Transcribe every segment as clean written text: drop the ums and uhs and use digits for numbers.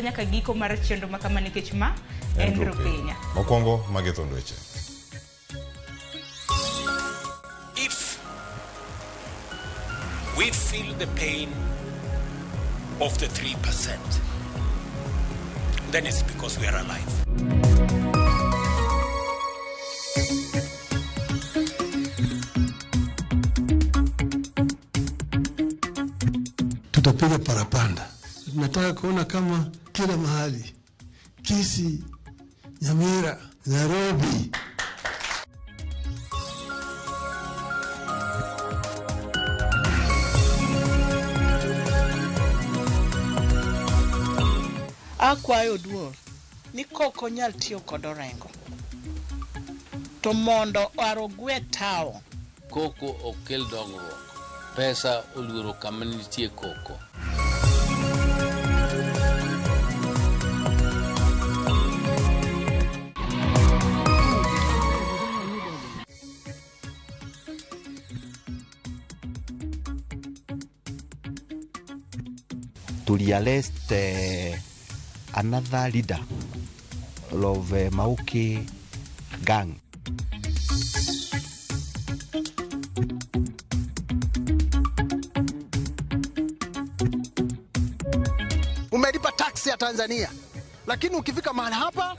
Nyaka giko mar chenro ma kama nikech ma en Rupinya. Mokwongo magi thund weche. If we feel the pain of the 3%, then it's because we are alive. Tutapiga parapanda. Tunataka kuona kama kila mahali, Kisii, Nyamira, Nairobi. Akwayo duol ni kok onyal tiyo kod orengo to mondo arogwe tawo. Koko ok kel dongruok. Pesa oluoro kama nitie koko. To rearrest another leader of Mauki gang. Umelipa tax ya Tanzania, lakini ukifika mahali hapa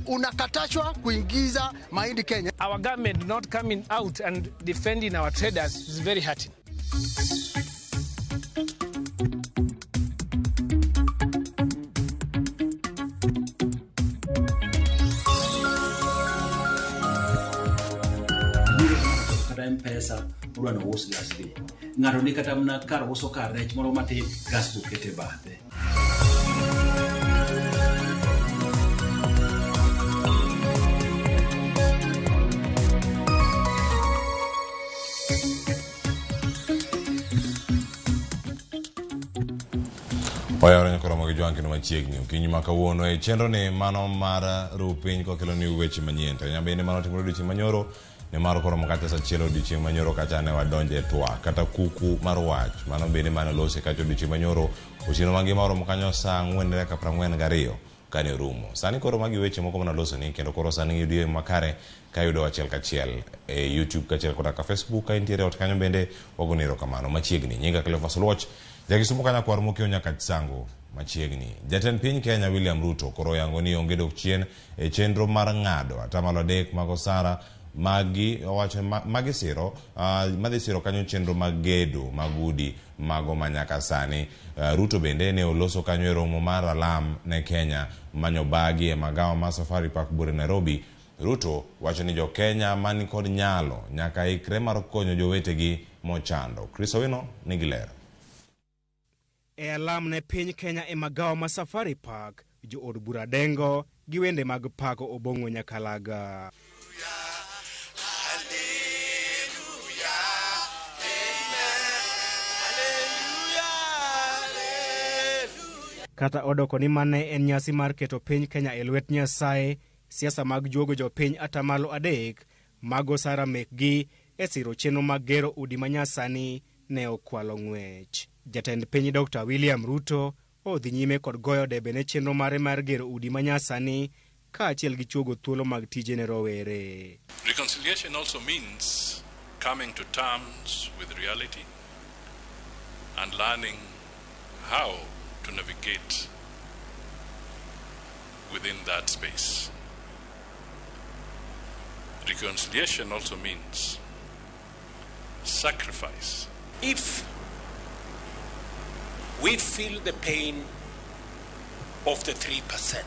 unakatashwa kuingiza mahindi Kenya. Our government not coming out and defending our traders is very hurting. Kata M-Pesa odwa ni ous gas gi. Ng'ato ni kata mana kar uso kar rech moro matin, gas to okete bathe. Oyawore nyakoromo gi jwang' kendo machiegni okinyi ma kawuono e chenro ni mano mar ru piny kokelo ni weche manyien to nyabende mano timore odiochieng' manyoro nimar koromo kacha saa achiel odiochieng' manyoro kacha ne wadonje e twak kata kuku mar wach mano bende mane olose kacha odiochieng' manyoro otieno mangima oromo kanyo saa 4:42 kane orumo. Sani koro magi weche moko mane olosoni kendo koro sani yudo makare ka yudo achiel kachiel e YouTube kachiel koda ka Facebook ka intiere ot kanyo bende wagoni erokamano machiegni. Nyinga Cleophas Oluoch, Jakisumo kanyakwar mokiewo nyaka Chisango machiegni. Jatend piny Kenya William Ruto koro oyango ni onge dok chien e chenro mar ng'ado atamalo 3 mag osara magi owacho magi siro madhi siro kanyo chenro mag gedo mag udi mago manyaka sani. Ruto bende ne oloso kanyo e romo mar alam ne Kenya manyo bagi e magawa ma Safari Park Bure Nairobi. Ruto wacho ni jo Kenya man kod nyalo nyaka ikre mar konyo jowetegi mochando. Chris Owino nigi ler. E alam ne piny Kenya e magawa ma Safari Park, jo od bura dengo gi wende mag pako Obong'o Nyakalaga. Kata odoko ni mane en nyasi mar keto piny Kenya e lwet Nyasaye, siasa mag juogo jopiny atamalo 3 mag osara mekgi e siro chenro mag gero udi manyasani ne okwalo ng'wech. Jatend piny Dr. William Ruto odhi nyime kod goyo debe ne chenro mare mar gero udi manyasani kaachiel gi chuogo thuolo mag tije ne rowere. Reconciliation also means coming to terms with reality and learning how to navigate within that space. Reconciliation also means sacrifice. If we feel the pain of the 3%,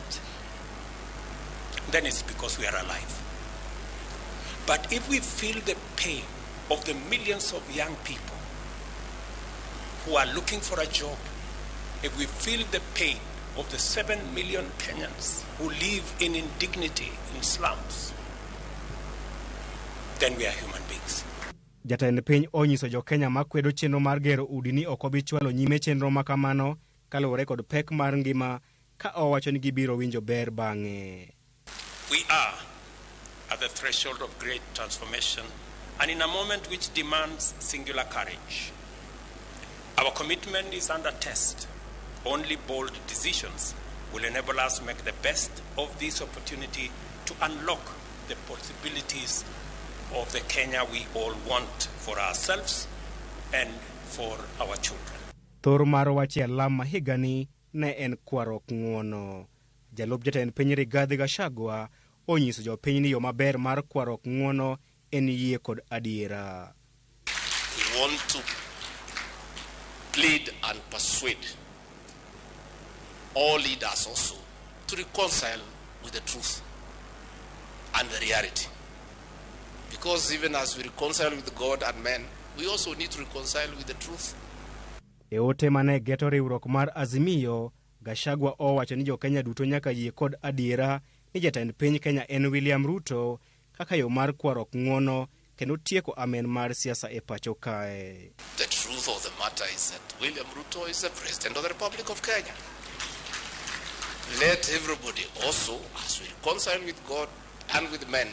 then it's because we are alive. But if we feel the pain of the millions of young people who are looking for a job, if we feel the pain of the 7 million Kenyans who live in indignity in slums, then we are human beings. Jatend piny onyiso jo Kenya makwedo chenro mar gero udi ni ok obi chwalo nyime chenro makamano kaluwore kod pek mar ngima ka owacho ni gibiro winjo ber bang'e. We are at the threshold of great transformation and in a moment which demands singular courage. Our commitment is under test. Only bold decisions will enable us to make the best of this opportunity to unlock the possibilities of the Kenya we all want for ourselves and for our children. Thor mar wach e alam ma higani ne en kwaruok ng'uono. Jalup jatend piny Rigathi Gachagua onyiso jopiny ni yo maber mar kwaruok ng'uono en yie kod adiera. We want to plead and persuade all leaders also to reconcile with the truth and the reality. Because even as we reconcile with God and men, we also need to reconcile with the truth. E ote mane geto riwruok mar Azimio, Gachagua owacho ni jo-Kenya duto nyaka yie kod adiera ni jatend piny Kenya en William Ruto kaka yo mar kwaruok ng'uono kendo tieko amen mar siasa e pacho kae. The truth of the matter is that William Ruto is the President of the Republic of Kenya. Let everybody also, as we reconcile with God and with men,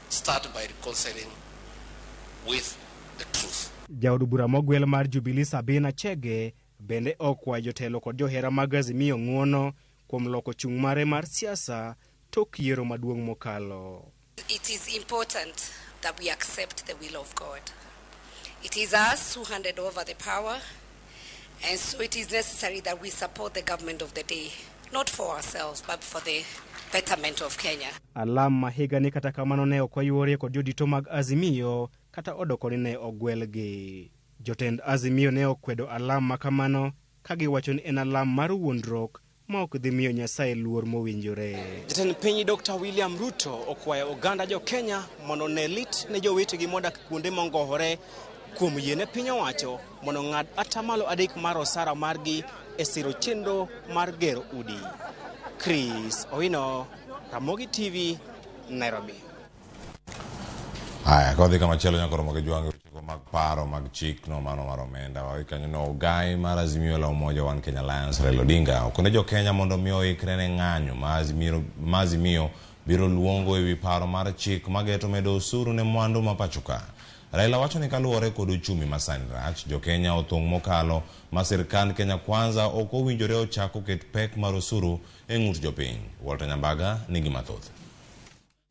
start by reconciling with the truth. Jaod bura mogwel mar Jubilee Sabina Chege bende okwayo jotelo kod johera mag Azimio ng'uono kuom loko chung' mare mar siasa tok yiero maduong' mokalo. It is important that we accept the will of God. It is us who handed over the power, and so it is necessary that we support the government of the day, not for ourselves, but for the betterment of Kenya. Alam ma higani kata kamano ne ok oyuorie kod jodito mag Azimio kata odoko ni ne ogwelgi. Jotend Azimio ne okwedo alam ma kamano ka giwacho ni en alam mar wuondruok ma ok dhi miyo Nyasaye luor mowinjore. Jatend piny Dr. William Ruto okwayo oganda jo Kenya mondo one lit ne jowetegi modak kuonde mongohore kuom yiene piny owacho mondo ong'ad 3% mar osara margi e siro chenro mar gero udi. Chris Owino, Ramogi TV, Nairobi. Haya, kodhi kama chielo nyaka romo gi jwang' wechego mag paro mag chik no mano mar omenda wawe kanyo no ogai mar Azimio la Umoja One Kenya Alliance Raila Odinga okone jo Kenya mondo mi oikre ne ng'anyo ma Azimio biro luongo ewi paro mar chik mageto medo osuru ne mwandu ma pacho ka. Raila wacho ni kaluwore kod uchumi masani rach, jo Kenya othung' mokalo ma sirkand Kenya Kwanza ok owinjore ochak oket pek mar osuru e ng'ut jopiny. Walter Nyambaga nigi mathoth.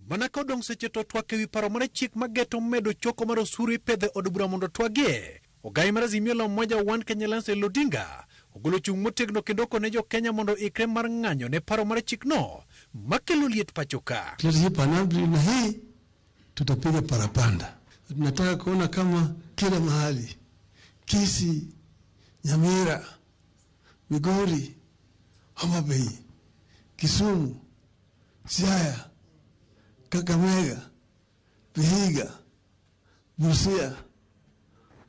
Mana ka odong' seche to twak ewi paro mar chik mageto medo choko mar osuru ipedho e od bura mondo twagie. Ogai mar Azimio la Umoja One Kenya Alliance Raila Odinga ogolo chung' motegno kendo okone jo Kenya mondo ikre mar ng'anyo ne paro mar chikno makelo liet pacho ka. Hii panabli na hii tutapiga parapanda. Tunataka kuona kama kila mahali, Kisii, Nyamira, Migori, Homa Bay, Kisumu, Siaya, Kakamega, Vihiga, Busia,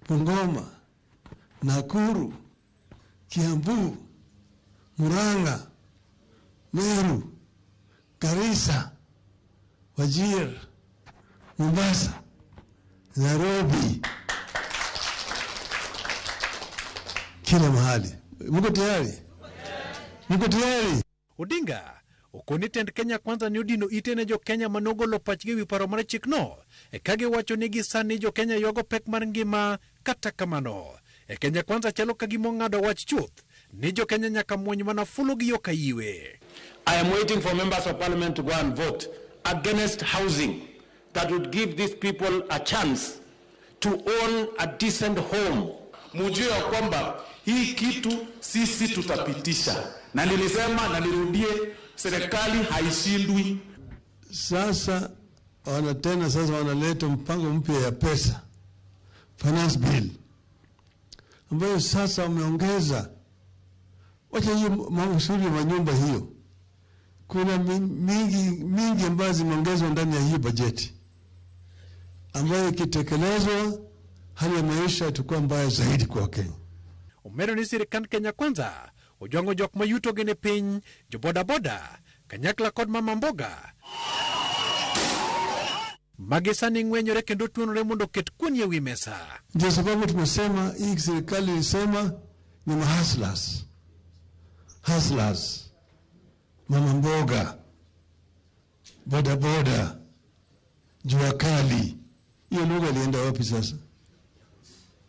Bungoma, Nakuru, Kiambu, Murang'a, Meru, Garissa, Wajir, Mombasa, Nairobi, kila mahali. Mko tayari? Mko tayari? Odinga okoni tend Kenya Kwanza ni odino ite ne jo Kenya manogolo pachgi ewi paro mar chikno e ka giwacho ni gi sani jo Kenya ywago pek mar ngima. Kata kamano e Kenya Kwanza chalo ka gima ong'ado wach chuth ni jo Kenya nyaka muony mana fulo gi yo kayiwe. I am waiting for members of parliament to go and vote against housing that would give these people a chance to own a decent home. Mujue ya kwamba hii kitu sisi tutapitisha, na nilisema na nirudie, serikali haishindwi. Sasa sasa wanaleta mpango mpya ya pesa, finance bill, ambayo sasa wameongeza. Wacha hiyo mausuri ya nyumba hiyo, kuna mingi ambazo zimeongezwa ndani ya hiyo bajeti, ambayo ikitekelezwa hali ya maisha itakuwa mbaya zaidi kwa Kenya. Omedo ni sirikand Kenya Kwanza ojwang'o jok ma yutogi ne piny, jo bodaboda, kanyakla kod mama mboga magi sani ng'wenyore kendo tuonore mondo oket kuon e wi mesa. Ndio sababu tumesema hii serikali ilisema ni mahustlers, hustlers, mama mboga, bodaboda, jua kali. Hiyo lugha ilienda wapi sasa?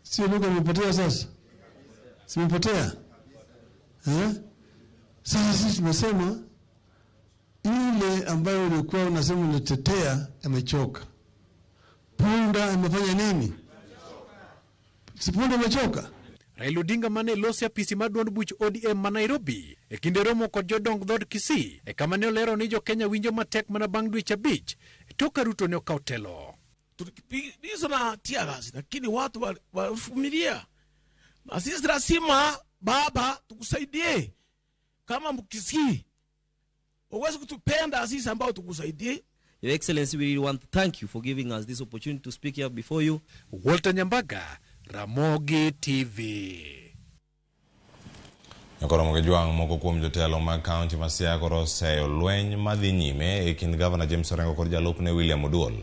Sio lugha imepotea sasa? Simepotea? Sasa sisi tumesema yule ambayo ulikuwa unasema unatetea amechoka. Punda amefanya nini? Si punda amechoka? Raila Odinga mane loso e apisi mar duond buch ODM ma Nairobi e kinde romo kod jodong dhood Kisii e kama ne olero ni jo-Kenya winjo matek mana bang' dweche abich tok ka Ruto ne okawo telo. Tulipigizwa na tear gas, lakini watu walivumilia. Na sisi lazima baba tukusaidie. Kama Mkisii uweze kutupenda sisi ambao tukusaidie. Your Excellency, we really want to thank you for giving us this opportunity to speak here before you. Walter Nyambaga, Ramogi TV. Nyakoromo gi jwang' moko kuom jotelo mag kaunti ma Siaya koro oseyo lweny madhi nyime e kind gavana James Orengo kod jalupne William Oduol.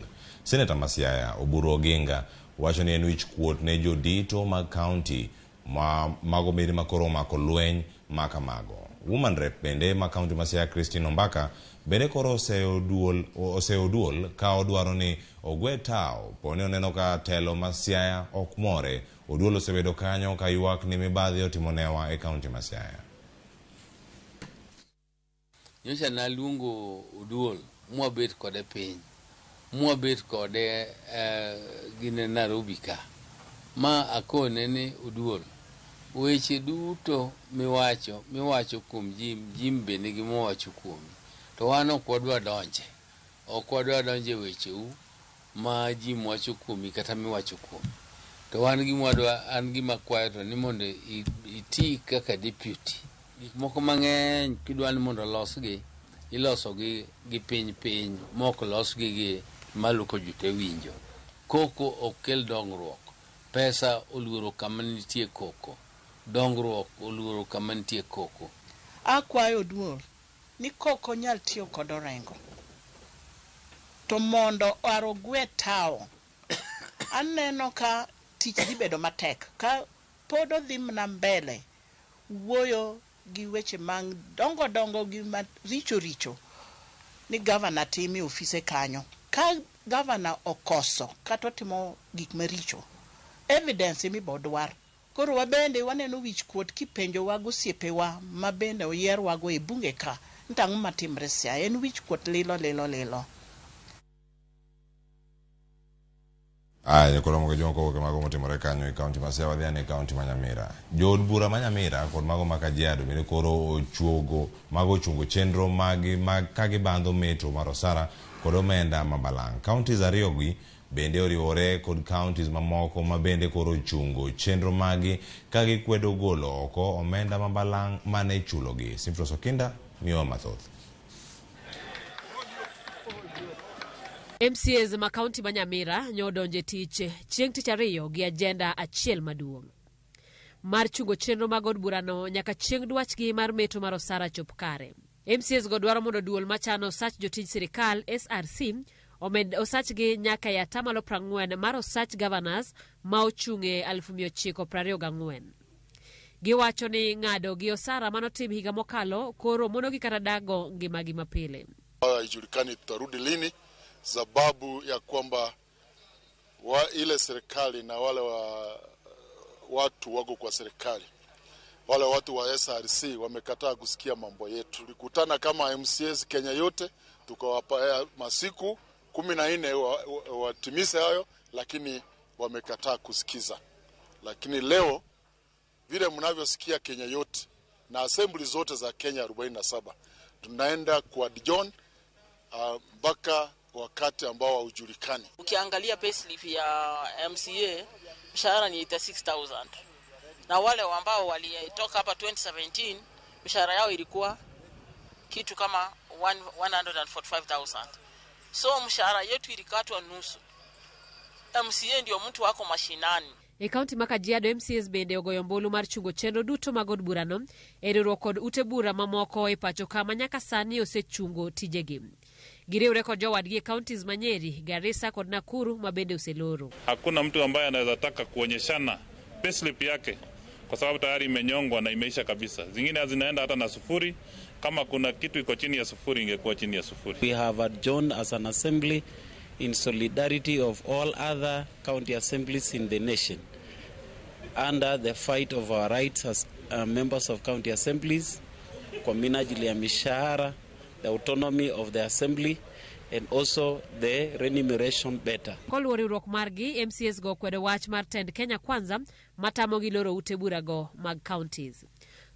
Seneta ma Siaya Oburu Oginga wacho ni en wich kuot ne jodito mag kaunti ma mago bende ma koro omako lweny ma kamago. Woman Rep bende ma kaunti ma Siaya Christine Ombaka bende koro oseyo duol ka odwaro ni ogwe tawo poni oneno ka telo ma Siaya ok more. Oduol osebedo kanyo ka ywak ni mibadhi otimo newa e kaunti ma Siaya. Nyocha naluongo Oduol mwabet kode piny, mwabet kode gine Nairobi ka, ma akone ni Oduol, weche duto miwacho kuom Jim, Jim be nigi mowacho kuomi. To wan ok wadwa donje, ok wadwa donje wecheu ma Jim wacho kuomi kata miwacho kuomi. To wan gima an gima kwayo to ni mondo iti kaka deputy. Gik moko mang'eny kidwa ni mondo olosgi, ilosogi gi piny piny, mok losgi gi malo ko ji te winjo. Koko ok kel dongruok. Pesa oluoro kama nitie koko. Dongruok oluoro kama nitie koko. Akwayo Oduol ni koko nyal tiyo kod Orengo. To mondo arogwe tawo. Aneno ka tich dhi bedo matek. Ka pod odhi mana mbele wuoyo gi weche mag dongo dongo gi maricho richo ni gavana timo e ofise kanyo. Ka gavana okoso kata otimo gik maricho, evidence ema Koro wabende waneno wich kuot kipenjowa gosiepewa ma bende oyierwago e bunge ka ni to ang'o matimre Siaya. En wich kuot lilo lilo lilo. Aya, koro mogo jomoko kowuok e mago motimore kanyo e kaunti ma Siaya wadhi ane e kaunti ma Nyamira. Jood bura ma Nyamira kod mago ma Kajiado bende koro ochuogo mago ochungo chenro magi mag ka gibandho meto mar osara kod omenda ma balang'. Counties ariyogi bende oriwore kod counties mamoko ma bende koro ochungo chenro magi ka gikwedo golo oko omenda ma balang' mane ichulogi. Simfros Okinda miyowa mathoth. MCAs ma kaunti ma Nyamira nyodonje tich chieng' tich ariyo gi ajenda achiel maduong' mar chungo chenro mag od burano nyaka chieng' dwachgi mar meto mar osara chop kare. MCAs go dwaro mondo duol machano osach jotij sirikal SRC omed osachgi nyaka e atamalo 40 mar osach governors ma ochung' e 924. Giwacho ni ng'ado gi osara manotim higa mokalo koro monogi kata dago ngimagi mapile. Haijulikani tutarudi lini, sababu ya kwamba ile serikali na wale watu wako kwa serikali, wale watu wa SRC wamekataa kusikia mambo yetu. Tulikutana kama MCAs Kenya yote, tukawapa masiku 14 watimize hayo, lakini wamekataa kusikiza. Lakini leo vile mnavyosikia Kenya yote na assembly zote za Kenya 47 tunaenda kwa Dijon mpaka wakati ambao haujulikani. Ukiangalia payslip ya MCA mshahara ni 86,000. Na wale ambao walitoka hapa 2017 mshahara yao ilikuwa kitu kama 145,000. So mshahara yetu ilikatwa nusu. MCA ndio mtu wako mashinani. E kaunti ma Kajiado, MCAs bende ogoyo ombulu mar chungo chenro duto mag od burano e riwruok kod ute bura mamoko e pacho kama nyaka sani osechungo tijegi. Giriwre kod jowadgi e counties ma Nyeri, Garissa kod Nakuru ma bende oseloro. Hakuna mtu ambaye anaweza taka kuonyeshana payslip yake kwa sababu tayari imenyongwa na imeisha kabisa. Zingine zinaenda hata na sufuri. Kama kuna kitu iko chini ya sufuri ingekuwa chini ya sufuri. We have adjourned as an assembly in solidarity of all other county assemblies in the nation under the fight of our rights as members of county assemblies. kwa minajili ya mishahara, the autonomy of the assembly and also the remuneration better. Koluwo riwruok margi, MCAs go okwedo wach mar tend Kenya Kwanza matamogi loro ute burago mag counties.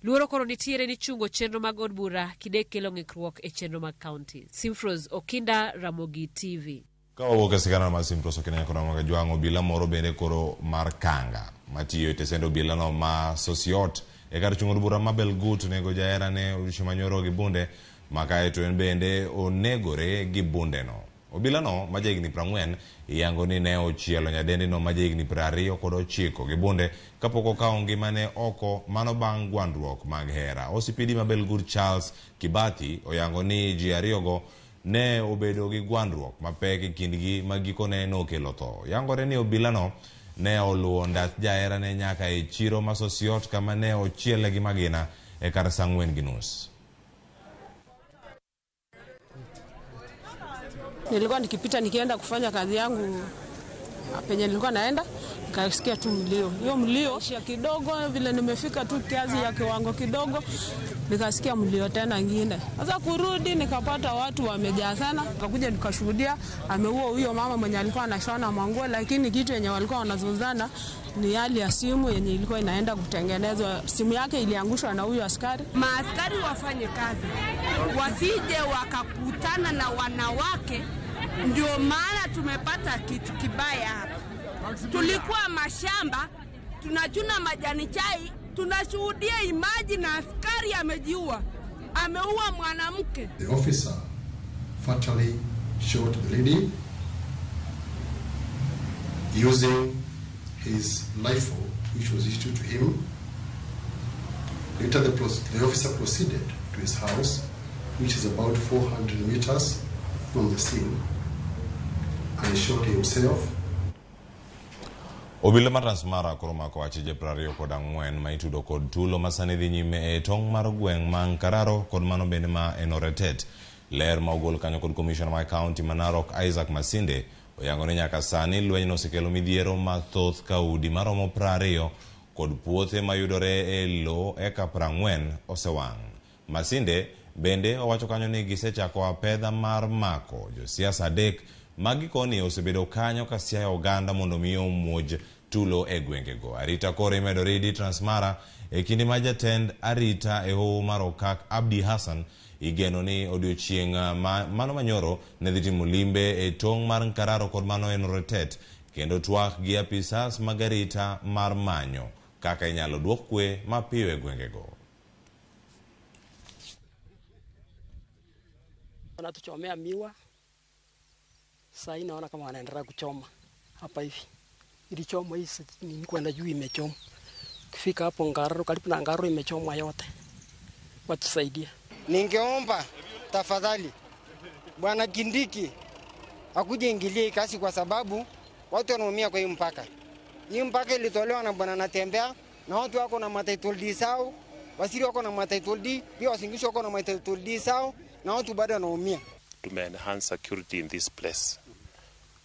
Luoro koro nitiere ni chungo chenro mag od bura kidek kelo ng'ikruok e chenro mag counties. Simfros Okinda, Ramogi TV. Ka wawuok e sigana mar Simfros Okinda nyaka Ramogi Jwang' obila moro bende koro mar Kanga matiyo e tesend obilano ma Sosiot e kar chung' od bura ma Belgut onego jaherane odiochieng' manyoro gi bunde ma kaeto en bende onegore gi bundeno. Obilano ma jahigni 40 iyango ni ne ochielo nyadendino ma jahigni 29 gi bunde kapok okawo ngimane oko mano bang' gwandruok mag hera. OCPD ma Belgut Charles Kibathi oyango ni ji ariyogo ne obedo gi gwandruok mapek e kindgi ma gikone nokelo tho. Yangore ni obilano ne oluwo ndach jaherane nyaka e chiro ma Sosiot kama ne ochiele gi magina e kar saa 4:30. Nilikuwa nikipita nikienda kufanya kazi yangu penye nilikuwa naenda, nikasikia tu mlio. Hiyo mlio kidogo, vile nimefika tu kiasi ya kiwango kidogo, nikasikia mlio tena ingine. Sasa kurudi nikapata watu wamejaa sana, nikakuja nikashuhudia ameua huyo mama mwenye alikuwa anashona manguo, lakini kitu yenye walikuwa wanazozana ni hali ya simu yenye ilikuwa inaenda kutengenezwa. Simu yake iliangushwa na huyo askari. Maaskari wafanye kazi, wasije wakakutana na wanawake. Ndio maana tumepata kitu kibaya hapa. Tulikuwa mashamba, tunachuna majani chai, tunashuhudia imaji na askari amejiua. Ameua mwanamke. The officer fatally shot the lady using his rifle, which was issued to him. Later, the officer proceeded to his house, which is about 400 meters from the scene, and shot himself. Obila mar Transmara koro omako achije 24 ma itudo kod tulo ma sani dhi nyime e tong' mar gweng' ma Nkararo kod mano bende ma Enoretet. Ler ma ogol kanyo kod komishona ma kaunti ma Narok Isaac Masinde oyango ni nyaka sani lweny no osekelo midhiero mathoth ka udi maromo 20 kod puothe mayudore e lo eka 40 osewang'. Masinde bende owacho kanyo ni gisechako apedha mar mako josiasa 3 ma gikoni osebedo kanyo ka siayo oganda mondo mi omuoj tulo e gwengego. Arita koro imedo ridi Transmara e kinde ma jatend arita e hoho mar Okak Abdi Hassan igeno ni odiochieng' mano manyoro ne dhi timo limbe e tong' mar Nkararo kod mano Enoretet kendo twak gi apisas mag arita mar manyo kaka inyalo duok kwe mapiyo e gwengego. Wanatuchomea miwa. Sasa naona kama wanaendelea kuchoma hapa hivi. Ilichomwa hii ni kwenda juu imechoma. Kifika hapo Ngararo, karibu na Ngararo imechomwa yote. Watusaidie. Ningeomba tafadhali Bwana Kindiki akuje ingilie kasi kwa sababu watu wanaumia kwa hii mpaka. Hii mpaka ilitolewa na Bwana Natembea na watu wako na matitle deed sao, wasiri wako na matitle deed, pia wasingisho wako na matitle deed sao na watu bado wanaumia. Tume enhance security in this place.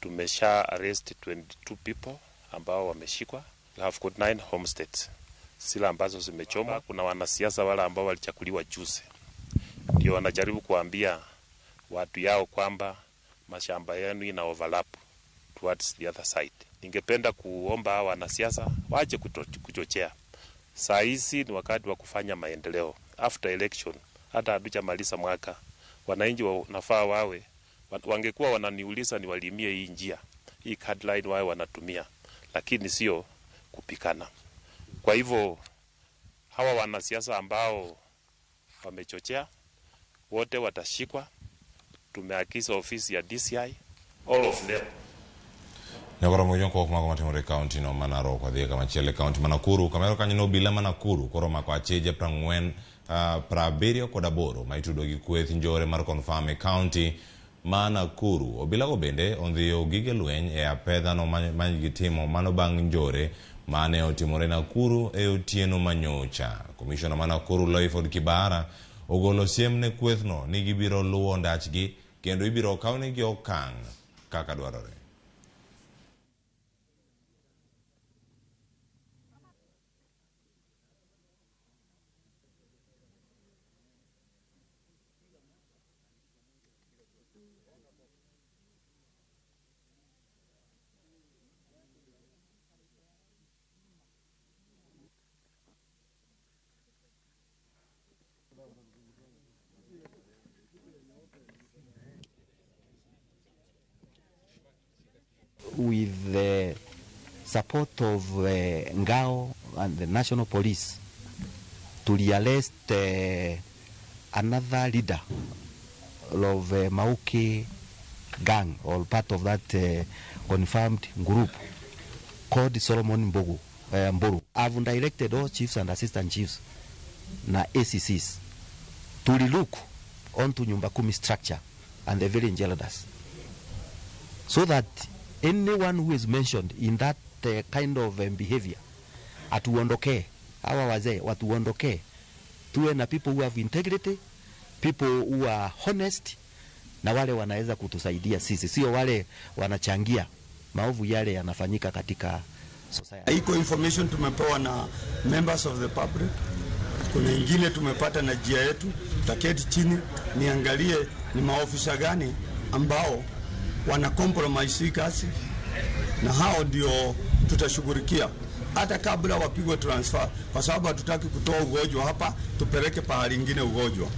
Tumesha arrest 22 people ambao wameshikwa. We have got 9 homesteads zile ambazo zimechomwa. Kuna wanasiasa wale ambao walichaguliwa juzi, ndio wanajaribu kuambia watu yao kwamba mashamba yenu ina overlap towards the other side. Ningependa kuomba hawa wanasiasa waache kuchochea. Saa hizi ni wakati wa kufanya maendeleo. After election, hata hatujamaliza mwaka, wananchi wanafaa wawe, wangekuwa wananiuliza niwalimie hii njia, hii card line wawe wanatumia, lakini sio kupikana. Kwa hivyo hawa wanasiasa ambao wamechochea wote watashikwa. Tumeagiza ofisi ya DCI, all of them. Nyakoro mojon ko mago matimore county no Manarok wadhi kamachielo e county ma Nakuru kamero kanyo no obila ma Nakuru koro omako acheje 40 78 ma itudo gi kweth njore mar Confirm e county ma Nakuru. Obilago bende ondhiyo gige lweny e apedha no ma gitimo mano bang' njore mane otimore Nakuru e otieno manyocha. Komishona ma Nakuru Loiford Kibara ogolo siem ne kwethno ni gibiro luwo ndachgi kendo ibiro kawnegi okang' kaka dwarore. with the support of Ngao and the National Police to arrest another leader of Mauke gang or part of that confirmed group called Solomon Mbogo, Mburu. I've directed all chiefs and assistant chiefs na ACCs to relook onto Nyumba Kumi structure and the village elders so that anyone who is mentioned in that kind of behavior atuondokee, hawa wazee watuondokee, tuwe na people who have integrity, people who are honest, na wale wanaweza kutusaidia sisi, sio wale wanachangia maovu yale yanafanyika katika society. Iko information tumepewa na members of the public, kuna ingine tumepata na jia yetu. Tutaketi chini niangalie ni maofisa gani ambao wana compromise hii kazi, na hao ndio tutashughulikia hata kabla wapigwe transfer, kwa sababu hatutaki kutoa ugonjwa hapa tupeleke pahali ingine ugonjwa.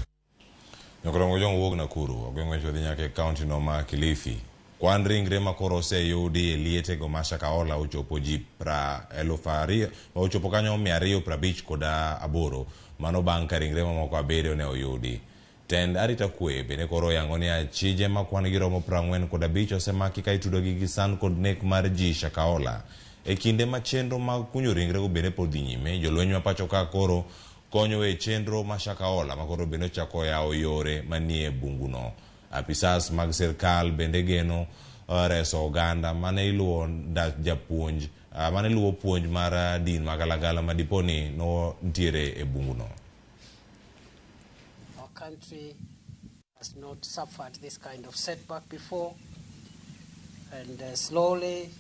Nyokorongo jong wuok Nakuru, ogweng' wecho dhi nyaka e kaunti no ma Kilifi. Kwan ringre ma koro oseyudi e lietego ma Shakahola ochopo ji 258 kanyo 258, mano bang' ka ringre mamoko 7 ne oyudi. Tend arita kwe bende koro oyango ni achije ma kwan gi romo 45 osemaki ka itudogi gi san kod nek mar ji Shakahola. E kinde ma chenro mag kunyo ringrego bende pod dhi nyime, jolweny ma pacho ka koro konyo e chenro ma Shakahola ma koro bende ochako yawo yore manie bunguno. Apisas mag sirkal bende geno reso oganda mane iluwo japuonj mane luwo puonj mar din magalagala ma diponi no ntiere e bunguno. Our country has not suffered this kind of setback before, and slowly,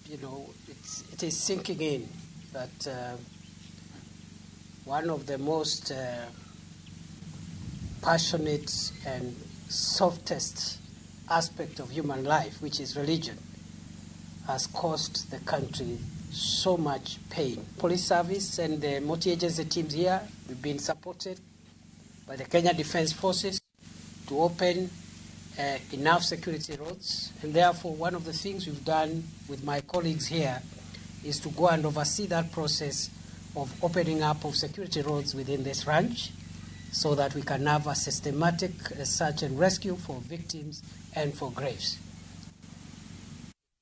it is sinking in that one of the most passionate and softest aspect of human life, which is religion, has caused the country so much pain. Police service and the multi-agency teams here, we've been supported by the Kenya Defence Forces to open enough security roads, and therefore one of the things we've done with my colleagues here is to go and oversee that process of opening up of security roads within this ranch so that we can have a systematic search and rescue for victims and for graves.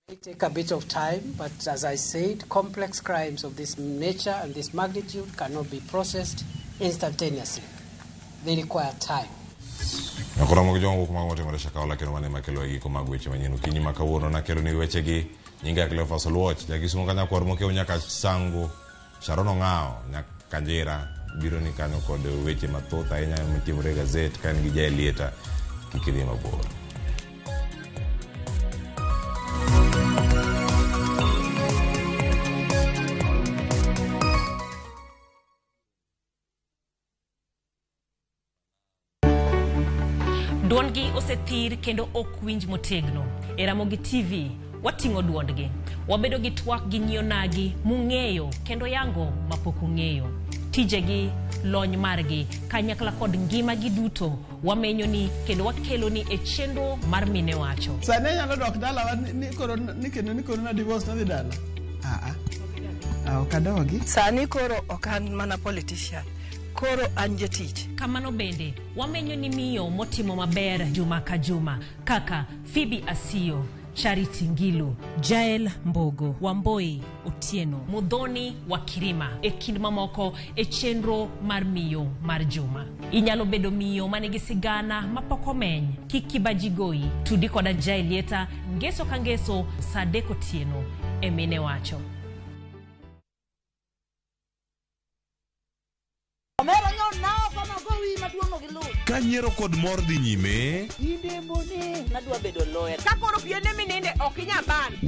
It may take a bit of time, but as I said, complex crimes of this nature and this magnitude cannot be processed instantaneously. They require time. Nyakoromo gi jong'o kuma otimore Shakahola kendo mane makelo e giko mag weche manyien okinyi ma kawuono nakelo ni wechegi nyinga Cleophas Oluoch jakisumo kanyakwar mokew nyaka Sango Sharon Ong'ao Nyakanjira biro ni kanyo kod weche mathoth ahinya matimore e gazet ka en gi jaelieta kik idhi mabor. Duondgi osethir kendo ok winj motegno. E Ramogi TV wating'o duondgi. Wabedo gi twak gi nyionagi mung'eyo kendo yango mapok ung'eyo. Tijegi, lony margi, kanyakla kod ngimagi duto wamenyoni kendo wakeloni e chenro mar Mine Wacho. Sani anyalo dok dalawa ni kendo ni koro na divorce nadhi dala. Ok adogi. Sani koro ok an mana politician. Koro an jatich. Kamano bende wamenyo ni miyo motimo maber juma ka juma kaka Phoebe Asiyo, Charity Ngilu, Jael Mbogo, Wamboi Otieno, Mudhoni wa Kirima e kind mamoko e chenro mar miyo mar juma. Inyalo bedo miyo manigi sigana mapok omeny, kik kibaji goyi, tudi koda Jael Lieta ngeso ka ngeso saa 3 otieno e Mine Wacho. Ka nyiero kod mor dhi nyime,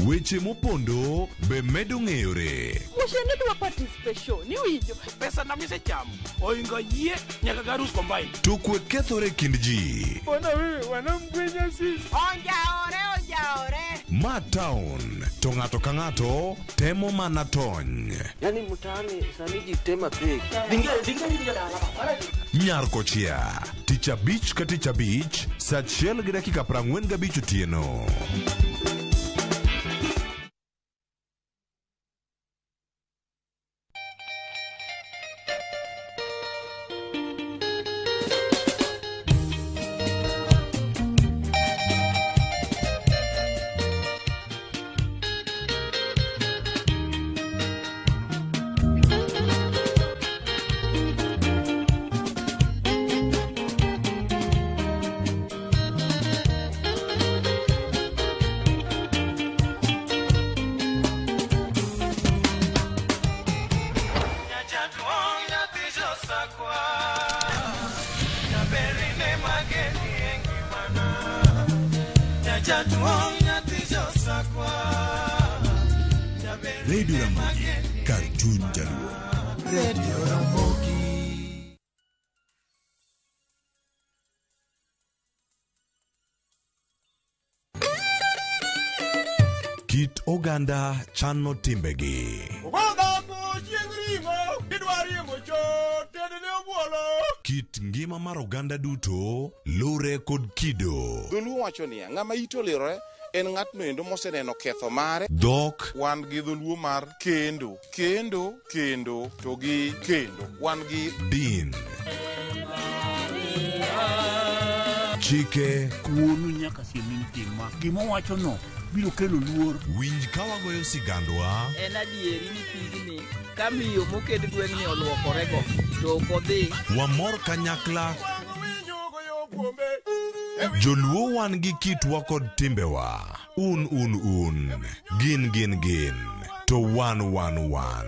weche mopondo be medo ng'eyore. To kwe kethore kind ji. Ma town to ng'ato ka ng'ato temo mana tony. Yani mtaani sani ji tema pek. Nyar kochia tich abich ka tich abich saa 1:45 otieno. Radio Ramogi, kar chuny Jaluo. Radio Ramogi. Kit oganda chano timbegi. Kit ngima mar oganda duto lure kod kido. Dholuo wacho niya, ng'ama ite olirore en ng'atno endo moseneno ketho mare. Dhok. Wan gi dholuo mar kendo, kendo, kendo, to gi kendo. Wan gi din. Chike. Wuonu nyaka siem ni tim ma. Gima owachono biro kelo luor. Winj ka wagoyo sigandwa. En adieri ni pigni ka miyo moked gweng'ni oluokorego to ok odhi. Wamor kanyakla. Joluo wan gi kitwa kod timbewa. Un un un. Gin gin gin. To wan wan wan.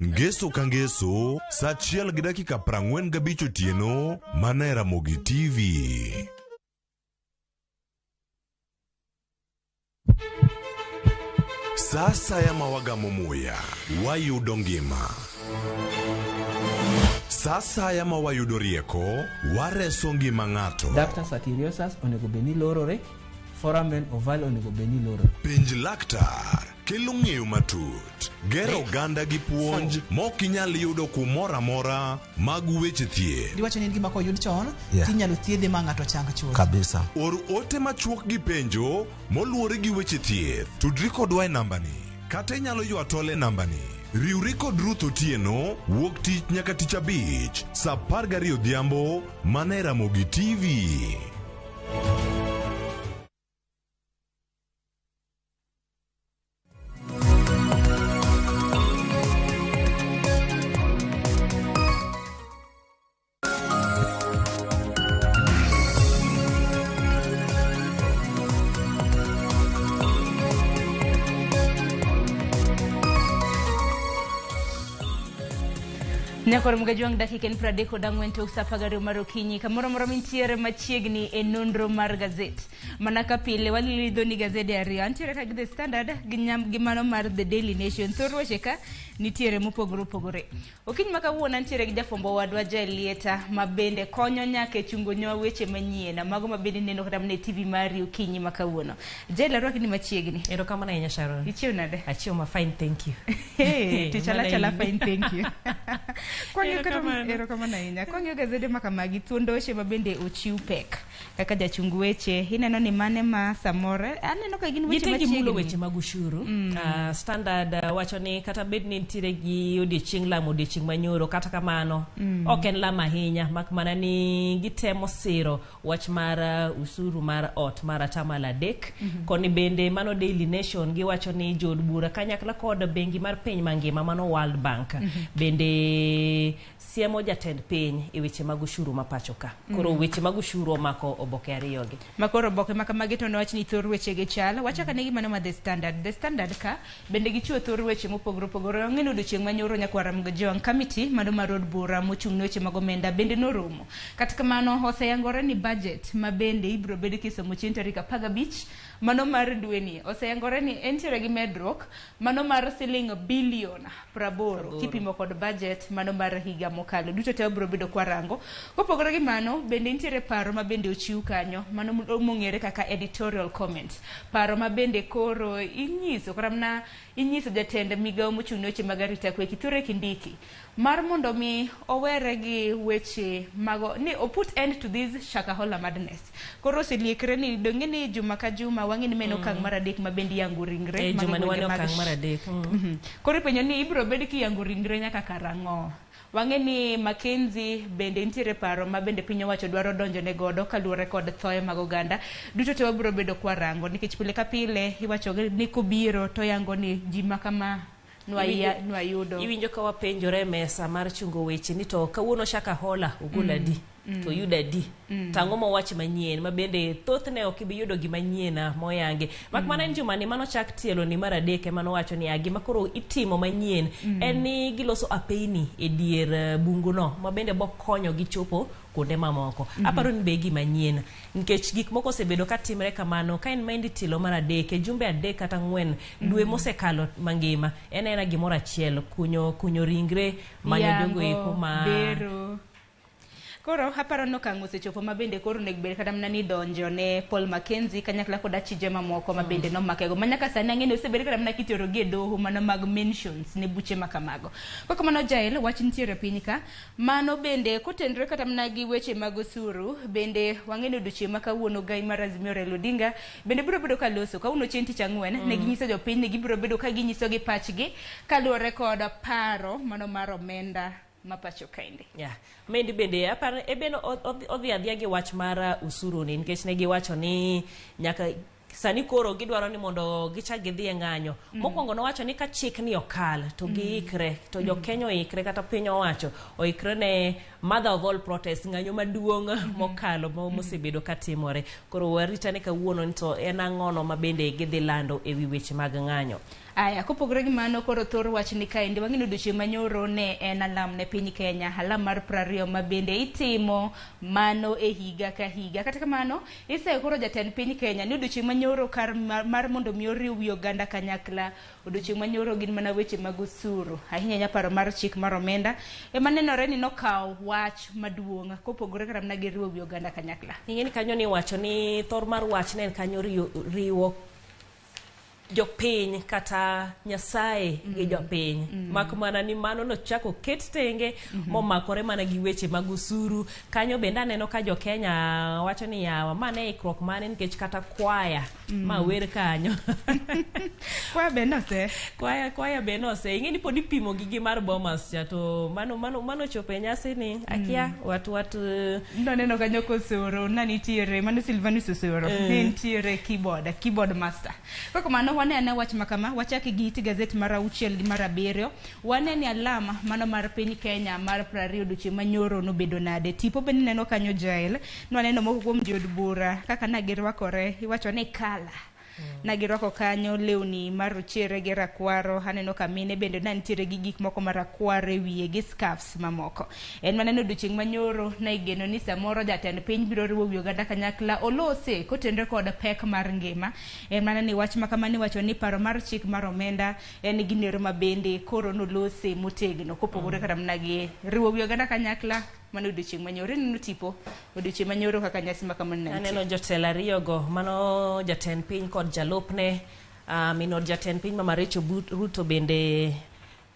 Ngeso ka ngeso, sa 1:45 otieno, mana e Ramogi TV. Sa asaya ma wagamo muya, wayudo ngima. Sa asaya ma wayudo rieko, wareso ngima ng'ato. Ductus arteriosus onego bed ni lorore, foramen ovale onego bed ni lorore. Penj laktar kelo ng'eyo matut, gero oganda gi puonj mok inyal yudo kumoro amora mag weche thieth. Diwacho ni en gima koyud chon, Yeah. tinyalo thiedhe ma ng'ato chang chuth. Kabisa. Or ote machuok gi penjo moluwore gi weche thieth. Tudri kodwa e nambani kata inyalo ywa tol e nambani. Riwri kod Ruth Otieno wuok tich nyaka tich abich sa 12 odhiambo mana e Ramogi TV. Nyakor Mgajwang' dakika en 34 tok sa 12 mar okinyi kamoro amora mintiere machiegni e nonro mar gazet. Mana ka pile walidho ni gazede ariyo antiere ka gi The Standard gi nyam gi mano mar The Daily Nation. Thor weche ka nitiere mopogore opogore. Okinyi ma kawuono antiere gi jafwambo wadwa Jael Lieta ma bende konyo nyaka e chungo nyowa weche manyien mago ma bende ineno kata mana e TV mari okinyi ma kawuono. Jael arwaki ni machiegni. Erokamano ahinya Sharon. Ichiew nade? Achiew ma fine, thank you. Hey, tichala chala fine, thank you. Kwang'iyo kata Erokamano. erokamano ahinya. Kwang'iyo gazede ma kamagi, thuond weche ma bende ochiw pek kaka jachung weche, ineno ni mane ma samoro aneno ka gin weche Gite gimulo machiegni. weche mag ushuru. Standard wacho ni kata bed ni nitiere gi odiechieng' lamo odiechieng' manyoro kata kamano ok en lamo ahinya mak mana ni gitemo siro wach mar usuru mar ot mar 3%. Koni bende mano Daily Nation giwacho ni jood bura kanyakla kod bengi mar piny mangima mano World Bank bende siemo jatend piny e weche mag ushuru ma pacho ka. Koro weche mag ushuru omako oboke ariyogi. Makoro oboke ma kamagi to newach ni thor weche gi chal. Wachak ane gi mano ma The Standard. The Standard ka bende gichiwo thor weche mopogore opogore. Wang'e ni odiochieng' manyoro nyakwar Ramogi Jowang' Committee mano mar od bura mochung' ne weche mag omenda bende noromo. Kata kamano oseyangore ni budget ma bende ibiro bed kisomo chieng' tarik 15 mano mar dweni oseyangore ni entiere gi medruok mano mar siling bilion 80 kipimo kod budget mano mar higa mokalo. Duto te wabiro bedo kwarango. Kopogore gi mano bende nitiere paro ma bende ochiw kanyo mano mong'ere kaka editorial comment. Paro ma bende koro inyiso kata mana inyiso jatend migawo mochung' ne weche mag arita kwe Kithure Kindiki mar mondo mi owere gi weche mago ni o put end to this Shakahola madness. Koro oseliekre ni dong'e ni juma ka juma wang'e ni meno okang' mar adek ma bende iyango ringre mag juma ni gwenge wan e mag okang' mar adek. Koro ipenjo ni ibiro bed kiyango ringre nyaka karang'o? Wang'e ni Mackenzie bende nitiere paro ma bende piny owacho dwaro donjo ne godo kaluwore kod thoe mag oganda. Duto te wabiro bedo kwarango nikech pile ka pile iwacho ni kobiro to yango ni ji ma kama nwayudo. Iwinjo ka wapenjore e mesa mar chungo weche ni to kawuono Shakahola ogol adi? To yudo adi? To ang'o mowach manyien ma bende thothne ok ibi yudo gima nyien moyangi. Mak mana en jumani manochak tielo ni mar adek ema nowacho ni gima koro itimo manyien en ni giloso apeyni e dier bunguno ma bende bokonyo gi chopo kuonde mamoko. Aparo ni be gima nyien nikech gik moko osebedo ka timre kamano ka en maendi tielo mar adek e jumbe 3 kata 4 dwe mosekalo mangima en aena gimoro achiel kunyo ringre manyo jogo eko ma bero. Koro aparo ni okang' osechopo ma bende koro onego bed kata mana ni donjo ne Paul Mackenzie kanyakla kod achije mamoko ma bende nomakego ma nyaka sani ang'e ni osebed kata mana kitero gi e doho mano mag mentions ne buche ma kamago. Kok kamano Jael, wach nitiere piny ka mano bende kotenore kata mana gi weche mag osuru bende wang'e ni odiochieng' ma kawuono gai mar Azimio Raila Odinga bende biro bedo ka loso kawuono chieng' tich ang'wen ne ginyiso jopiny ni gibiro bedo ka ginyisogi pachgi kaluwore kod paro mano mar omenda ma pacho kaendi. Yeah. Mendi bende aparo e bende odhi adhiya gi wach mar usuru ni nikech ne giwacho ni nyaka sani koro gidwaro ni mondo gichak gidhi e ng'anyo. Mokwongo nowacho ni ka chik ni okal to giikre to jo Kenya oikre kata piny owacho oikre ne mother of all protest, ng'anyo maduong' mokalo mosebedo katimore. Koro warita ni kawuono ni to en ang'ono ma bende gidhi lando e wi weche mag ng'anyo. Aya, kopogore gi mano koro thor wach ni kaendi wang'e ni odiochieng' manyoro ne en alam ne piny Kenya, alam mar 20 ma bende itimo mano e higa ka higa. Kata kamano, iseyo koro jatend piny Kenya ni odiochieng' manyoro kar mar mondo mi oriw wi oganda kanyakla, odiochieng' manyoro gin mana weche mag osuru. Ahinya ahinya paro mar chik mar omenda ema nenore ni nokawo wach maduong' kopogore kata mana gi riwo wi oganda kanyakla. Ing'e ni kanyo ni wacho ni thor mar wach ne en kanyo riwo jopiny kata Nyasaye gi jopiny, mak mana ni mano nochako ket tenge momakore mana gi weche mag osuru. Kanyo bende aneno ka jo Kenya wacho ni yawa ma ne ikruok mane, nikech kata kwaya ma wer kanyo. Kwaya be nose. Kwaya be nose. Ing'e ni pod ipimo gi mar Bomas cha to mano chopo e nyasi ni akia watu. Naneno kanyo kosoro na nitiere mano Silvanus Osoro ne nitiere keyboard master. Koko mano wane ane wach makama wachak gi it gazet mar 6 gi mar 7 wane ni alama mano mar piny Kenya mar 20 odiochieng' manyoro nobedo nade. Tipo bende neno kanyo Jael nwaneno moko kuom jood bura kaka na girwakore iwacho ni kala na girwako kanyo lewni marochere gi rakwaro. Aneno ka mine bende na nitiere gi gik moko marakwaro e wiye gi scarves mamoko. En maneno odiochieng' manyoro na igeno ni samoro jatend piny biro riwo wi oganda kanyakla olose kotenore kod pek mar ngima. En mana ni wach makamano iwacho ni paro mar chik mar omenda en ginero ma bende koro nolose motegno kopogore kata mana gi riwo wi oganda kanyakla mano odiochieng' manyoro. Ineno tipo odiochieng' manyoro kaka nyasi makamano ne nitie. Aneno jotelo ariyogo, mano jatend piny kod jalupne, min od jatend piny Mama Rachel Ruto bende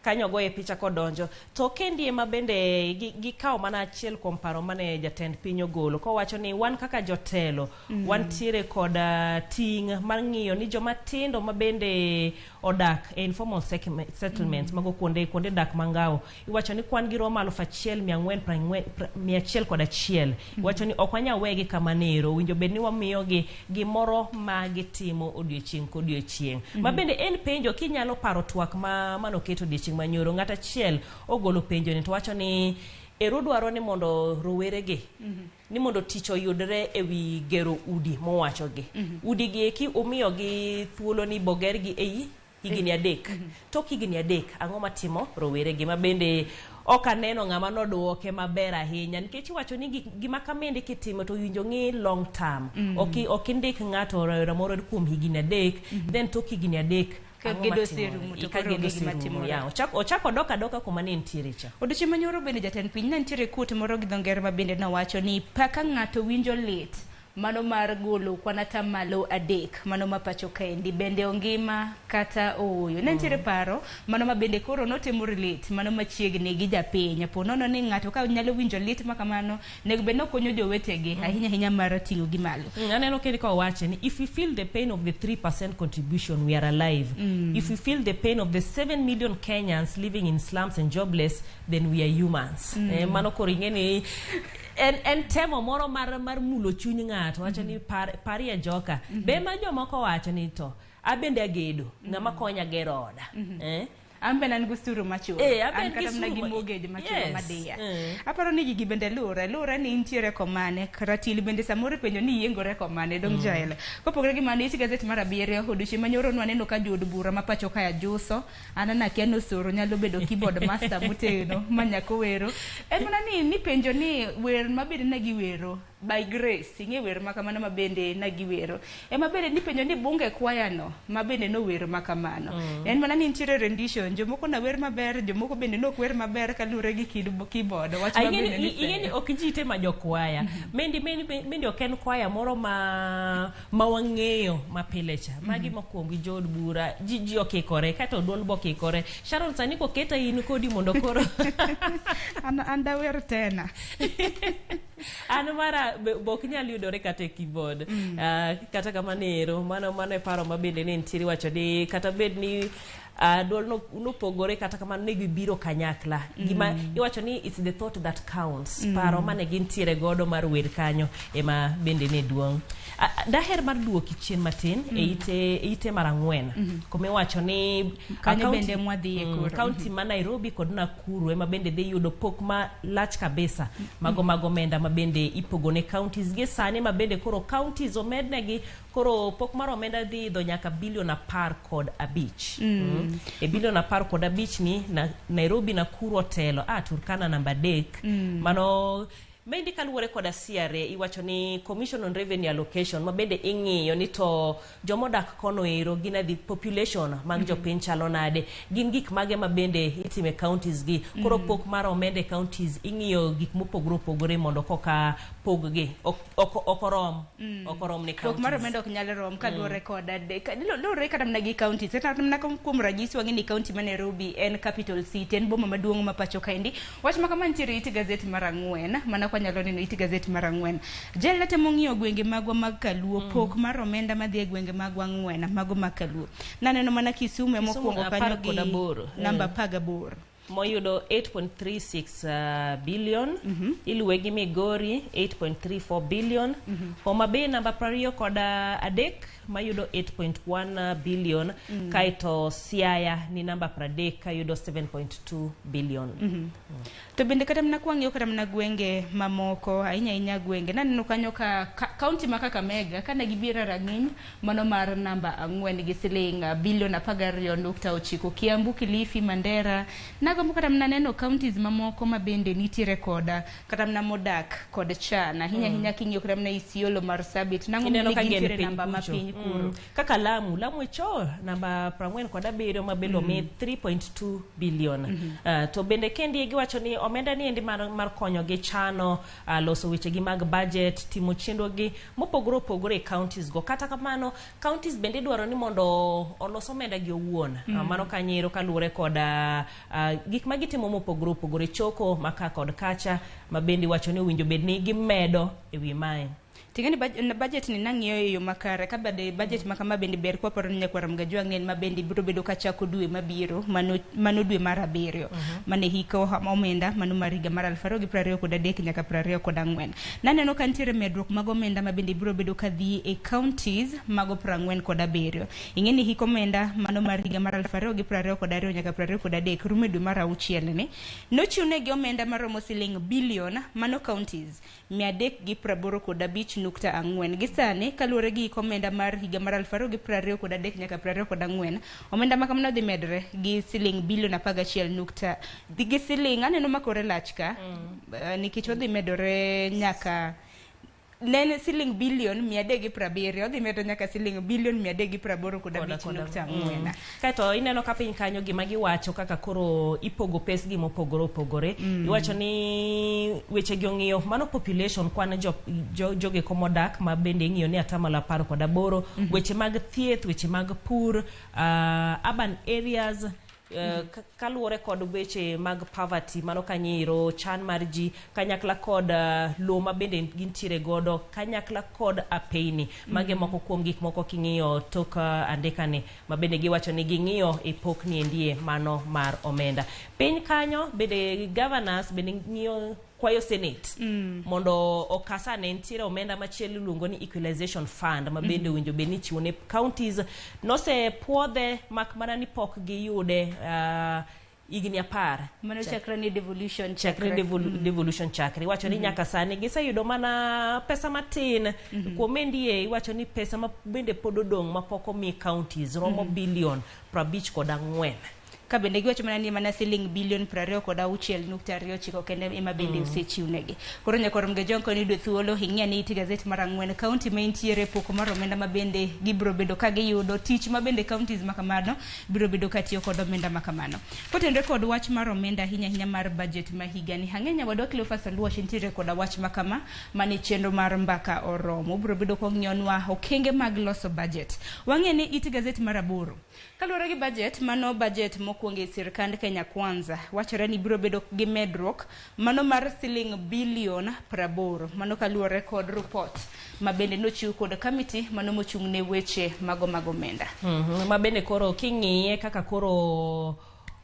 kanyo goye picha kodonjo. To kendi ema bende gikawo mana achiel kuom paro mane jatend piny ogolo kowacho ni wan kaka jotelo wantiere kod ting' mar ng'iyo ni joma tindo ma bende odak e informal settlements mago kuonde dak mangawo iwacho ni kwan gi romo 1441. Iwacho ni ok wanyal wegi kama nero, owinjo bed ni wamiyogi gimoro ma gitimo odiochieng' kodiochieng'. Ma bende en penjo kinyalo paro twak ma manoketo odiochieng' manyoro. Ng'at achiel ogolo penjo ni to wacho ni ero dwaro ni mondo roweregi ni mondo tich oyudre ewi gero udi mowachogi. Udi gi eki umiyogi thuolo ni bogergi ei higni 3. Tok higni 3 ang'o matimo roweregi ma bende ok aneno ng'ama noduoke maber ahinya nikech iwacho ni gima kamendi kitimo to winjo ng'i long term. Ok indik ng'ato rawera moro kuom higni 3 then tok higni 3 Ka gedo oserumo to ka koro gedo onge gima oserumo, timore. Ya, ochako dok adoka kuma ne nitiere cha. Odiochieng' manyoro bende jatend piny ne nitiere quote moro gi dho ngere ma bende nowacho ni paka ng'ato winjo lit mano mar golo kwan atamalo 3 mano ma pacho kaendi bende ongima kata ooyo. Ne nitiere paro mano ma bende koro notemo relate mano machiegni gi japiny. Po nono ni ng'ato ka nyalo winjo lit ma kamano nego bed ni okonyo jowetegi ahinya ahinya mar ting'o gi malo. Aneno kendo ka owache ni if we feel the pain of the 3% contribution we are alive. If we feel the pain of the 7 million Kenyans living in slums and jobless then we are humans. Mano koro ing'e ni en temo moro mar mulo chuny ng'ato wacho ni parie joka. Be ma jomoko wacho ni to abende agedo ng'ama konya gero oda. An bende an gi osuru machulo. Eh, an be An an gi kata mana osuru gi ma- mortgage machulo Yes. madiya. Mm. Aparo ni gigi bende luwre, luwre ni intiere komane. Ratil bende samoro ipenjo ni iyiengore komane, dong' Jael. Kopogore gi mano, it gazet mar abiriyo, odiochieng' manyoro nwaneno ka jood bura ma pacho ka juso. An anakia ni osoro nyalo bedo keyboard master motegno ma nyako wero. En mana ni nipenjo ni wer ma bende ne giwero by grace, ing'e wer ma kamano ma bende ne giwero. Ema bende nipenjo ni bunge kwaya no ma bende nowero ma kamano. En mana ni nitiere rendition, jomoko na wer maber, jomoko bende nok wer maber kaluwore gi keyboard. Wach ma bende Ing'eni niseyo. ok ji te ma jokwaya. Mendi ok en kwaya moro ma wang'eyo mapile cha. Magi mokwongo gi jood bura, ji okikore, kata duol be okikore. Sharon sani koketa in kodi mondo koro An dawer tena. An mara be ok nyal yudore kata e keyboard. Kata kamano ero, mano e paro ma bende ne nitiere wacho ni kata bed ni duol nopogore kata kamano ne gibiro kanyakla. Gima iwacho ni it's the thought that counts. Paro mane gintiere godo mar wer kanyo ema bende ne duong'. Daher mar duoki chien matin e ite mar 4 kumiwacho ni Kanyo bende mwadhiye koro. Kaunti ma Nairobi kod Nakuru ema bende dhi yudo pok malach kabisa mago mag omenda ma bende ipogo ne counties gi sani, ma bende koro counties omednegi koro pok mar omenda dhi idho nyaka bilion 15. E bilion 15 ni na, Nairobi, Nakuru otelo, Turkana namba 3. Mano Mendi kaluwore koda CRA, iwacho ni Commission on Revenue Allocation ma bende ing'iyo ni to jomodak kono ero gin adhi population mag jopiny chalo nade, gin gik mage ma bende itime counties gi koro pok mar omenda e counties ing'iyo gik mopogore opogore mondo koka pog gi ok orom ok orom ne Pok mar counties. omenda ok nyal rom kaluwore kod luwore kata mana gi counties, kata mana kuom ranyisi wang'e ni county ma Nairobi en capital city, en boma maduong' ma pacho kaendi. Wach ma kama nitiere it gazet mar 4, mana kwa nyalo neno it gazet mar 4. Jel temo ng'iyo gwenge magwa mag Kaluo, pok mar omenda madhi e gwenge magwa 4 mago mag Kaluo. Naneno mana Kisumu ema Kisumu okwongo apar kanyo kod gi aboro. namba 18. Moyudo 8.36 billion, iluwe gi Migori 8.34 billion, Homa Bay namba 23 mayudo 8.1 billion, kaeto Siaya ni namba 30 kayudo 7.2 billion. To bende kata mana kwang'iyo kata mana gwenge mamoko, ahinya ahinya gwenge naneno kanyo ka kaunti ma Kakamega kane gibiro e rang'iny mano mar namba 4 gi siling bilion 12.9, Kiambu, Kilifi, Mandera. Nagombo kata mana neno counties mamoko ma bende nitiere koda kata mana modak kod chan ahinya ahinya king'iyo kata mana Isiolo, Marsabit, nang'o Ineno ni ka gin gintiere piny namba kucho. mapiny kuro. Kaka Lamu e cho namba 47 ma bende omi 3.2 billion. To bende kendi giwacho ni omenda ni endi mar konyo gi chano loso wechegi mag budget, timo chenro gi mopogore opogore e counties go. Kata kamano counties bende dwaro ni mondo olos omenda gi owuon. Mano kanyero kaluwore kod gik ma gitimo mopogore opogore, choko maka kod kacha ma bende iwacho ni owinjo bed ni gimedo e wi mae. Ting'eni budget ni nang'iyo e yo makare ka bade budget ma kama bende ber kwaparo ni nyakwar Mgajwa ng'eny ma bende biro bedo kachako dwe mabiro mano dwe mar 7 mane hik omenda mano mar higa mar 2023 nyaka 24. Naneno ka nitiere medruok mag omenda ma bende biro bedo ka dhi e counties mago 47. Ing'e ni hik omenda mano mar higa mar 2022 nyaka 23 rumo e dwe mar 6 ni nochiwnegi omenda maromo siling bilion mano counties 385.4. Gi sani kaluwore gi hik omenda mar higa mar 2023 nyaka 24, omenda ma kamano dhi medre gi siling bilion 11 nukta gi siling aneno makore lach ka nikech odhi medore nyaka ne en siling bilion 370, odhi medo nyaka siling bilion 385.4. Kaeto ineno ka piny kanyo gima giwacho kaka koro ipogo pesgi mopogore opogore. Iwacho ni wechegi ong'iyo mano population, kwan jo jogo modak ma bende ing'iyo ni 18%, weche mag thieth, weche mag pur, urban areas, kaluwore kod weche mag poverty mano kanyiro chan mar ji kanyakla kod lowo ma bende gintiere godo kanyakla kod apeyni mage moko kuom gik moko king'iyo tok andikani ma bende giwacho ni ging'iyo e pokni endie mano mar omenda piny kanyo bende governors bende ng'iyo. kwayo Senate mondo okasa ne nitiere omenda machielo iluongo ni Equalization Fund ma bende owinjo bed ni ichiwo ne counties nosepuodhe mak mana ni pok giyude higni 10 Mano chakre ni devolution chakre devolution chakre iwacho ni nyaka sani giseyudo mana pesa matin kuom NDA. Iwacho ni pesa ma bende pod odong' mapok omi counties romo bilion 54. Ka bende giwacho mana ni mana siling bilion 26.29 kende ema bende osechiwnegi. Koro nyaka Mgejong koni yudo thuolo ing'e ni iti gazet mar 4 county ma intiere pok mar omenda ma bende gibiro bedo ka giyudo tich ma bende counties ma kamano biro bedo ka tiyo kod omenda ma kamano. Kotenore kod wach mar omenda ahinya ahinya mar budget ma higani, ang'e nyawadwa Cleophas Oluoch nitiere koda wach ma kama mane chenro mar mbaka oromo. Obiro bedo kong'iyonwa okenge mag loso budget. Wang'e ni iti gazet mar 8. Kaluwore gi budget, mano budget mokwongo e sirkand Kenya Kwanza, wachore ni biro bedo gi medruok mano mar siling bilion 80, mano kaluwore kod report ma bende nochiw kod committee mano mochung' ne weche mago mag omenda. Ma bende koro king'iye kaka koro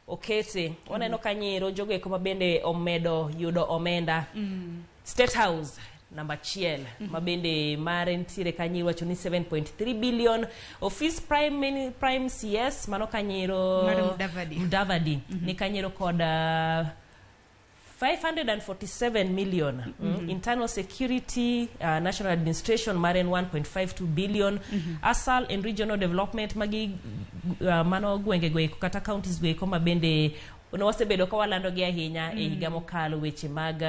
okete, waneno ka nyiro jogo eko ma bende omedo yudo omenda. State House namba 1 ma bende mare nitiere kanyo iwacho ni 7.3 billion. Office Prime CS mano kanyero Mar Mudavadi. Mudavadi ni kanyero kod 547 million. Internal Security, National Administration mare en 1.52 billion. ASAL and Regional Development magi mano gwenge goeko kata counties goeko ma bende wasebedo ka walando gi ahinya e higa mokalo weche mag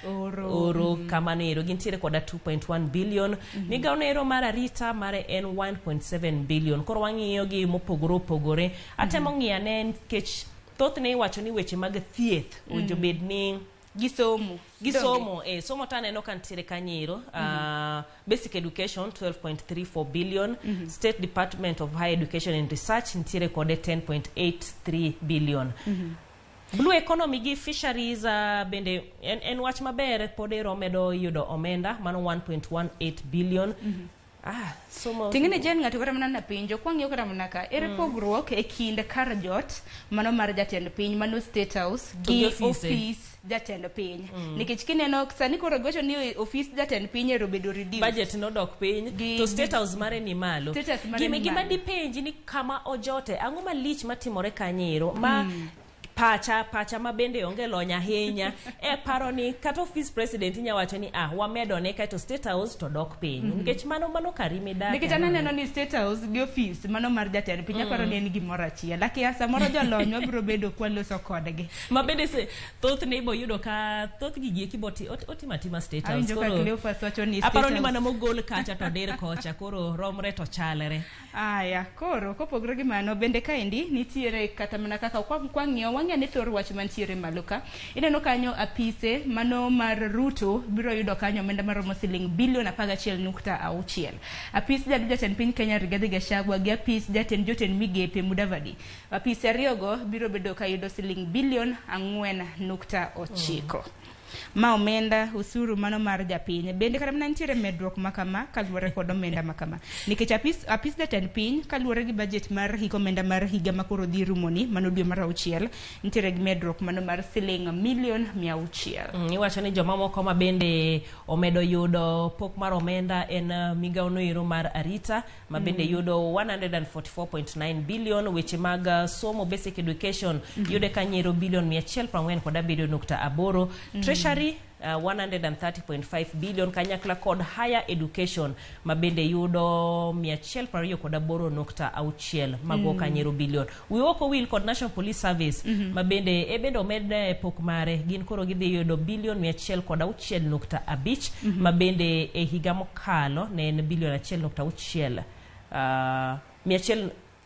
oro kamano ero gintiere koda 2.1 billion. Migawo nero mar arita mare en 1.7 billion. Koro wang'iyo gi mopogore opogore. Atemo ng'iyo ane nikech thothne iwacho ni weche mag thieth owinjo bed ni gisomo gisomo somo to aneno ka nitiere kanyero basic education 12.34 billion. State Department of Higher Education and Research nitiere kode 10.83 billion. Blue economy gi fisheries bende en wach maber pod ero medo yudo omenda mano 1.18 billion. Somo Ting'ni jen ng'ato kata mana napenjo kwang'iyo kata mana ka ere pogruok e kind kar jot mano mar jatend piny mano State House gi ofis jatend piny. Nikech kineno sani koro gocho ni ofis jatend piny ero bedo reduced. Budget nodok piny to State House mare ni malo. Gima dipenji ni kama ojote ang'o malich matimore kanyero ma pacha ma bende onge lony ahinya e paro ni kata office president inya wacho ni wamedo ne kaeto State House to dok piny. Nikech mano karimi dak. Nikech aneno ni State House gi office mano mar jatend piny aparo ni en gimoro achiel. Akia samoro jolony wabiro bedo kwaloso kodgi. Ma bende thothne ibo yudo ka thoth gigi eki boti otimo atima State House. Koro Cleophas wacho ni aparo ni mana mogol kacha to dir kocha koro romre to chalre. Aya, koro kopogore gi mano bende kaendi nitiere kata mana kaka kwang'iyo wang'e ni thor wach mantiere malo ka. Ineno kanyo apise mano mar Ruto biro yudo kanyo omenda maromo siling bilion 11.6. Apis jatend piny Kenya Rigathi Gachagua gi apis jatend jotend migepe Mudavadi. Apise ariyogo biro bedo ka yudo siling bilion 4.9. Ma omenda usuru mano mar japiny. Bende kata mana nitiere medruok makama kaluwore kod omenda makama. Nikech apis jatend piny kaluwore gi budget mar hik omenda mar higa makoro dhi rumoni mano dwe mar 6 nitiere gi medruok mano mar siling milion 600. Iwacho ni joma moko ma bende omedo yudo pok mar omenda en migawo noero mar arita ma bende yudo 144.9 billion. Weche mag somo basic education yude kanyero bilion 147.8. Treasury 130.5 billion kanyakla kod higher education ma bende yudo 128.6 mago kanyero billion. Wiwoko wil kod National Police Service ma bende ebende omed pok mare gin koro gidhi yudo bilion 106.5 ma bende e higa mokalo ne en bilion 1.6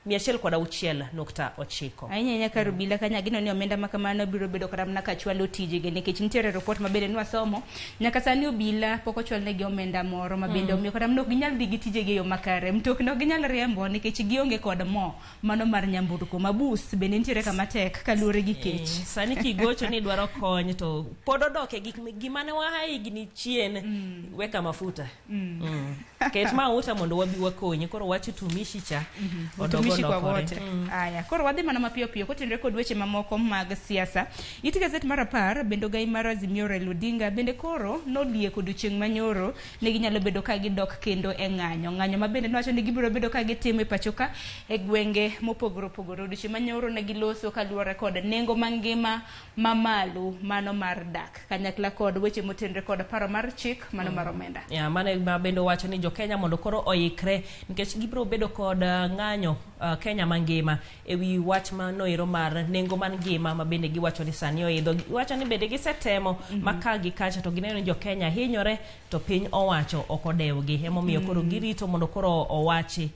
106.9. Ahinya ahinya kar obila kanya gino ni omenda makamano biro bedo kata mana ka chwalo tijegi nikech nitiere report ma bende nwasomo nyaka sani obila pok ochwalnegi omenda moro ma bende omiyo kata mana ok ginyal dhi gi tijegi e yo makare. Mtokni ok ginyal riembo nikech gionge kod mo mano mar nyamburko. Mabus bende nitiere kama tek kaluwore gi kech. Sani kigocho ni dwaro kony to pod odok e gik gima ne waha higni chien. Weka mafuta. Ket mauta mondo wabi wakonyi. Koro wach utumishi cha. Tuishi kwa olokore. wote. Aya, koro wadhi mana mapiyo piyo kotenore kod weche mamoko mag siasa. It gazet mar 10 bende ogai mar Azimio Raila Odinga bende koro nolieko odiochieng' manyoro ne ginyalo bedo ka gidok kendo e ng'anyo. Ng'anyo ma bende nowacho ni gibiro bedo ka gitimo e pacho ka e gwenge mopogore opogore. Odiochieng' manyoro ne giloso kaluwore kod nengo mangima mamalo mano mar dak kanyakla kod weche motenore kod paro mar chik mano mar omenda. Ya, mano ema bende owacho ni jokenya mondo koro oikre nikech gibiro bedo kod ng'anyo Kenya mangima e wi wach manoero mar nengo mar ngima ma bende giwacho ni sani oidho. Giwacho ni bende gisetemo ma ka gi kacha to gineno ni jokenya hinyore to piny owacho ok odewgi. Emomiyo koro girito mondo koro owachi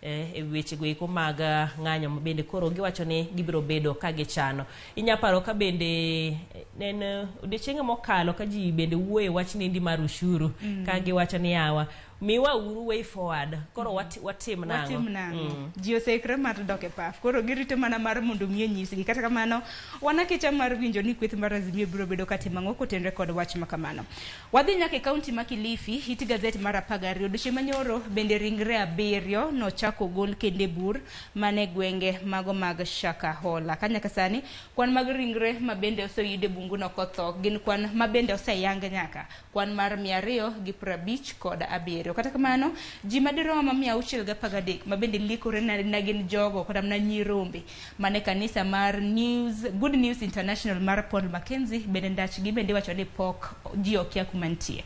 e weche go eko mag ng'anyo ma bende koro giwacho ni gibiro bedo ka gichano. Inya paro ka bende ne en odiochienge mokalo ka ji bende wuoyo e wach nendi mar ushuru ka giwacho ni yawa miwa uru way forward koro watim nang'o? Watim nang'o? Ji oseikre mar dok e pap. Koro girito mana mar mondo mi onyisgi. Kata kamano, wan akicha mar winjo ni kweth mar Azimio biro bedo katimo ang'o kotenore kod wach ma kamano. Wadhi nyaka e kaunti ma Kilifi, it gazet mar 12. Odiochieng' manyoro bende ringre 7 nochako gol kendo e bur mane gwenge mago mag Shakahola. Ka nyaka sani, kwan mag ringre ma bende oseyud e bunguno kotho gin kwan ma bende oseyang nyaka kwan mar 257. Kata kamano, ji madirom 613 ma bende likore na gin jogo kata mana nyirombe mane kanisa mar Good News International mar Paul Mackenzie bende ndachgi bende iwacho ni pok ji okia kuma nitie.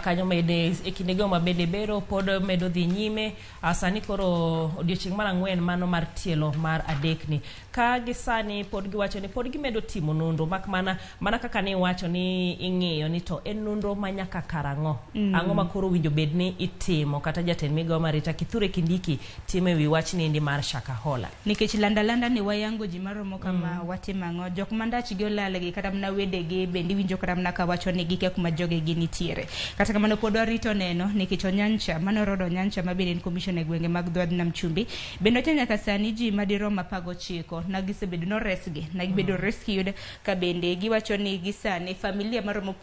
Kanyo bende e kindego ma bende bero pod medo dhi nyime. Sani koro odiochieng' mar 4 mano mar tielo mar 3 ni ka gi sani pod giwacho ni pod gimedo timo nonro mak mana kaka ne iwacho ni ing'iyo ni to en nonro ma nyaka karang'o. Ang'o ma koro winjo bed ni itimo kata jatend migawo mar Rita Kithure Kindiki timo e wi wach nendi mar Shakahola. Nikech landa landa ni wayango ji maromo kama watimo ang'o, jok ma ndachgi olalgi kata mana wedegi bende iwinjo kata mana kawacho ni gikia kuma jogegi nitiere. Kata kamano pod warito neno nikech Onyancha mano Rodo Onyancha ma bende en commissioner e gwenge mag dho wadh Nam Chumbi bende wacho nyaka sani ji madirom 19 na gisebedo noresgi na gibedo rescued ka bende giwacho ni gisani familia maromo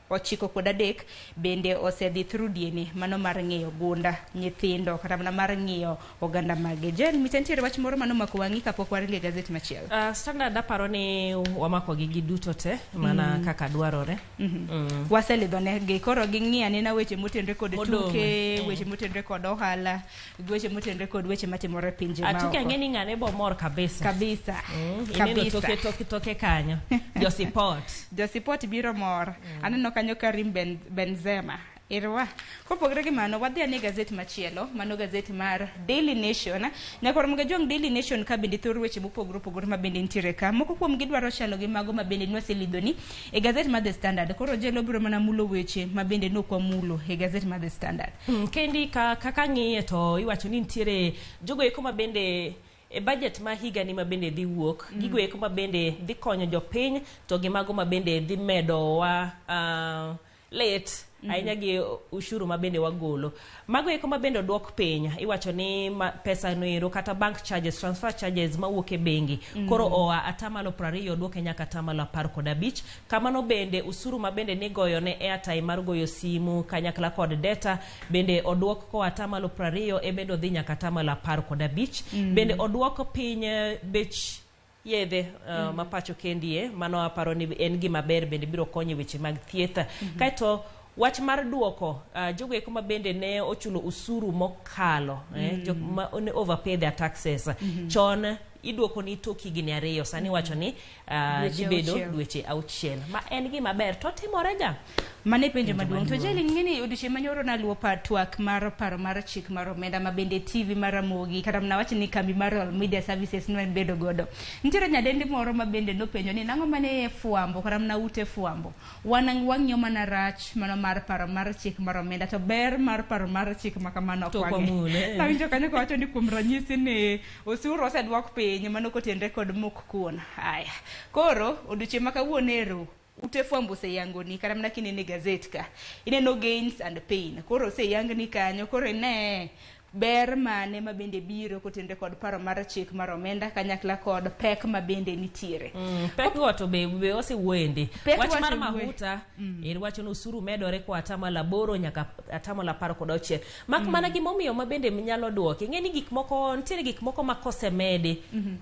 93 bende osedhi through DNA mano mar ng'iyo gunda nyithindo kata mana mar ng'iyo oganda mage. Jen, mita nitiere wach moro mano omako wang'i kapok waringo e gazet machielo? Standard aparo ni wamako gi giduto te mana kaka dwarore. Waselidho negi koro ging'i anena weche motenore kod tuke, weche motenore kod ohala, gi weche motenore kod weche matimore e pinje maoko. Tuke ang'e ni ng'ane bo mor kabisa. Kabisa. Ineno toke toke kanyo. Josipot. Josipot biro mor. Aneno kanyo Karim Benzema. Irwa. Kopogore gi mano, wadhi ane gazet machielo, mano gazet mar Daily Nation. Nyakwar Mugajwang' Daily Nation ka bende thoro weche mopogore opogore ma bende nitiere ka. Moko kuom gi dwaro chalo gi mago ma bende nwaselidhoni e gazet mar The Standard. Koro jelo biro mana mulo weche ma bende nokwa mulo e gazet mar The Standard. Kendi kaka ng'iye to iwacho ni nitiere jogo eko ma bende e budget ma higa ni ma bende dhi wuok, gigo eko ma bende dhi konyo jopiny to gi mago ma bende dhi medo wa late ahinya gi ushuru ma bende wagolo. Mago eko ma bende oduok piny, iwacho ni pesa noero kata bank charges, transfer charges mawuok e bengi koro oa 20% oduoke nyaka 15%. Kamano bende usuru ma bende nigoyo ne airtime mar goyo simu kanyakla kod data bende oduok koa 20% e bende odhi nyaka 15%. Bende oduok piny bech yedhe mapacho kendie, mano aparo ni en gima ber bende biro konyo weche mag thieth. Kaeto wach mar duoko jogo eko ma bende ne ochulo usuru mokalo, jok ma ne overpay their taxes. Chon iduoko ni tok higni 2, sani wacho ni dhi bedo dweche 6. Ma en gima ber to timore ga. Mano e penjo maduong'. To Jeli, ng'eni odiochieng' manyoro naluwo twak mar paro mar chik mar omenda ma bende TV mar Ramogi kata mana wach ni kambi mar Royal Media Services ne bedo godo. Nitiere nyadendi moro ma bende nopenjo ni nang'o mane fwambo kata mana ute fwambo. Wan wang'iyo mana rach mano mar paro mar chik mar omenda to ber mar paro mar chik ma kamano ok wang'e. Nawinjo kanyo kawacho ni kuom ranyisi ni osuru oseduok piny mano kotenre kod mok kuon. Aya. Koro odiochieng' ma kawuono ero ute fwambo oseyangoni kata mana kinene gazet ka ineno gains and pain. Koro oseyangni kanyo, koro ine Ber mane ma bende biro kotenore kod paro mar chik mar omenda kanyakla kod pek ma bende nitiere. Pek go to be osewuoye. Pek Wach mar wasewuoye. mahuta en wacho ni osuru medore koa 8% nyaka 16%. Mak mana gimomiyo ma bende nyalo duoki. Ing'e ni gik moko nitiere gik moko ma kosemedi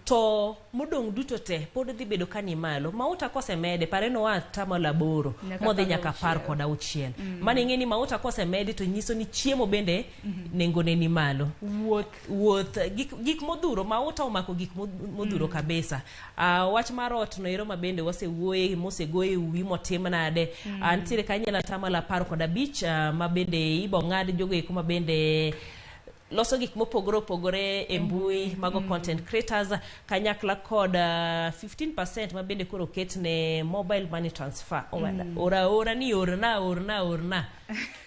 to modong' duto te pod dhi bedo ka ni malo. Mauta kosemedi pare noa 8% Nyaka modhi 16. nyaka 16. Mano ing'e ni mauta kosemedi to nyiso ni chiemo bende nengone ni malo. Wuoth gik modhuro mauta omako gik modhuro kabisa. Wach mar ot no ero ma bende wasewuoye mosegoye uwi motim nade. Nitiere kanyo 15% ma bende ibo ng'ad jogo eko ma bende loso gik mopogore opogore e mbui mago content creators kanyakla kod 15% ma bende koro oket ne mobile money transfer. Omenda ora ora ni orna orna orna.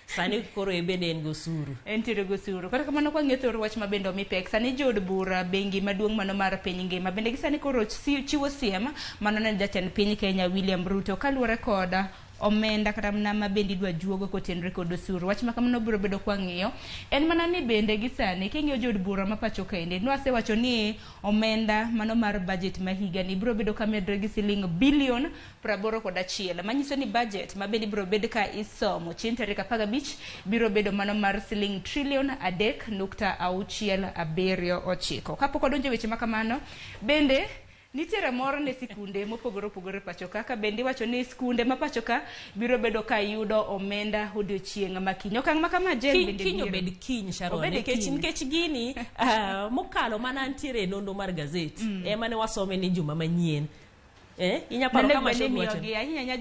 Sani koro e bende en gosuru. Entiere gosuru. Kata kamano kwang'iyo thor wach ma bende omi pek sani jood bura bengi maduong' mano mar piny ngima bende gi sani koro chiwo siem mano ne jatend piny Kenya William Ruto kaluwore kod omenda kata mana ma bende idwa juogo kotenore kod osuru. Wach ma kamano biro bedo kwang'iyo en mana ni bende gi sani king'iyo jood bura ma pacho kaendi nwasewacho ni omenda mano mar budget ma higani biro bedo ka medore gi siling bilion 81, manyiso ni budget ma bende ibiro bed ka isomo chieng' tarik 15 biro bedo mano mar siling trilion 3.679. Kapok wadonjo e weche ma kamano, bende nitiere mor ne sikunde mopogore opogore pacho ka, ka bende iwacho ni sikunde ma pacho ka biro bedo ka yudo omenda odiochieng' ma kiny. Okang' ma kama Jane Kiny, bende kiny biro. obed kiny Sharon, Obed nikech kiny. nikech gini mokalo mana nitiere e nonro mar gazet ema ne wasome ni juma manyien. Inya paro Nende kama bende Sharon wacho. imiyogi ahinya ahinya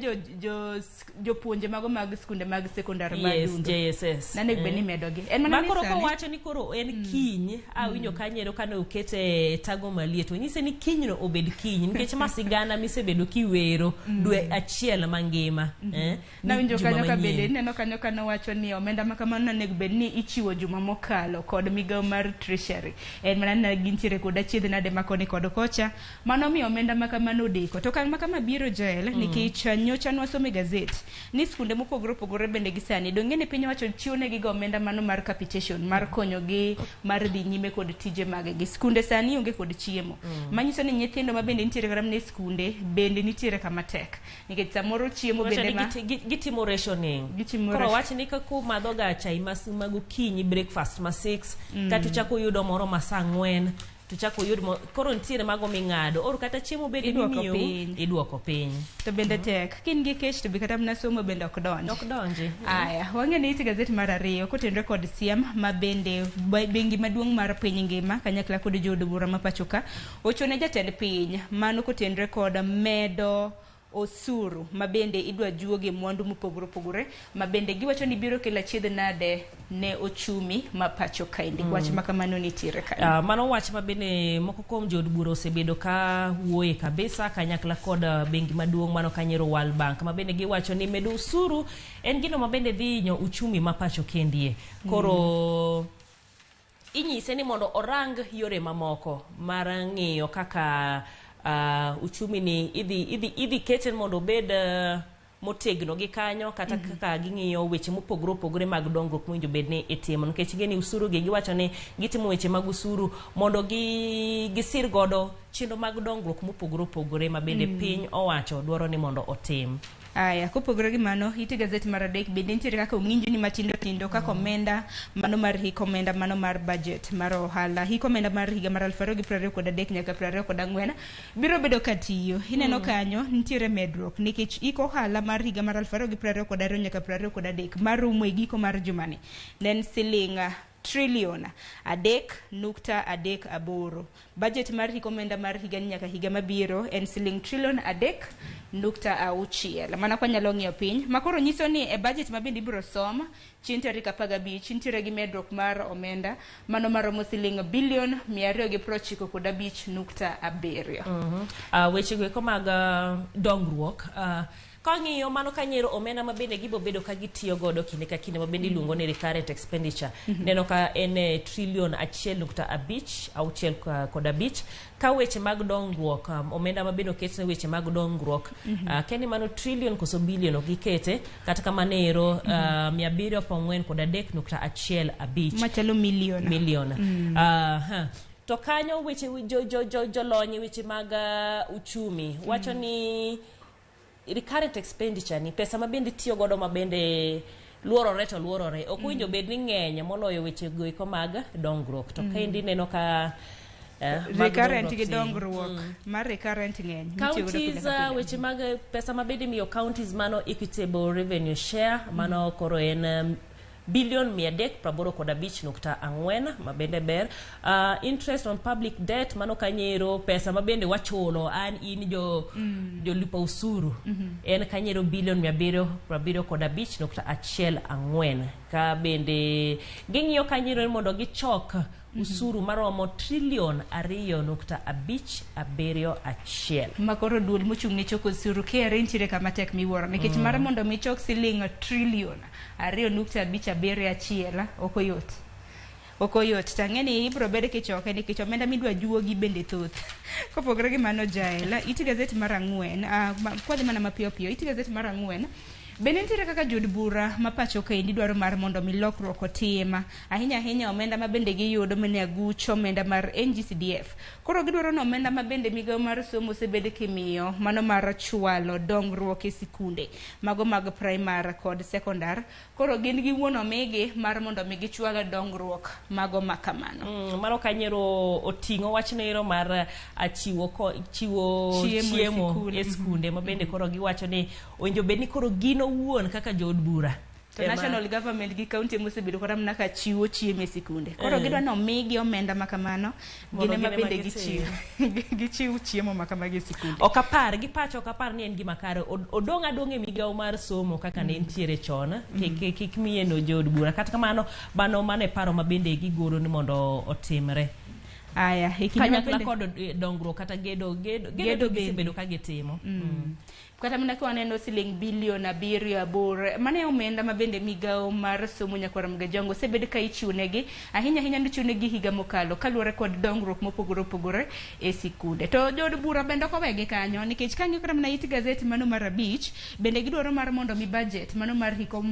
jopuonje mago mag skunde mag sekondar ma Yes, Dundo. JSS. Nanego bed ni imedogi. En mana Ma ni koro sani kowacho ni koro en kiny, awinjo kanyo kane okete tago maliet, onyise ni kinyno obed kiny, nikech ma sigana misebedo kiwero dwe achiel mangima. Ni Nawinjo juma kanyo ka bende manyien. ineno kanyo ka nowacho ni omenda ma kamano onego bed ni ichiwo juma mokalo kod migawo mar treasury. En mana ni gintiere kod achiedh nade ma koni kod kocha. Mano miyo omenda ma kamano odeko. To okang' ma kama biro Joel nikech nyocha nwasomo e gazet ni skunde mopogore opogore bende gi sani dong' ni piny owacho chiwo negi ga omenda mano mar capitation mar konyogi mar dhi nyime kod tije maggi. Skunde sani onge kod chiemo. Manyiso ni nyithindo ma bende nitiere kata mana e skunde bende nitiere kama tek. Nikech samoro chiemo Wacho bende ni ma gitimo rationing. Gitimo Koro wach ni kaka umadho ga chai ma gokinyi breakfast ma 6 kata uchako uyudo moro ma saa 4 tuchako uyud koro nitiere mago ming'ado or kata chiemo bende Idwoko mimiyou piny. idwoko piny. To bende tek. Ka in gi kech to be kata mana somo bende ok donj. Ok donji. Aya, wang'e ni ite gazet mar 2 kotenore kod siem ma bende bengi maduong' mar piny ngima kanyakla kod jood bura ma pacho ka ochone jatend piny mano kotenore kod medo osuru ma bende idwa juoge mwandu mopogore opogore ma bende giwacho ni biro kelo achiedh nade ne ochumi ma pacho kaendi. Wach ma kamano nitiere kanyo. Mano wach ma bende moko kuom jood bura osebedo ka wuoye kabisa kanyakla kod bengi maduong' mano kanyero World Bank ma bende giwacho ni medo osuru en gino ma bende dhi hinyo uchumi ma pacho kendie. Koro inyise ni mondo orang yore mamoko mar ng'iyo kaka uchumi ni idhi kete mondo obed motegno gi kanyo kata kaka ging'iyo weche mopogore opogore mag dongruok mowinjo bed ni itimo, nikech ing'e ni usuru gi giwacho ni gitimo weche mag usuru mondo gisir godo chenro mag dongruok mopogore opogore ma bende piny owacho dwaro ni mondo otim. Aya, kopogore gi mano, ite gazet mar 3 bende nitiere kaka ong'injo ni matindo tindo kaka omenda mano mar hik omenda mano mar budget mar ohala hik omenda mar higa mar 2023 nyaka 24 biro bedo ka tiyo. Ineno kanyo nitiere medruok nikech hik ohala mar higa mar 2022 nyaka 23 marumo e giko mar jumani ne en siling trilion 3.38. Budget mar hik omenda mar higa ni nyaka higa mabiro en siling trilion 3.6. Mana kwa nyalo ng'iyo piny makoro nyiso ni e budget ma bende ibiro som chieng' tarik 15 nitiere gi medruok mar omenda mano maromo siling bilion 295.7. Weche go eko mag dongruok Kang'iyo mano kanyero omenda ma bende gibo bedo ka gitiyo godo kinde ka kinde ma bende iluongo ni recurrent expenditure. Neno ka en trilion 1.565. Ka weche mag dongruok, omenda ma bende oket ne weche mag dongruok, keni mano trilion koso bilion ok gikete, kata kamano ero 743.15 Machalo milion. Milion. To kanyo weche jo jolony e weche mag uchumi wacho ni recurrent expenditure ni pesa ma bende tiyo godo ma bende luorore to luorore ok owinjo bed ni ng'eny moloyo weche go eko mag dongruok to kaendi neno ka mag Recurrent gi dongruok. Dongruok mar recurrent ng'eny mitiyogodo pile Counties ka pile. Weche mag pesa ma bende imiyo counties, mano equitable revenue share, mano koro en bilion 385.4 ma bende ber. Interest on public debt, mano kanyero pesa ma bende wachulo an in jo jolipa usuru, en kanyero bilion 775.14. Ka bende ging'iyo kanyero ni mondo gichok usuru maromo trilion 2.571. Ma koro duol mochung' ne choko osuru KRA nitiere kama tek miwuoro nikech mar mondo mi chok siling trilion 2.571 ok oyot, ok oyot. To ang'e ni ibiro bed kichoke nikech omenda midwa juogi bende thoth. Kopogore gi mano, Jael, it gazet mar 4, kwadhi mana mapiyo piyo, it gazet mar 4 bende nitiere kaka jood bura ma pacho kaendi dwaro mar mondo mi lokruok otim ahinya ahinya omenda ma bende giyudo mane aguch omenda mar NGCDF. Koro gidwaro ni omenda ma bende migawo mar somo osebed kimiyo mano mar chwalo dongruok e sikunde mago mag primar kod sekondar, koro gin giwuon omigi mar mondo mi gichwal dongruok mago ma kamano. Mano kanyero oting'o wachno ero mar chiwo chiemo e chiemo sikul. E skunde ma bende koro giwacho ni owinjo bed ni koro gin owuon kaka jood bura to national government gi county mosebedo kata mana ka chiwo chiemo e sikunde, koro gidwa ni omigi omenda ma kamano mondo gin ema gin ema bende gichiw chiemo ma kamagi e sikunde. Ok apar gi pacho, ok apar ni en gima kare. Odong' adong' e migawo mar somo kaka ne entiere chon, kik miye no jood bura. Kata kamano mano e paro ma bende gigolo ni mondo otimre Aya, e kinde ma kanyakla bende kod dongruok kata gedo gedo Gedo gedo bende. Gisebedo ka gitimo. Kata mana ka waneno siling bilion 7 8, mano e omenda ma bende migawo mar somo nyakwar Mgajongo osebed ka ichiwo negi ahinya ahinya, nichiwo negi higa mokalo kaluwore kod dongruok mopogore opogore e sikunde. To jood bura bende ok owegi kanyo nikech kang'iyo kata mana it gazet mano mar 5, bende gidwaro mar mondo mi budget mano mar hiko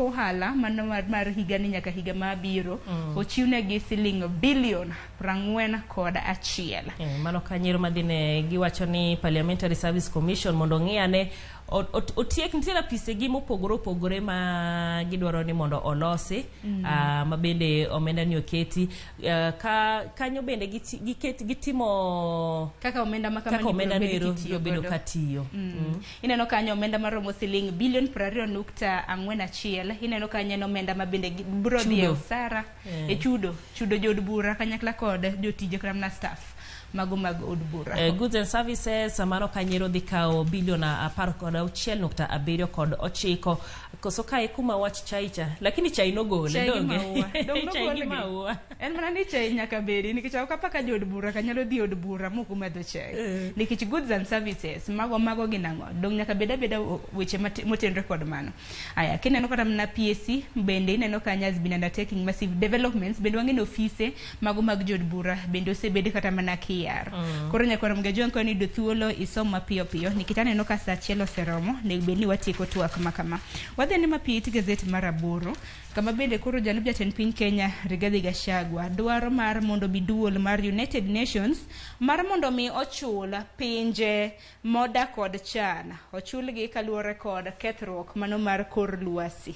ohala mano mar higani nyaka higa mabiro ochiwnegi siling bilion 41. Mano kanyero madhine giwacho ni Parliamentary Service Commission mondo ong'i ane otiek nitiere apisegi mopogore opogore ma gidwaro ni mondo olosi, ma bende omenda ni oketi. Ka kanyo bende gitimo kaka omenda ma kaka kamano omenda ibiro bed no ero kitiyo biro bedo godo. ka tiyo. Ineno kanyo omenda maromo siling bilion 20.41. Ineno kanyo en omenda ma bende biro dhi e Chudo. osara e chudo jood bura kanyakla kod jotije kata mana staff mago mag od bura. Goods and services, mano kanyero dhi kawo bilion 16.79. Koso kae kuma wach chai cha, lakini chai nogole Chai gi donge? maua. Dong' Chai gi nogolgi. maua. En mana ni chai nyaka bedi nikech ok apaka jood bura ka nyalo dhi od bura mok omadho chai nikech goods and services mago gin ang'o? Dong' nyaka bed abeda weche motenore kod mano. Aya, kineno kata mana PSC bende ineno kanyo has been undertaking massive developments. Bende wang'e ni ofise mago mag jood bura bende osebed kata mana kiyaro. Koro nyakwar Mgajwang', ka niyudo thuolo isom mapiyo piyo nikech aneno ka saa 1 oseromo, onego bed ni watieko twak ma kama. Wadhi ane mapiyo it gazet mar 8, kama bende koro jalup jatend piny Kenya Rigathi Gachagua dwaro mar mondo mi duol mar United Nations mar mondo mi ochul pinje modak kod chan, ochulgi kaluwore kod kethruok mano mar kor lwasi.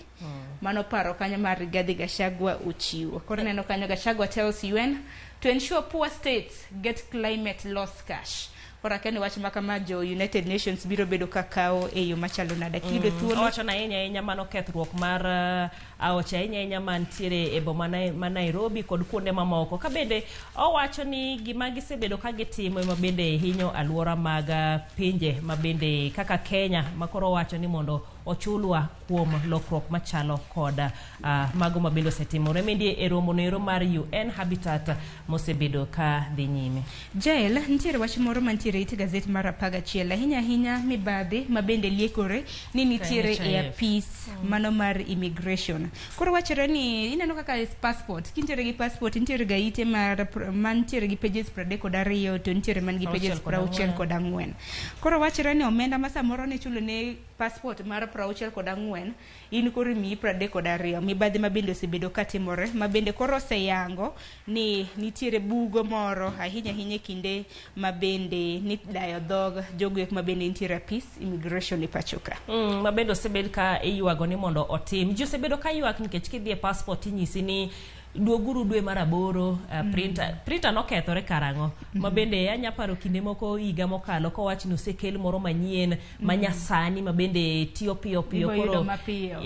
Mano paro kanyo mar Rigathi Gachagua ochiwo. Koro ineno kanyo Gachagua tells UN to ensure poor states get climate loss cash. Koro akia ni wach ma kama jo United Nations biro bedo ka kawo e yo machalo nade. Kiyudo thuolo Owacho na ahinya ahinya mano kethruok mar aoche ahinya ahinya mantiere e boma ma Nairobi kod kuonde mamoko. Ka bende owacho ni gima gisebedo ka gitimo ema bende hinyo aluora mag pinje ma bende kaka Kenya, ma koro owacho ni mondo ochulwa kuom lokruok machalo kod mago ma bende osetimore mendie e romo noero mar UN Habitat mosebedo ka dhi nyime. Jael, nitiere wach moro mantiere it gazet mar 11 ahinya ahinya mibadhi ma bende liekore ni nitiere e NHIF. apis mano mar immigration. Koro wachore ni ineno kaka passport, kintiere gi passport nitiere ga ite mar mantiere gi pages 32 to nitiere man gi pages 64. Koro wachore ni omenda ma samoro ne chulo ne passport mar 64 in koro imiyi 32. Mibadhi ma bende osebedo katimore ma bende koro oseyango ni nitiere bugo moro ahinya ahinya e kinde ma bende nidayo dhog jogo ek ma bende nitiere apis immigration e pacho ka. Ma bende osebed ka iywago ni mondo otim. Ji osebedo ka ywak nikech kidhi e passport inyisi ni duoguru dwe mar 8, printer nokethore karang'o. Ma bende anya paro kinde moko higa mokalo kowach ni osekel moro manyien ma nyasani ma bende tiyo piyo piyo. Ibo yudo mapiyo.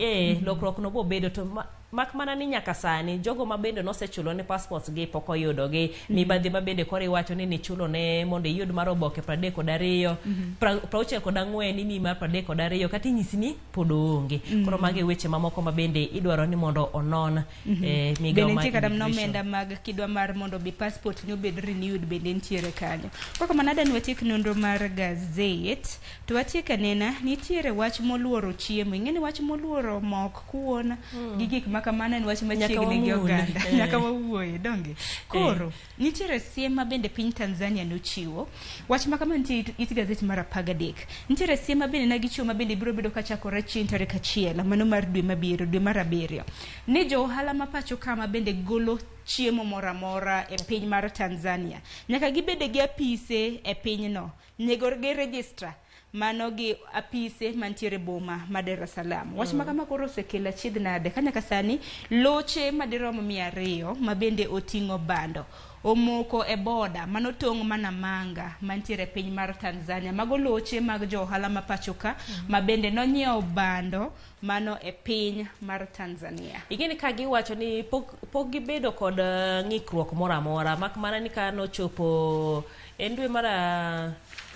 Lokruok no bobedo to mak mana ni nyaka sani jogo ma bende nosechulo ne passports gi pok oyudogi. Mibadhi ma bende koro iwacho ni nichulo ne mondo iyud mar oboke 32, 64 imiyi mar 32 kata inyisi ni pod oonge. Koro magi e weche mamoko ma bende idwaro ni mondo onon migawo Bende mar nitie kata mana immigration. omenda mag kidwa mar mondo bi passport ni obed renewed bende nitiere kanyo. Koro kamano adwa ni watiek nonro mar gazet to watiek anena nitiere wach moluoro chiemo. Ing'e ni wach moluoro mok kuon gi gik ma kamano en wach machiegni gi oganda. Nyaka wawuoye donge. Koro nitiere siem ma bende piny Tanzania nochiwo. Wach ma kamano nitie it gazet mar 13. Nitiere siem ma bende negichiwo ma bende biro bedo kachakore chieng' tarik 1 mano mar dwe mabiro dwe mar 7. Ni jo ohala ma pacho ka ma bende golo chiemo moro amora e piny mar Tanzania nyaka gibed gi apise e pinyno. Nego gi register mano gi apise mantiere boma ma Dar es Salaam. Wach ma kama koro osekelo achiedh nade ka nyaka sani loche madirom 200 ma bende oting'o bando omoko e boda mano tong' mana Manga mantiere e piny mar Tanzania. Mago loche mag jo ohala ma pacho ka ma bende nonyiewo bando mano e piny mar Tanzania. Ing'e ka giwacho ni pok gibedo kod ng'ikruok moro amora mak mana ni ka nochopo en dwe mar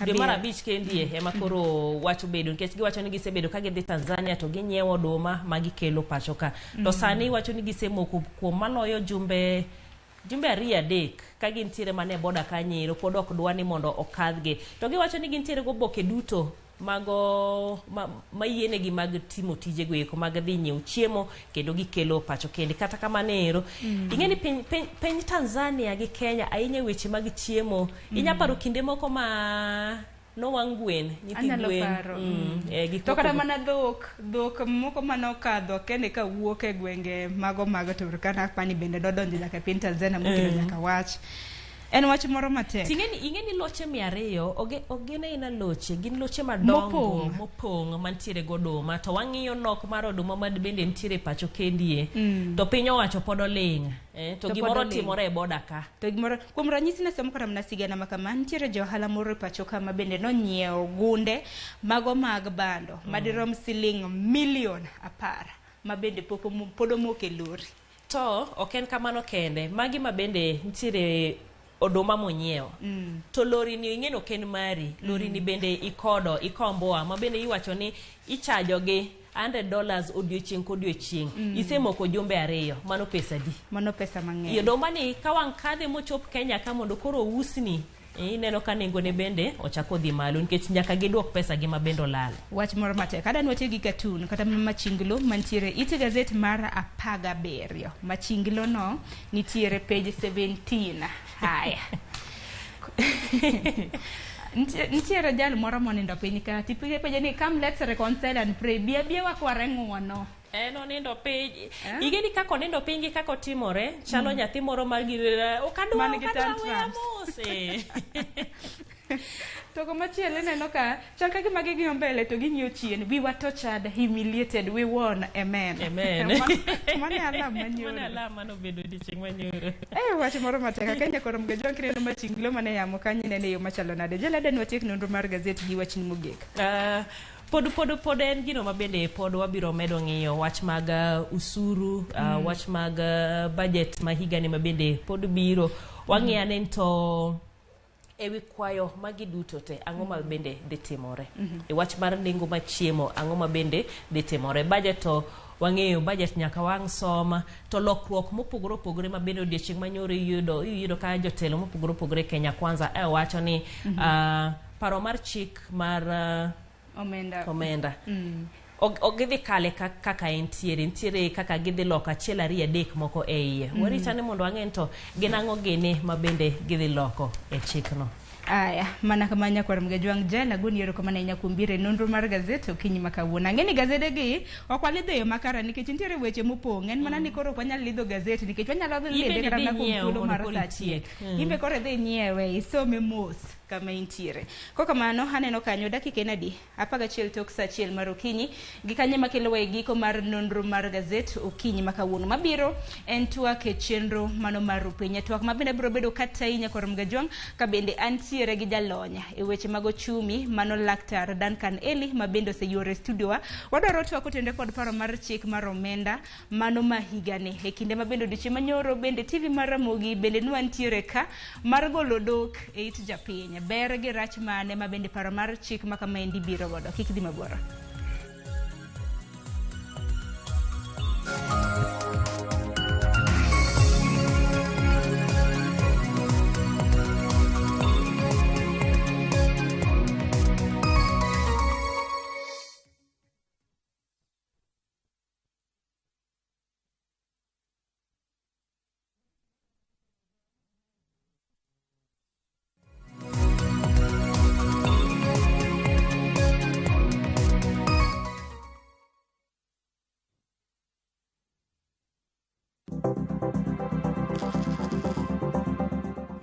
5 kendie ema koro wach obedo nikech giwacho ni gisebedo ka gidhi Tanzania to ginyiewo oduma ma gikelo pacho ka. To sani iwacho ni gisemoko kuom maloyo jumbe 2-3 ka gintiere mana e boda kanyo pod ok dwa ni mondo okadhgi. To giwacho ni gintiere goboke duto mago mayienegi mag timo tijego eko mag dhi nyiewo chiemo kendo gikelo pacho kende. Kata kamano ero ing'e ni piny Tanzania gi Kenya ahinya weche mag chiemo inya paro kinde moko ma nowang' gwen nyithi gwen to kata mana dhok moko manokadho kende kawuok e gwenge mago mag Turkana apani bende dodonjo nyaka e piny Tanzania mokelo nyaka wach. En wach moro matek. Ting'e ni loche 200 ok gin aina loche, gin loche madongo mopong' mantiere goduma to wang'iyo nok mar oduma ma bende nitiere pacho kendie to piny owacho pod oling' to gimoro timore e boda ka. To gimoro kuom ranyisi nasomo kata mana sigana ma kama nitiere jo ohala moro e pacho ka ma bende nonyiewo gunde mago mag bando madirom siling 10 million ma bende pod omoko e lori. To ok en kamano kende, magi ma bende nitiere oduma monyiewo to lori ni ing'e ni ok en mari, lori ni bende ikodo ikomboa ma bende iwacho ni ichajo gi $100 odiochieng' kodiochieng'. Isemoko jumbe 2 mano pesa di? Mano pesa mang'eny. Oduma ni ka wang' kadhe mochop Kenya ka mondo koro ousni ineno ka nengone bende ochako dhi malo nikech nyaka giduok pesa gi ma bende olal. Wach moro matek. Adwa ni watiyo gi cartoon kata machinglo mantiere it gazet mar 17. Machinglo no nitiere page 17. Haya. Nitiere jal moro monindo piny ka tipige penjo ni come let's reconcile and pray. Bia bia wakware ng'uono. En onindo piny. Ing'e ni kaka onindo piny gi kaka otimore chalo nyathi moro mar gi ok adwa weya mos. To komachielo ineno ka chal ka gima ging'iyo mbele to ging'iyo chien. We were tortured, humiliated, we won. Amen. Amen. Mano e alam manyoro. Mano e alam manobedo odiochieng' manyoro. Wach moro matek. Akenya koro mgejwa kineno machinglo mane yamo kanyo ineno e yo machalo nade. Jalada ni watiek nonro mar gazet gi wachni mogik. Pod en gino ma bende pod wabiro medo ng'iyo wach mag usuru, wach mag budget ma higani ma bende pod biro. Wang'iyo ane to Ewi kwayo magi duto te, ang'o ma bende dhi timore? E wach mar nengo mar chiemo, ang'o ma bende dhi timore? Budget to wang'eyo budget nyaka wang' som, to lokruok mopogore opogore ma bende odiochieng' manyoro iyudo iyudo ka jotelo mopogore opogore Kenya Kwanza e wacho ni paro mar chik mar omenda, omenda. Ok gidhi kale kaka entiere, nitiere kaka gidhi loko achiel ariyo adek moko e iye. Warita ni mondo wang'e ni to gin ang'o gini ma bende gidhi loko e chikno. Aya, mana kama nyakwar Mgajwang' Jel agoni erokamano ahinya kuom biro e nonro mar gazet okinyi ma kawuono. Ang'e ni gazede gi ok walidho e yo makare nikech nitiere weche mopong'. En mana ni koro ok wanyal lidho gazet nikech wanyalo dhi In lidhe bende kata idhi mana kuom nyiew thuolo mondo mar koro saa achiel. itiek. In be koro idhi nyiewe, isome mos kama intiere. Kokamano, aneno kanyo dakika en adi? 11 tok saa achiel mar okinyi. Gi kanye makelowa e giko mar nonro mar gazet okinyi ma kawuono. Mabiro en twak e chenro mano mar Rupiny. Twak ma bende biro bedo katayi nyakwar Mgajwang' ka bende antiere gi jalony e weche mag ochumi mano Laktar Duncan Eli ma bende oseyuore e studio wa. Wadwaro twak kotenore kod paro mar chik mar omenda mano ma higani. E kinde ma bende odiochieng' manyoro bende TV mar Ramogi bende nwantiere ka mar golo dok e it japiny. Ber gi rach mane ma bende paro mar chik ma kamaendi biro godo. Kik dhi mabor.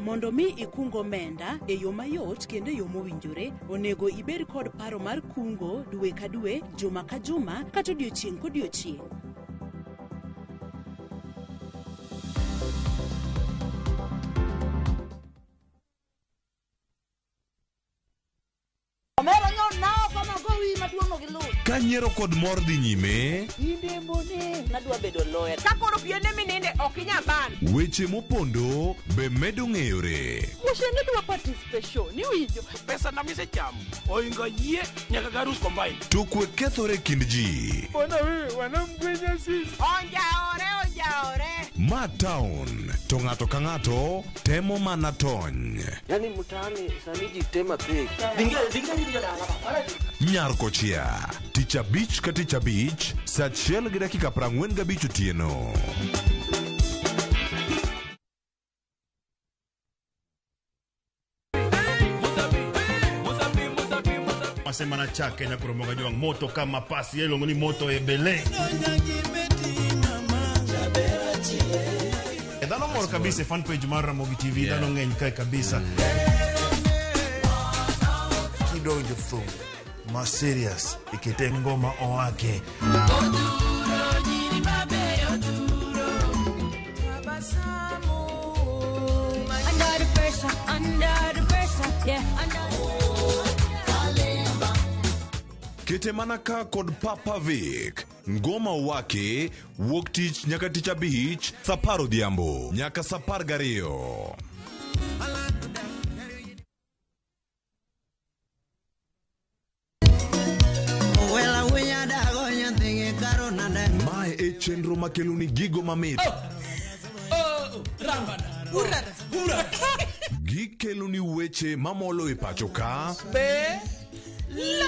Mondo mi ikung omenda e yo mayot kendo e yo mowinjore, onego ibed kod paro mar kungo dwe ka dwe, juma ka juma, kata odiochieng' kodiochieng'. Omera nyona oko mago wi maduong' no gi luth. Ka nyiero kod mor dhi nyime, Nadwa bedo lawyer. Ka koro piende mininde ok inyal ban. weche mopondo be medo ng'eyore. Wuoche dwa participation, iwinjo. Pesa na misechamo oingo yie nyaka garus combine. To kwe kethore e kind ji. Bwana wewe wanamgwenya sisi. Onjaore, onjaore. Ma town to ng'ato ka ng'ato temo mana tony. Yaani mtaani sani ji tema pek. Nyar kochia tich abich ka tich abich saa achiel gi dakika 45 otieno. Wasema na chake na kuromoga jwang moto kama pasi iluongo ni moto ebele. E, Dhano mor kabisa e fan page mar Ramogi TV Yeah. dhano ng'eny kae kabisa. Kidonjo thum ma serious ikete ngoma owake. Under the pressure, under the pressure, yeah. Under Kete mana ka kod Papa Vic. Ngoma wake wuok tich nyaka tich abich saa apar odhiambo nyaka saa 12. Mae e chenro makeloni gigo mamit. Gikeloni weche mamolo e pacho ka Be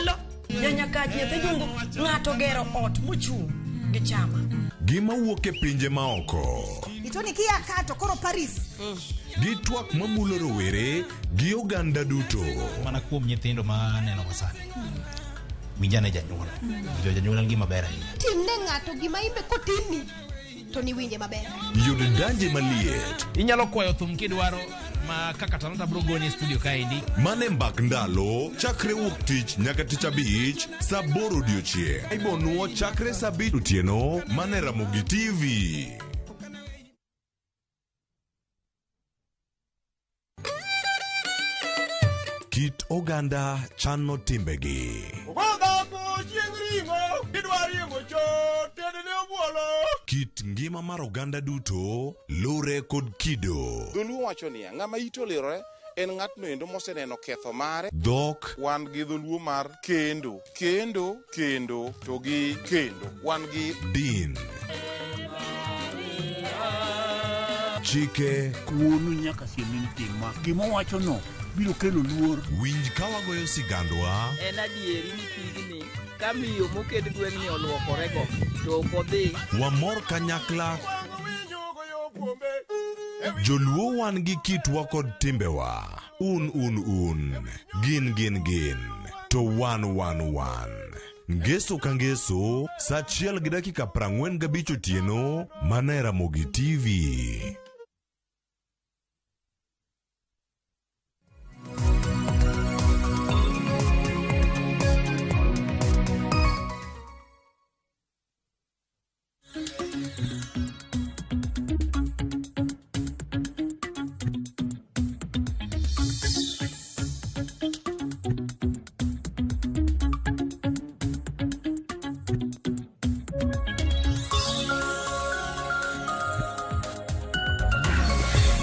lo nyanyakach nyathi jungu ng'ato gero ot mochung' gi chama. gi mawuok e pinje maoko. Itoni kia ka to koro Paris. Gi twak mamulo rowere gi oganda duto. Mana kuom nyithindo ma aneno sani. Winjane janyuol. Winjo janyuol en gima ber ahinya. Timne ng'ato gima imbe kotimni to niwinje maber. Yud danje maliet. Inyalo kwayo thum kidwaro ma kaka talanta bro goni e studio kaendi. Mane mbak ndalo chakre wuok tich nyaka tich abich saa aboro odiochieng'. Ibonuo chakre saa abich otieno mane Ramogi TV. Kit oganda chano timbegi. Ogodhambo chieng' ring'o kidwa riembo chot tedne obuolo. Kit ngima mar oganda duto lure kod kido. Dholuo wacho niya, ng'ama ite olirore En ng'atno endo moseneno ketho mare. Dhok. Wan gi dholuo mar kendo, kendo, kendo to gi kendo. Wan gi Din. Chike. Wuonu nyaka siem ni tima. Gima owachono biro kelo luor. Winj ka wagoyo sigandwa. En adieri ni pigni ka miyo moked gweng'ni olwokorego to ok odhi. Wamor kanyakla. Joluo wan gi kitwa kod timbewa. Un un un. Gin gin gin. To wan wan wan. Ngeso ka ngeso, saa 1:45 otieno, mana e Ramogi TV.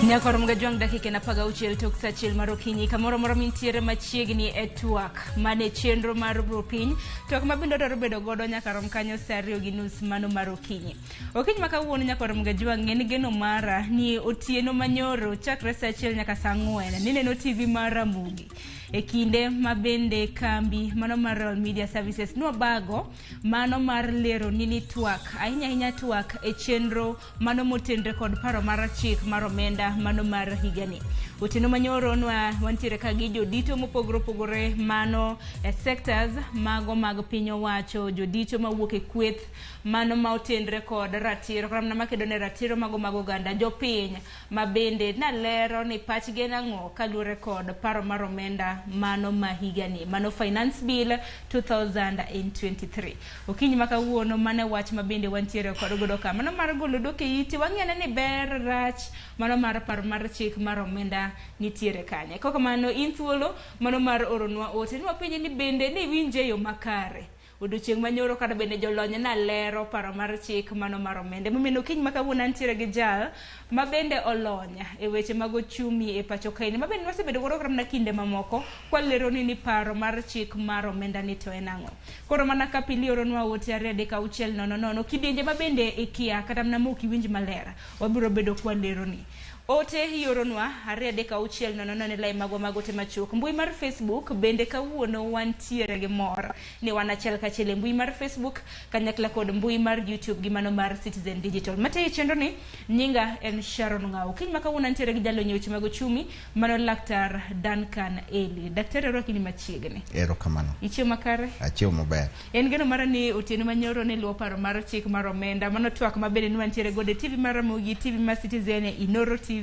Nyakor Mgajwang' dakika en 16 tok sa 1 mar okinyi kamoro moro mintiere machiegni e twak mane chenro mar bro piny twak ma bende odwaro bedo godo nyaka rom kanyo sa 2:30 mano mar okinyi. Okinyi ma kawuono Nyakor Mgajwang' en geno mara ni otieno manyoro chakre sa 1 nyaka sa 4 nineno TV mar Ramogi. E kinde ma bende kambi mano mar Royal Media Services nwabago mano mar lero nini twak ahinya ahinya twak e chenro mano motenre kod paro mar chik mar omenda mano mar higani. Otieno manyoro nwa wantiere ka gi jodito mopogore opogore mano e sectors mago mag piny owacho, jodito mawuok e kweth mano ma otenre kod ratiro kata mana makedo ne ratiro mago mag oganda, jopiny ma bende nalero ni pachgi en ang'o kaluwore kod paro mar omenda mano ma higani, mano Finance Bill 2023. Okinyi ma kawuono mano wach ma bende wantiere kod godo ka mano mar golo dok e iti wang'iyane ni ber rach mano mar paro mar chik mar omenda nitiere kanye. Kok kamano in thuolo mano mar oronwa ote ni wapenje ni bende ni iwinje e yo makare odiochieng' manyoro kata bende jolony nalero paro mar chik mano mar omenda. Emomiyo okinyi ma kawuono antiere gi jal ma bende olony e weche mag ochumi e pacho kaeni, ma bende wasebedo godo kata mana kinde mamoko kwalero ni paro mar chik mar omenda ni to en ang'o. Koro mana ka pili oronwa ote 2 3 6 0 0 kidienje ma bende ikia kata mana mok iwinj maler, wabiro bedo kwalero ni. Ote ioronwa 2 3 6 0 0 lai magwa mag ote machuok. Mbui mar Facebook bende kawuono wantiere gi mor ni wan achiel kachiel e mbui mar Facebook kanyakla kod mbui mar YouTube gi mano mar Citizen Digital. Matayo chenro ni nyinga en Sharon Ng'au. Kiny ma kawuono antiere gi jalony e weche mag ochumi mano Laktar Duncan Eli. Daktari, arwaki ni machiegni. Erokamano. Ichiewo makare? Achiewo maber. En geno mara ni otieno manyoro ne luwo paro mar chik mar omenda mano twak ma bende nwantiere godo e TV mar Ramogi, TV mar Citizen, Inoro TV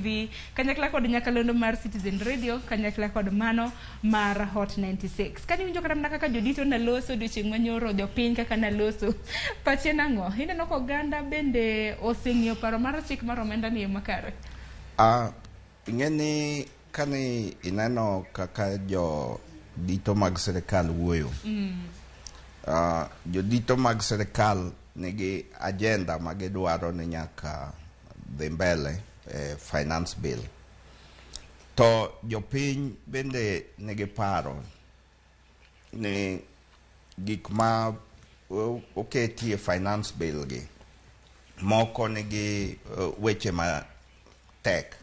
kanyakla kod nyakalondo mar Citizen Radio kanyakla kod mano mar Hot 96. Kani winjo kata mana kaka jodito naloso odiochieng' manyoro, jopiny kaka naloso, pache nang'o? Ineno ka oganda bende oseng'iyo paro mar chik mar omenda ni e makare? Ing'e ni kani ineno kaka jodito mag sirikal wuoyo, jodito mag sirikal nigi agenda ma gidwaro ni nyaka dhi mbele e finance bill. To jopiny bende nigi paro ni gik ma oketi e finance bill gi moko nigi weche ma tek.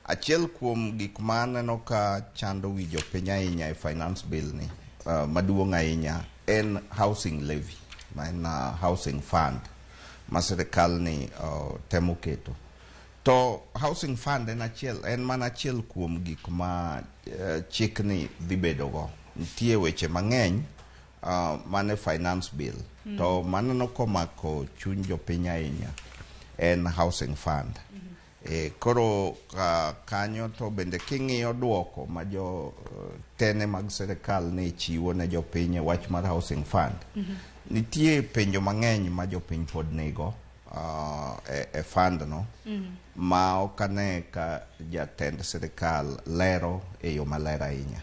Achiel kuom gik ma aneno ka chando wi jopiny ahinya e finance bill ni maduong' ahinya en housing levy, ma en housing fund ma sirikal ni temo keto. To housing fund en achiel, en mana achiel kuom gik ma chikni dhi bedo go. Nitie weche mang'eny mane finance bill. To maneno komako chuny jopiny ahinya en housing fund. Koro kanyo to bende king'iyo duoko ma jo tene mag sirikal ne chiwo ne jopiny e wach mar housing fund, nitie penjo mang'eny ma jopiny pod nigo e fund no, ma ok ane ka jatend sirikal lero e yo maler ahinya.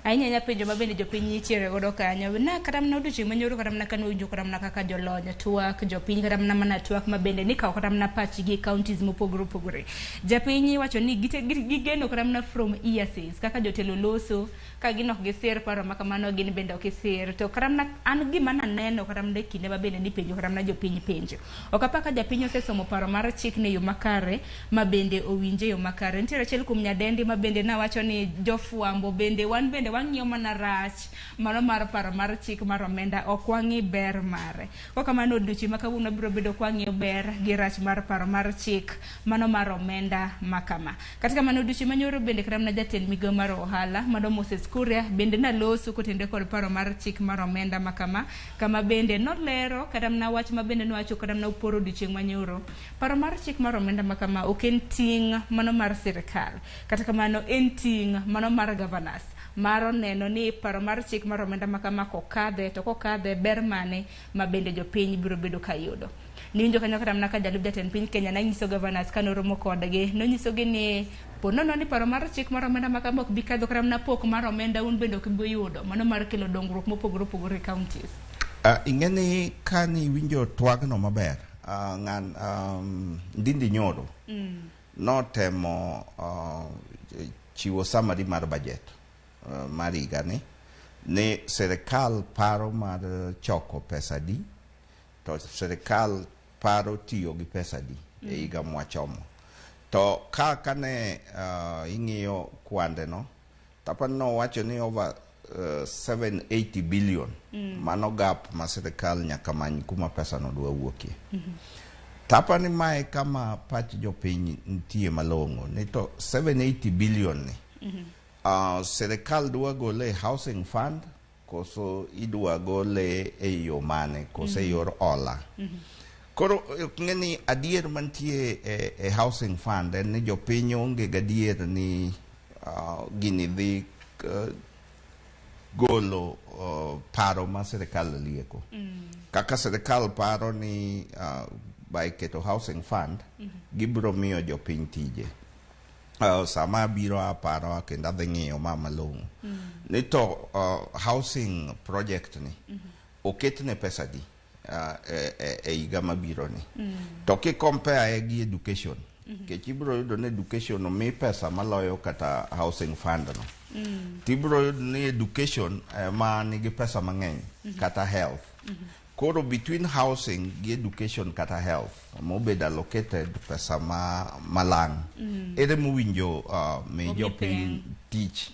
Ahinya ahinya penjo ma bende jopiny nitiere godo kanyo. Na kata mana odiochieng' manyoro kata mana kane winjo kata mana kaka jolony twak jopiny kata mana mana twak ma bende nikawo kata mana pachgi e counties mopogore opogore. Japiny iwacho ni gigeno kata mana from earsays kaka jotelo loso ka gin ok gisir paro ma kamano gin bende ok gisir. To kata mana an gima naneno kata mana e kinde ma bende nipenjo kata mana jopiny penjo. Ok apar ka japiny osesomo paro mar chik ni e yo makare ma bende owinje e yo makare. Nitiere achiel kuom nyadendi ma bende nawacho ni jofwambo bende wan bende wang'iyo mana rach mano mar paro mar chik mar omenda ok wang'i ber mare. Kok kamano odiochieng' ma kawuono biro bedo kwang'iyo ber gi rach mar paro mar chik mano mar omenda ma kama. Kata kamano odiochieng' manyoro bende kata mana jatend migawo mar ohala mano Moses Kuria bende naloso kotenore kod paro mar chik mar omenda ma kama kama bende nolero kata mana wach ma bende nowacho kata mana oporo odiochieng' manyoro. Paro mar chik mar omenda ma kama ok en ting' mano mar sirikal. Kata kamano en ting' mano mar governors mar neno ni paro mar chik mar omenda ma kama kokadhe to kokadhe ber mane ma bende jopiny biro bedo ka yudo. Niwinjo kanyo kata mana ka jalup jatend piny Kenya nanyiso governors kanoromo kodgi nonyisogi ni po nono ni paro mar chik mar omenda ma kama ok bi kadho kata mana pok mar omenda un bende ok bi yudo mano mar kelo dongruok mopogore opogore e counties. Ing'e ni kani iwinjo twagno maber ng'an Ndindi Nyoro notemo chiwo summary mar budget mar higani ni sirikal paro mar choko pesa di to sirikal paro tiyo gi pesa di e higa mwachomo. To ka kane ing'iyo kwande no tapani nowacho ni over 780 billion mano gap ma sirikal nyaka many kuma pesa no dwa wuokie. Tapani mae kama pach jopiny nitie malong'o ni to 780 billion ni sirikal dwa gole e housing fund koso idwa gole e yo mane koso e yor hola. Koro ok ng'e ni adier mantie e housing fund en ni jopiny onge gadier ni gini dhi golo paro ma sirikal lieko. Kaka sirikal paro ni by keto housing fund gibiro miyo jopiny tije. Sama abiro aparo kendo adhi ng'iyo ma malong'o. Ni to housing project ni oketne pesa di e higa mabiro ni. To ki compare gi education, nikech ibiro yudo ni education omi pesa maloyo kata housing fund no. Tibiro yudo ni education ma nigi pesa mang'eny kata health. Koro between housing gi education kata health mobedo allocated pesa ma malang'. Ere mowinjo mi jopiny tich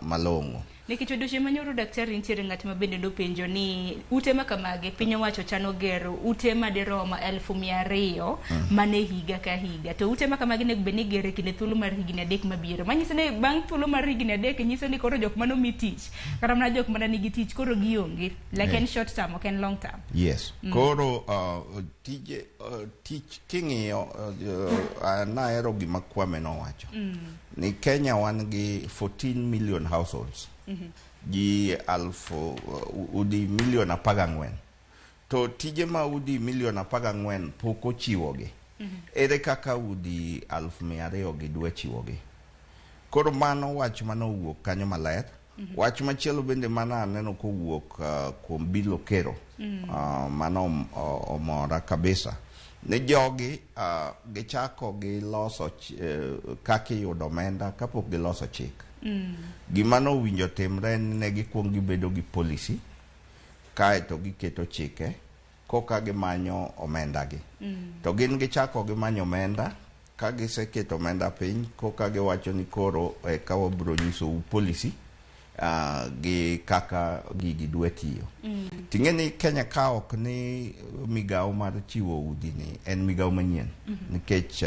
malong'o. Nikech odiochieng' manyoro daktari nitiere ng'at ma bende nopenjo ni ute ma kamagi piny owacho chano gero ute madirom 200,000 mane higa ka higa. To ute ma kamagi onego bed ni igero e kinde thuolo mar higni 3 mabiro. Manyiso ni bang' thuolo mar higni 3 nyiso ni koro jok manomi tich kata mana jok mana nigi tich koro gionge. Like en short term ok en long term. Yes. Koro tije tich king'iyo nahero gima Kwame nowacho. Ni Kenya wan gi 14 million households. Ji alfu udi milion 14. To tije ma udi milion 14 pok ochiwogi. Ere kaka udi 200,000 gi dwa chiwogi? Koro mano wach manowuok kanyo maler. Wach machielo bende mana aneno kowuok kuom Bill Okero. Mano omora kabisa. Ni jogi gichako giloso kaka iyudo omenda kapok giloso chik. Gima nowinjo timre en ne gikuong gibedo gi policy kaeto giketo chike koka gimanyo omenda gi. To gin gichako gimanyo omenda ka giseketo omenda piny koka giwacho ni koro eka wabiro nyisou policy gi kaka gigi dwa tiyo. Ting'e ni Kenya ka ok ni migawo mar chiwo udi ni en migawo manyien. Nikech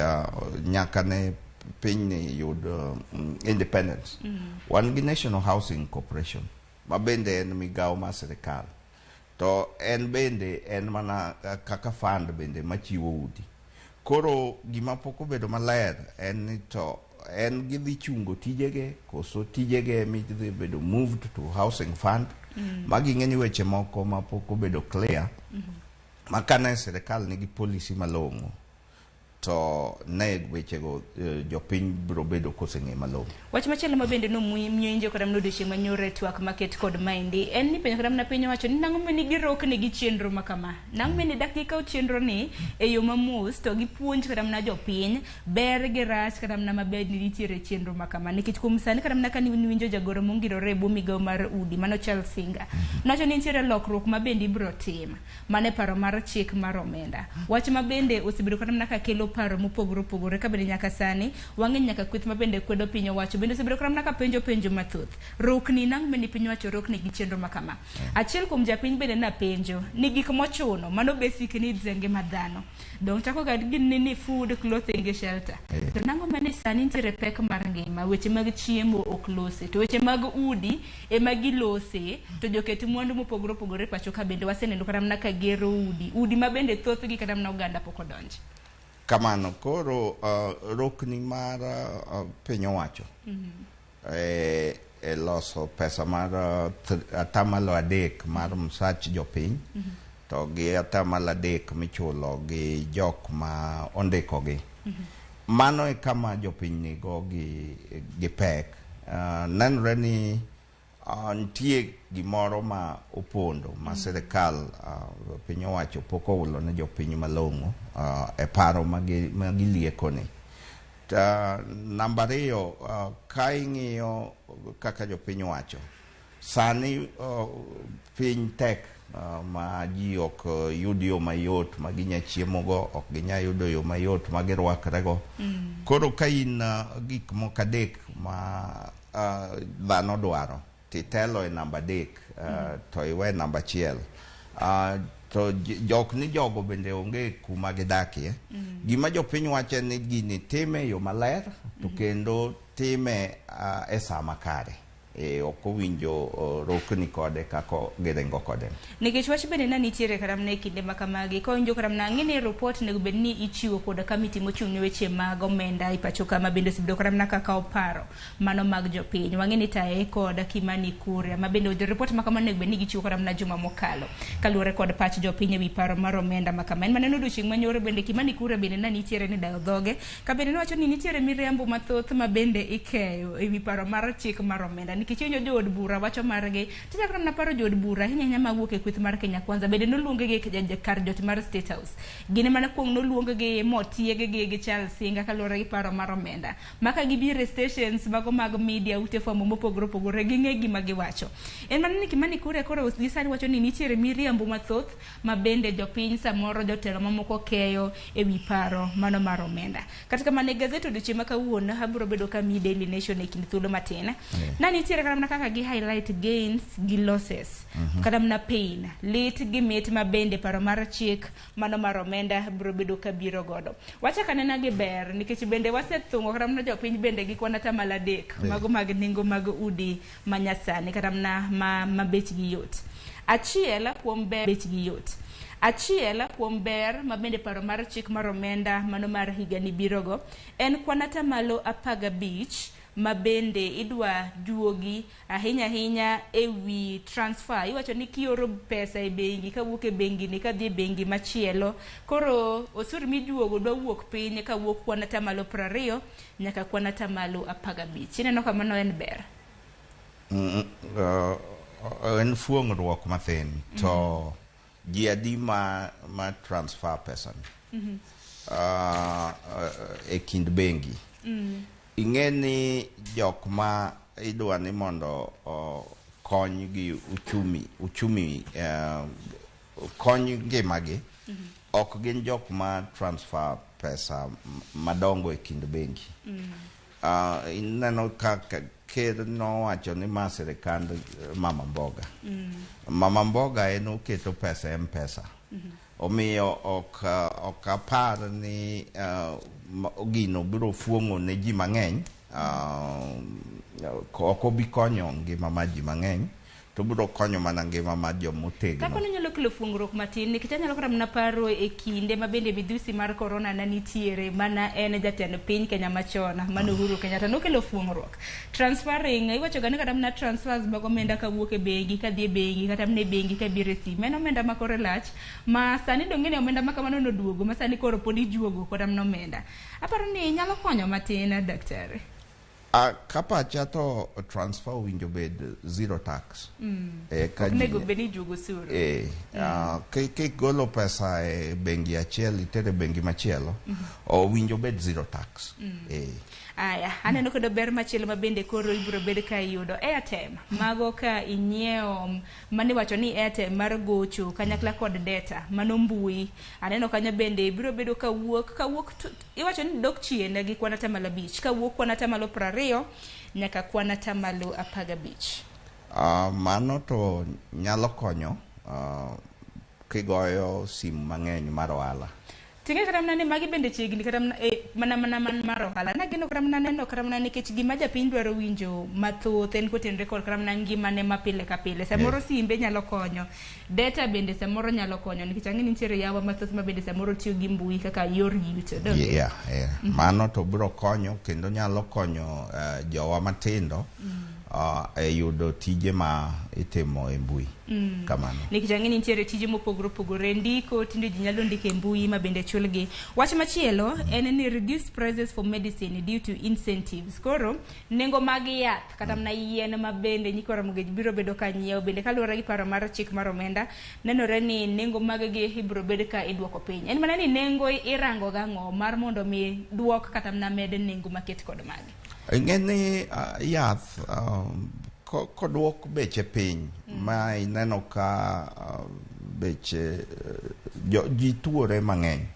nyaka ne piny ni yud independence. Wan gi National Housing Corporation ma bende en migawo mar sirikal. To en bende en mana kaka fund bende machiwo udi. Koro gima pok obedo maler en ni to en gidhi chungo tijege koso tijege midhi bedo moved to housing fund. Magi ng'eny weche moko ma pok obedo clear. Ma kane sirikal nigi policy malong'o To ne wechego jopiny biro bedo koseng'e malong'o. Wach machielo ma bende nomiwinjo kata mana odiochieng' manyoro e twak maket kod maendi en ni penjo kata mana piny owacho ni nang'o mane girokni gi chenro ma kama, nang'o mane dak gikaw chenro ni e yo mamos to gipuonj kata mana jopiny ber gi rach kata mana maber ni nitiere chenro ma kama, nikech kuom sani kata mana kane niwinjo jagoro mongirore e bwo migawo mar udi mano Charles Singa nowacho ni nitiere lokruok ma bende ibiro tim mano e paro mar chik mar omenda. Wach ma bende osebedo kata mana ka kelo paro mopogore opogore ka bende nyaka sani wang'e nyaka kweth ma bende kwedo piny owacho bende osebedo kata mana ka penjo penjo mathoth. Rokni nang' bende piny owacho rokni gi chenro ma kama. Achiel kuom japiny bende napenjo ni gik mochuno mano basic needs e ngima dhano. Dong chako ga gin ni food, clothing gi shelter. To nang'o mane sani nitiere pek mar ngima, weche mag chiemo ok lose to weche mag udi ema gilose to joket mwandu mopogore opogore pacho ka bende waseneno kata mana ka gero udi, udi ma bende thothgi kata mana oganda pok odonje. Kamano koro rokni mar piny owacho e loso pesa mar 3% mar msach jopiny to gi 3% michulo gi jok ma ondikogi. Mano e kama jopiny nigo gi pek. Nenore ni nitie gimoro ma opondo ma sirikal piny owacho pok oulo ne jopiny malong'o e paro ma giliekoni. Namba 2, ka ing'iyo kaka jopiny wacho sani piny tek ma ji ok yud yo mayot ma ginya chiemogo, ok ginya yudo yo mayot ma girwakrego. Koro ka in gik moko 3 ma dhano dwaro titelo e namba 3 to iwe namba 1 to jok ni jogo bende onge kuma gidakie. Gima jopiny wacho ni gini time e yo maler to kendo time e sa makare. Ok owinjo rokni kode kaka giringo kode. Nikech wach bende na nitiere kata mana e kinde ma kamagi, ka winjo kata mana ang'e ni report onego bed ni ichiwo kod kamiti mochung' ne weche mag omenda e pacho ka ma bende osebedo kata mana kaka oparo mano mag jopiny. Wang'e ni taye kod Kimani Kuria ma bende report ma kamano onego bed ni gichiwo kata mana juma mokalo kaluwore kod pach jopiny ewi paro mar omenda ma kama. En maneno odiochieng' manyoro bende Kimani Kuria bende na nitiere ni dayo dhoge ka bende nowacho ni nitiere miriambo mathoth ma bende ikeyo ewi paro mar chik mar omenda. Nikech iwinjo jood bura wacho margi, tichako mana paro jood bura ahinya ahinya mawuok e kweth mar Kenya Kwanza bende noluong gi kar jot mar State House. Gin mana kuong noluong gi motieg gi gi Charles Singa kaluwore gi paro mar omenda. Maka gibiro e stations mago mag media ute fwambo mopogore opogore ging'e gima giwacho. En mana ni Kimani Kuria koro gi sani wacho ni nitiere miriambo mathoth ma bende jopiny samoro jotelo mamoko keyo ewi paro mano mar omenda. Kata kamano e gazet odiochieng' ma kawuono abiro bedo ka mi Daily Nation e kind thuolo matin. Na nitiere kata mana kaka gi highlight gains gi losses. Kata mana pain, lit gi mit ma bende paro mar chik mano mar omenda biro bedo ka biro godo. Wachak anena gi ber nikech bende wasethung'o kata mana jopiny bende gi kwan 3% mago mag nengo mag udi ma nyasani kata mana ma bechgi yot. Achiel kuom ber bechgi yot. Achiel kuom ber ma bende paro mar chik mar omenda mano mar higani birogo en kwan 15% ma bende idwa juogi ahinya ahinya ewi transfer. Iwacho ni kioro pesa e bengi kawuok e bengi ni kadhi e bengi machielo, koro osuru mijuogo dwa wuok piny kawuok kwan 20% nyaka kwan 15%. Ineno ka mano en ber? En fuong'ruok mathin to ji adi ma transfer pesa ni e kind bengi. Ing'e ni jok ma idwa ni mondo kony gi uchumi kony ngimagi ok gin jok ma transfer pesa madongo e kind bengi. Ineno kaka ker nowacho ni ma sirikand mama mboga. Mama mboga en oketo pesa e M-Pesa. Omiyo ok apar ni gino biro fuong'o ne ji mang'eny, ok obi konyo ngima mar ji mang'eny. To biro konyo mana ngima mar jomotegno. Kaka nyalo kelo fuongruok matin nikech anyalo kata mana paro e kinde ma bende midhusi mar corona ne nitiere mana en jatend piny Kenya machon mano Uhuru Kenyatta nokelo fuongruok. Transferring iwacho ga ni kata mana transfers mag omenda kawuok e bengi kadhi e bengi kata mana e bengi kabiro e simu en omenda ma kore lach ma sani dong' ni omenda ma kamano noduogo ma sani koro pod ijuogo kata mana omenda. Aparo ni nyalo konyo matin daktari. Kapacha to transfer owinjo bed zero tax. Ka Ok onego bed ni ijuogo osuru. Kigolo pesa e bengi achiel itere bengi machielo, owinjo bed zero tax. Aya, aneno kendo ber machielo ma bende koro ibiro bed ka iyudo airtime. Mago ka inyiewo mane iwacho ni airtime mar gocho kanyakla kod data mano mbui. Aneno kanyo bende biro bedo kawuok iwacho ni dok chien gi kwan 5% kawuok kwan 20% nyaka kwan 15%. Mano to nyalo konyo kigoyo simu mang'eny mar ohala. Tinge kata mana ni magi bende chiegni kata mana mar ohala. Nageno kata mana neno kata mana nikech gima japiny dwaro winjo mathoth en kotenore kod kata mana ngimane ma pile ka pile. Samoro simbe nyalo konyo, data bende samoro nyalo konyo nikech ang'e ni nitiere yawa mathoth ma bende samoro tiyo gi mbui kaka yor yuto. Donge? Yeah. Mano to biro konyo kendo nyalo konyo jowa matindo e yudo tije ma itimo e mbui. Kamano. Nikech ang'e ni nitiere tije mopogore opogore, ndiko tinde ji nyalo ndiko e mbui ma bende chulgi. Wach machielo en ni reduced prices for medicine due to incentives. Koro nengo mag yath kata mana yien ma bende nyikwa Ramogi biro bedo ka nyiewo bende kaluwore gi paro mar chik mar omenda nenore ni nengo mag gi ibiro bed ka iduoko piny. En mana ni nengo irango gang'o mar mondo mi duok kata mana med nengo maket kod magi. Ing'e ni yath koduok beche piny ma ineno ka beche ji tuore mang'eny.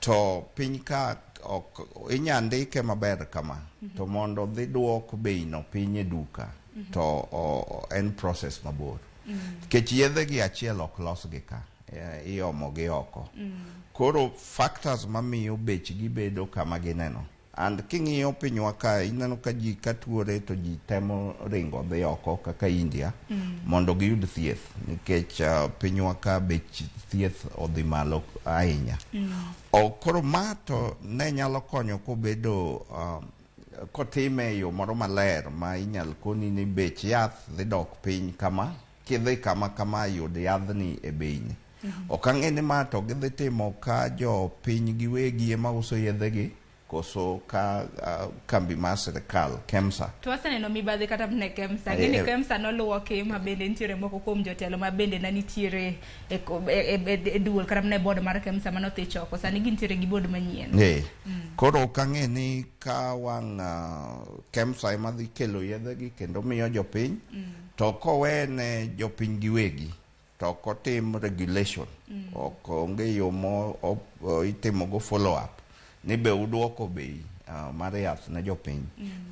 To piny ka ok inya ndike maber kama to mondo dhi duok bei no piny e duka to en process mabor. Nikech yedhe gi achiel ok los gi ka, iomo gi oko. Koro factors mamiyo bechgi bedo kama gineno. And king'iyo pinywa ka ineno ka ji ka tuore to ji temo ringo dhi oko kaka India mondo giyud thieth nikech pinywa ka bech thieth odhi malo ahinya. Koro ma to ne nyalo konyo kobedo kotime e yo moro maler ma inyal koni ni bech yath dhi dok piny kama kidhi kama kama yud yadhni e beini. Ok ang'e ni ma to gidhi timo ka jopiny giwegi ema uso yedhegi koso ka kambi mar sirikal KEMSA. To waseneno mibadhi kata mana KEMSA. Ng'e ni KEMSA noluoki ma bende nitiere moko kuom jotelo ma bende ne nitiere e duol kata mana e board mar KEMSA manothi choko. Sani gintiere gi board manyien. Koro ok ang'e ni ka wang' KEMSA ema dhi kelo yedhegi kendo miyo jopiny to kowene jopiny giwegi to ok otim regulation. Ok onge yo mo itimogo follow up ni be uduoko bei mar yath ne jopiny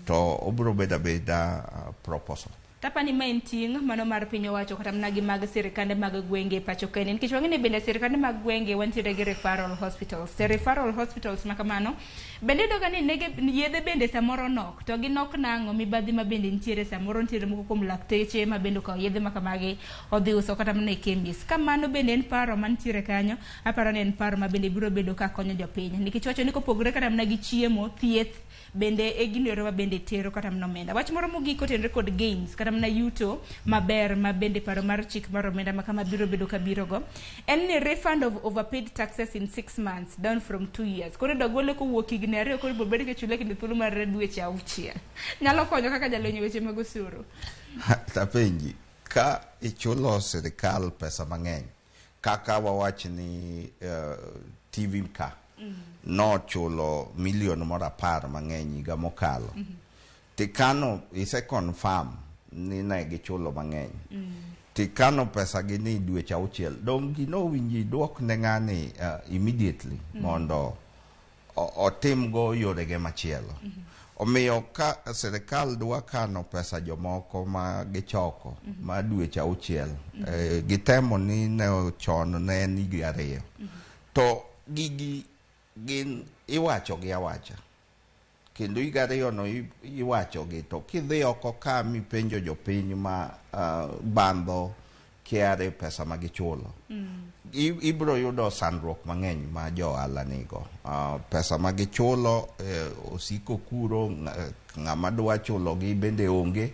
to obiro bedo abeda proposal. Tapani ma en ting' mano mar piny owacho kata mana gi mag sirikande mag gwenge pacho kae nikech wang'e ni bende sirikande mag gwenge wantiere gi referral hospitals. Te referral hospitals ma kamano bende iyudo ga ni nege yedhe bende samoro nok to ginok nang'o mibadhi ma bende nitiere samoro nitiere moko kuom lakteche ma bende okawo yedhe ma kamagi odhi uso kata mana e chemist. Kamano bende en paro mantiere kanyo, aparo ni en paro ma bende biro bedo ka konyo jopiny nikech wacho ni kopogore kata mana gi chiemo, thieth bende e gino ero ma bende tero kata mana omenda. Wach moro mogik otenore kod gains kata mana yuto maber ma bende paro mar chik mar omenda ma kama biro bedo ka biro go en ni refund of overpaid taxes in 6 months down from 2 years. Koro idwa gole kowuok higni 2 koro ibiro bed kichule kinde thuolo mar dweche 6. Nyalo konyo kaka jalony weche mag osuru. Tapenji, ka ichulo sirikal pesa mang'eny kaka wawach ni TV ka nochulo milion moro 10 mang'eny higa mokalo. Tikano ise confirm ni ne gichulo mang'eny. Tikano pesa gi ni dweche 6. Dong' gino owinji duok ne ng'ani immediately mondo otimgo yorege machielo. Omiyo ka sirikal dwa kano pesa jomoko ma gichoko ma dweche 6 gitemo ni ne chon ne en higni 2. To gigi gin iwacho gi awacha. Kendo higa ariyono iwachogi to kidhi oko ka mipenjo jopiny ma bandho KRA pesa ma gichulo. Ibiro yudo sandruok mang'eny ma jo ohala nigo. Pesa ma gichulo osiko kuro, ng'ama dwa chulogi bende onge.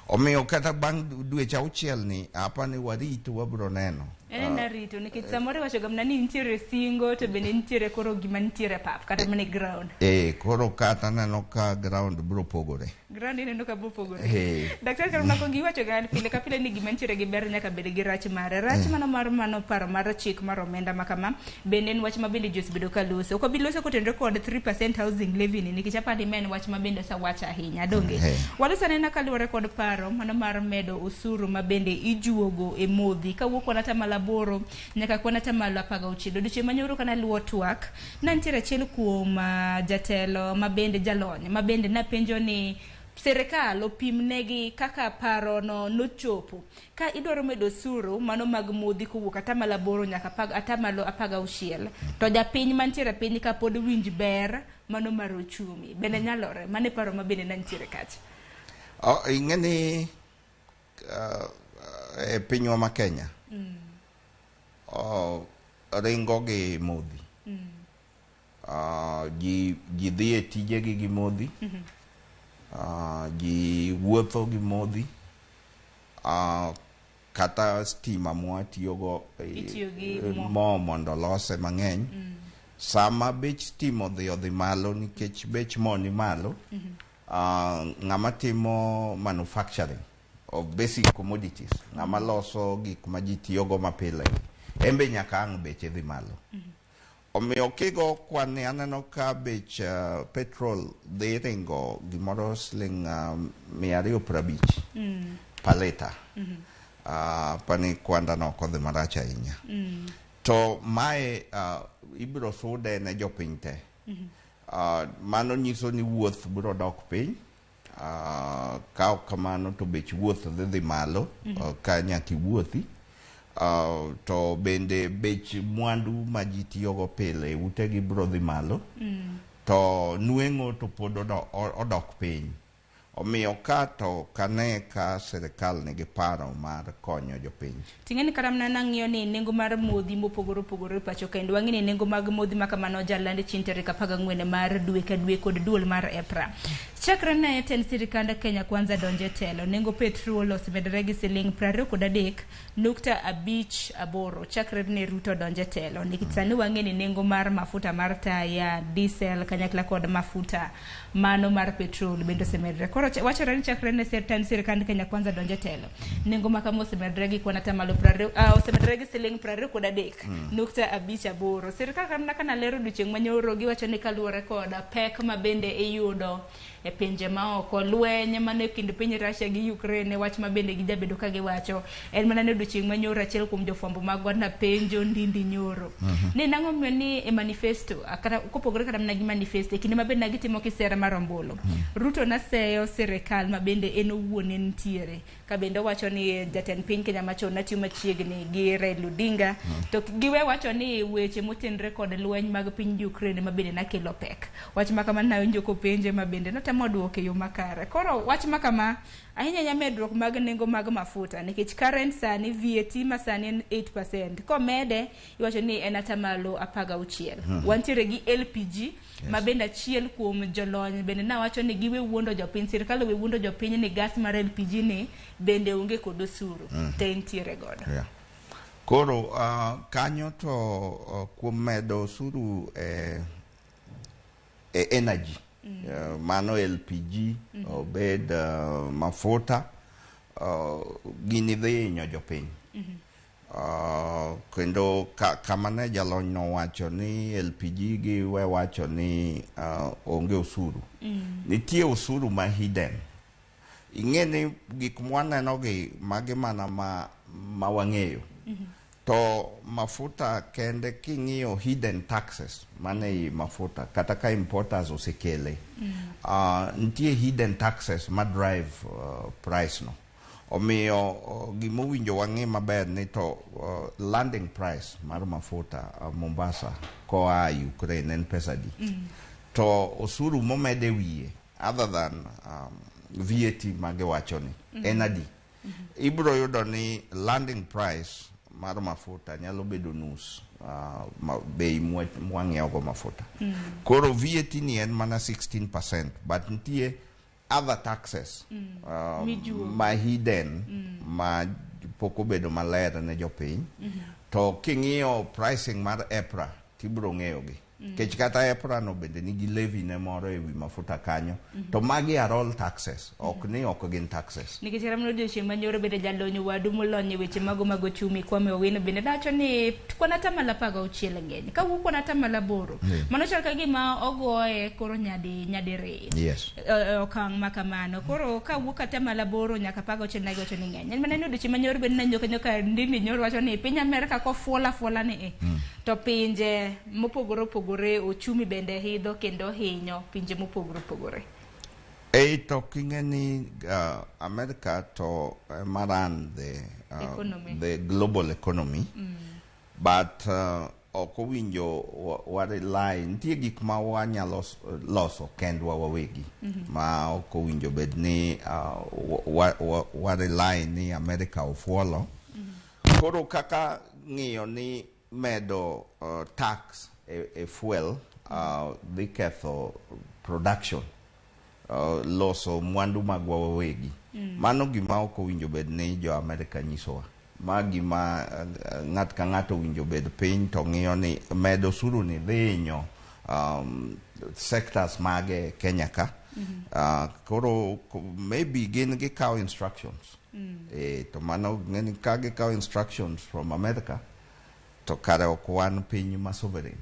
Omiyo kata bang' dweche auchiel ni apa ni warit wabiro neno. En en rito nikech samoro iwacho ga mana ni nitiere singo to bende nitiere koro gima nitiere pap kata mana e ground. Koro kata neno ka ground biro pogore. Ground ineno ka biro pogore. Daktari Karuna Kongi iwacho ga pile ka pile ni gima nitiere gi ber nyaka bed gi rach mare. Rach mano mar mano paro mar chik mar omenda ma kama bende en wach ma bende ji osebedo ka loso. Ok obi loso kotenore kod 3% housing levy ni nikech apani ma en wach ma bende osewach ahinya. Donge? Waloso anena kaluwore kod paro mano mar medo osuru ma bende ijuogo e modhi kawuok kwan atamalo 8 nyaka kwan atamalo 16. Odiochieng' manyoro kana luwo twak na nitiere achiel kuom jatelo ma bende jalony ma bende napenjo ni sirikal opimnegi kaka parono nochopo ka idwaro medo osuru mano mag modhi kowuok atamalo 8 nyaka atamalo 16 to japiny mantiere piny ka pod winj ber mano mar ochumi bende nyalore. Mano e paro ma bende ne nitiere kacha. Ing'e ni e pinywa ma Kenya ringo gi modhi. Ji dhi e tijegi gi modhi. Ji wuotho gi modhi. Kata stima mwatiyogo mo mondo olose mang'eny. Sama bech stima odhi malo nikech bech mo ni malo, ng'ama timo manufacturing of basic commodities, ng'ama loso gik ma ji tiyogo mapile, en be nyaka ang' beche dhi malo. Omiyo kigo kwan ni aneno ka bech petrol dhi ringo gimoro siling 250 per liter. Pani kwanda no ok odhi marach ahinya. To mae ibiro sude ne jopiny te. Mano nyiso ni wuoth biro dok piny. Ka ok kamano to bech wuoth dhi malo ka nyaka iwuothi. To bende bech mwandu ma ji tiyogo pile utegi biro dhi malo. To nweng'o to pod odok piny. Omiyo ka to kane ka sirikal nigi paro mar konyo jopiny. Ting'eni kata mana nang'iyo ni nengo mar modhi mopogore opogore e pacho kendo wang'e ni nengo mag modhi ma kamano jalandi chieng' tarik 14 mar dwe ka dwe kod duol mar EPRA. Chakre ne tend sirikand Kenya Kwanza donje telo, nengo petrol osemedore gi siling 23.58 chakre ne Ruto donje telo. Nikech sani wang'e ni nengo mar mafuta mar taya, diesel kanyakla kod mafuta mano mar petrol bende osemedore. Koro wachore ni chakre ne tend sirikand Kenya Kwanza donje telo, nengo ma kama osemedore gi kwan atamalo 20 osemedore gi siling 23.58. Sirikal kamna kana lero odiochieng' manyoro giwacho ni kaluwore kod pek ma bende iyudo e pinje maoko, lweny mano e kind piny Russia gi Ukraine, wach ma bende gijabedo ka giwacho en mana ni odiochieng' manyoro achiel kuom jofwambo magwa napenjo Ndindi Nyoro ni nang'o momiyo ni e manifesto kata kopogore kata mana gi manifesto e kinde ma bende gitimo kisera mar ombulu, Ruto naseyo sirikal ma bende en owuon en nitiere ka bende owacho ni jatend piny Kenya machon natiyo machiegni gi Raila Odinga to giwe wacho ni weche motenre kod lweny mag piny Ukraine ma bende nakelo pek. Wach ma kama nawinjo kopenje ma bende notemo duoko e yo makare. Koro wach ma kama ahinya ahinya medruok mag nengo mag mafuta nikech current sani VAT ma sani en 8% komede iwacho ni en atamalo 16. Wantiere gi LPG ma bende achiel kuom jolony bende nawacho ni giwe wuondo jopiny, sirikal owe wuondo jopiny ni gas mar LPG ni bende onge kod osuru te nitiere godo. Koro kanyo to kuom medo osuru e energy mano LPG obed mafuta gini dhi hinyo jopiny. Kendo kama ne jalony nowacho ni LPG gi we wacho ni onge osuru. Nitie osuru ma hidden. Ing'e ni gik mwaneno gi magi mana ma wang'eyo. To mafuta kende king'iyo hidden taxes mane i mafuta kata ka importers osekele. Nitie hidden taxes ma drive price no. Omiyo gimowinjo wang'e maber ni to landing price mar mafuta Mombasa koa Ukraine en pesa di. To osuru momed e wiye other than VAT magiwacho ni en adi? Ibro yudo ni landing price mar mafuta nyalo bedo nus bei mwang'iewogo mafuta. Koro VAT ni en mana 16%, but nitie other taxes Mijuogo. ma hidden ma pok obedo maler ne jopiny. To king'iyo pricing mar EPRA tibro ng'eyogi. Nikech kata EPRA no bende nigi levy ne moro ewi mafuta kanyo. To magi are all taxes, ok ni ok gin taxes. Nikech kata mana odiochieng' manyoro bende jalony wadu molony e weche mago mag ochumi Kwame Owino bende nowacho ni kwan atamalo 16 ng'eny kawuok kwan atamalo 8 mano chal ka gima ogoye koro nyadi nyadiriyo. Okang' ma kamano koro kawuok atamalo 8 nyaka 16 ne giwacho ni ng'eny. En mana ni odiochieng' manyoro bende nanyoka nyoka ndindi nyoro wacho ni piny Amerka kofuola fuola ni to pinje mopogore opogore ochumi bende idho kendo hinyo pinje mopogore opogore. Ei to king'e ni America to ema run the Economy. the global economy. But ok owinjo wa rely, nitie gik ma wanyalo loso kendwa wawegi ma ok owinjo bed ni wa rely ni America ofuolo. Koro kaka ng'iyo ni medo tax e fuel dhi ketho production, loso mwandu magwa wawegi. Mano gima ok owinjo bed ni jo Amerika nyisowa. Ma gima ng'at ka ng'ato owinjo bed piny to ng'iyo ni medo osuru ni dhi hinyo sectors mage Kenya ka. Koro maybe gin gikawo instructions. To mano ng'eni ka gikawo instructions from America to kare ok wan piny ma sovereign.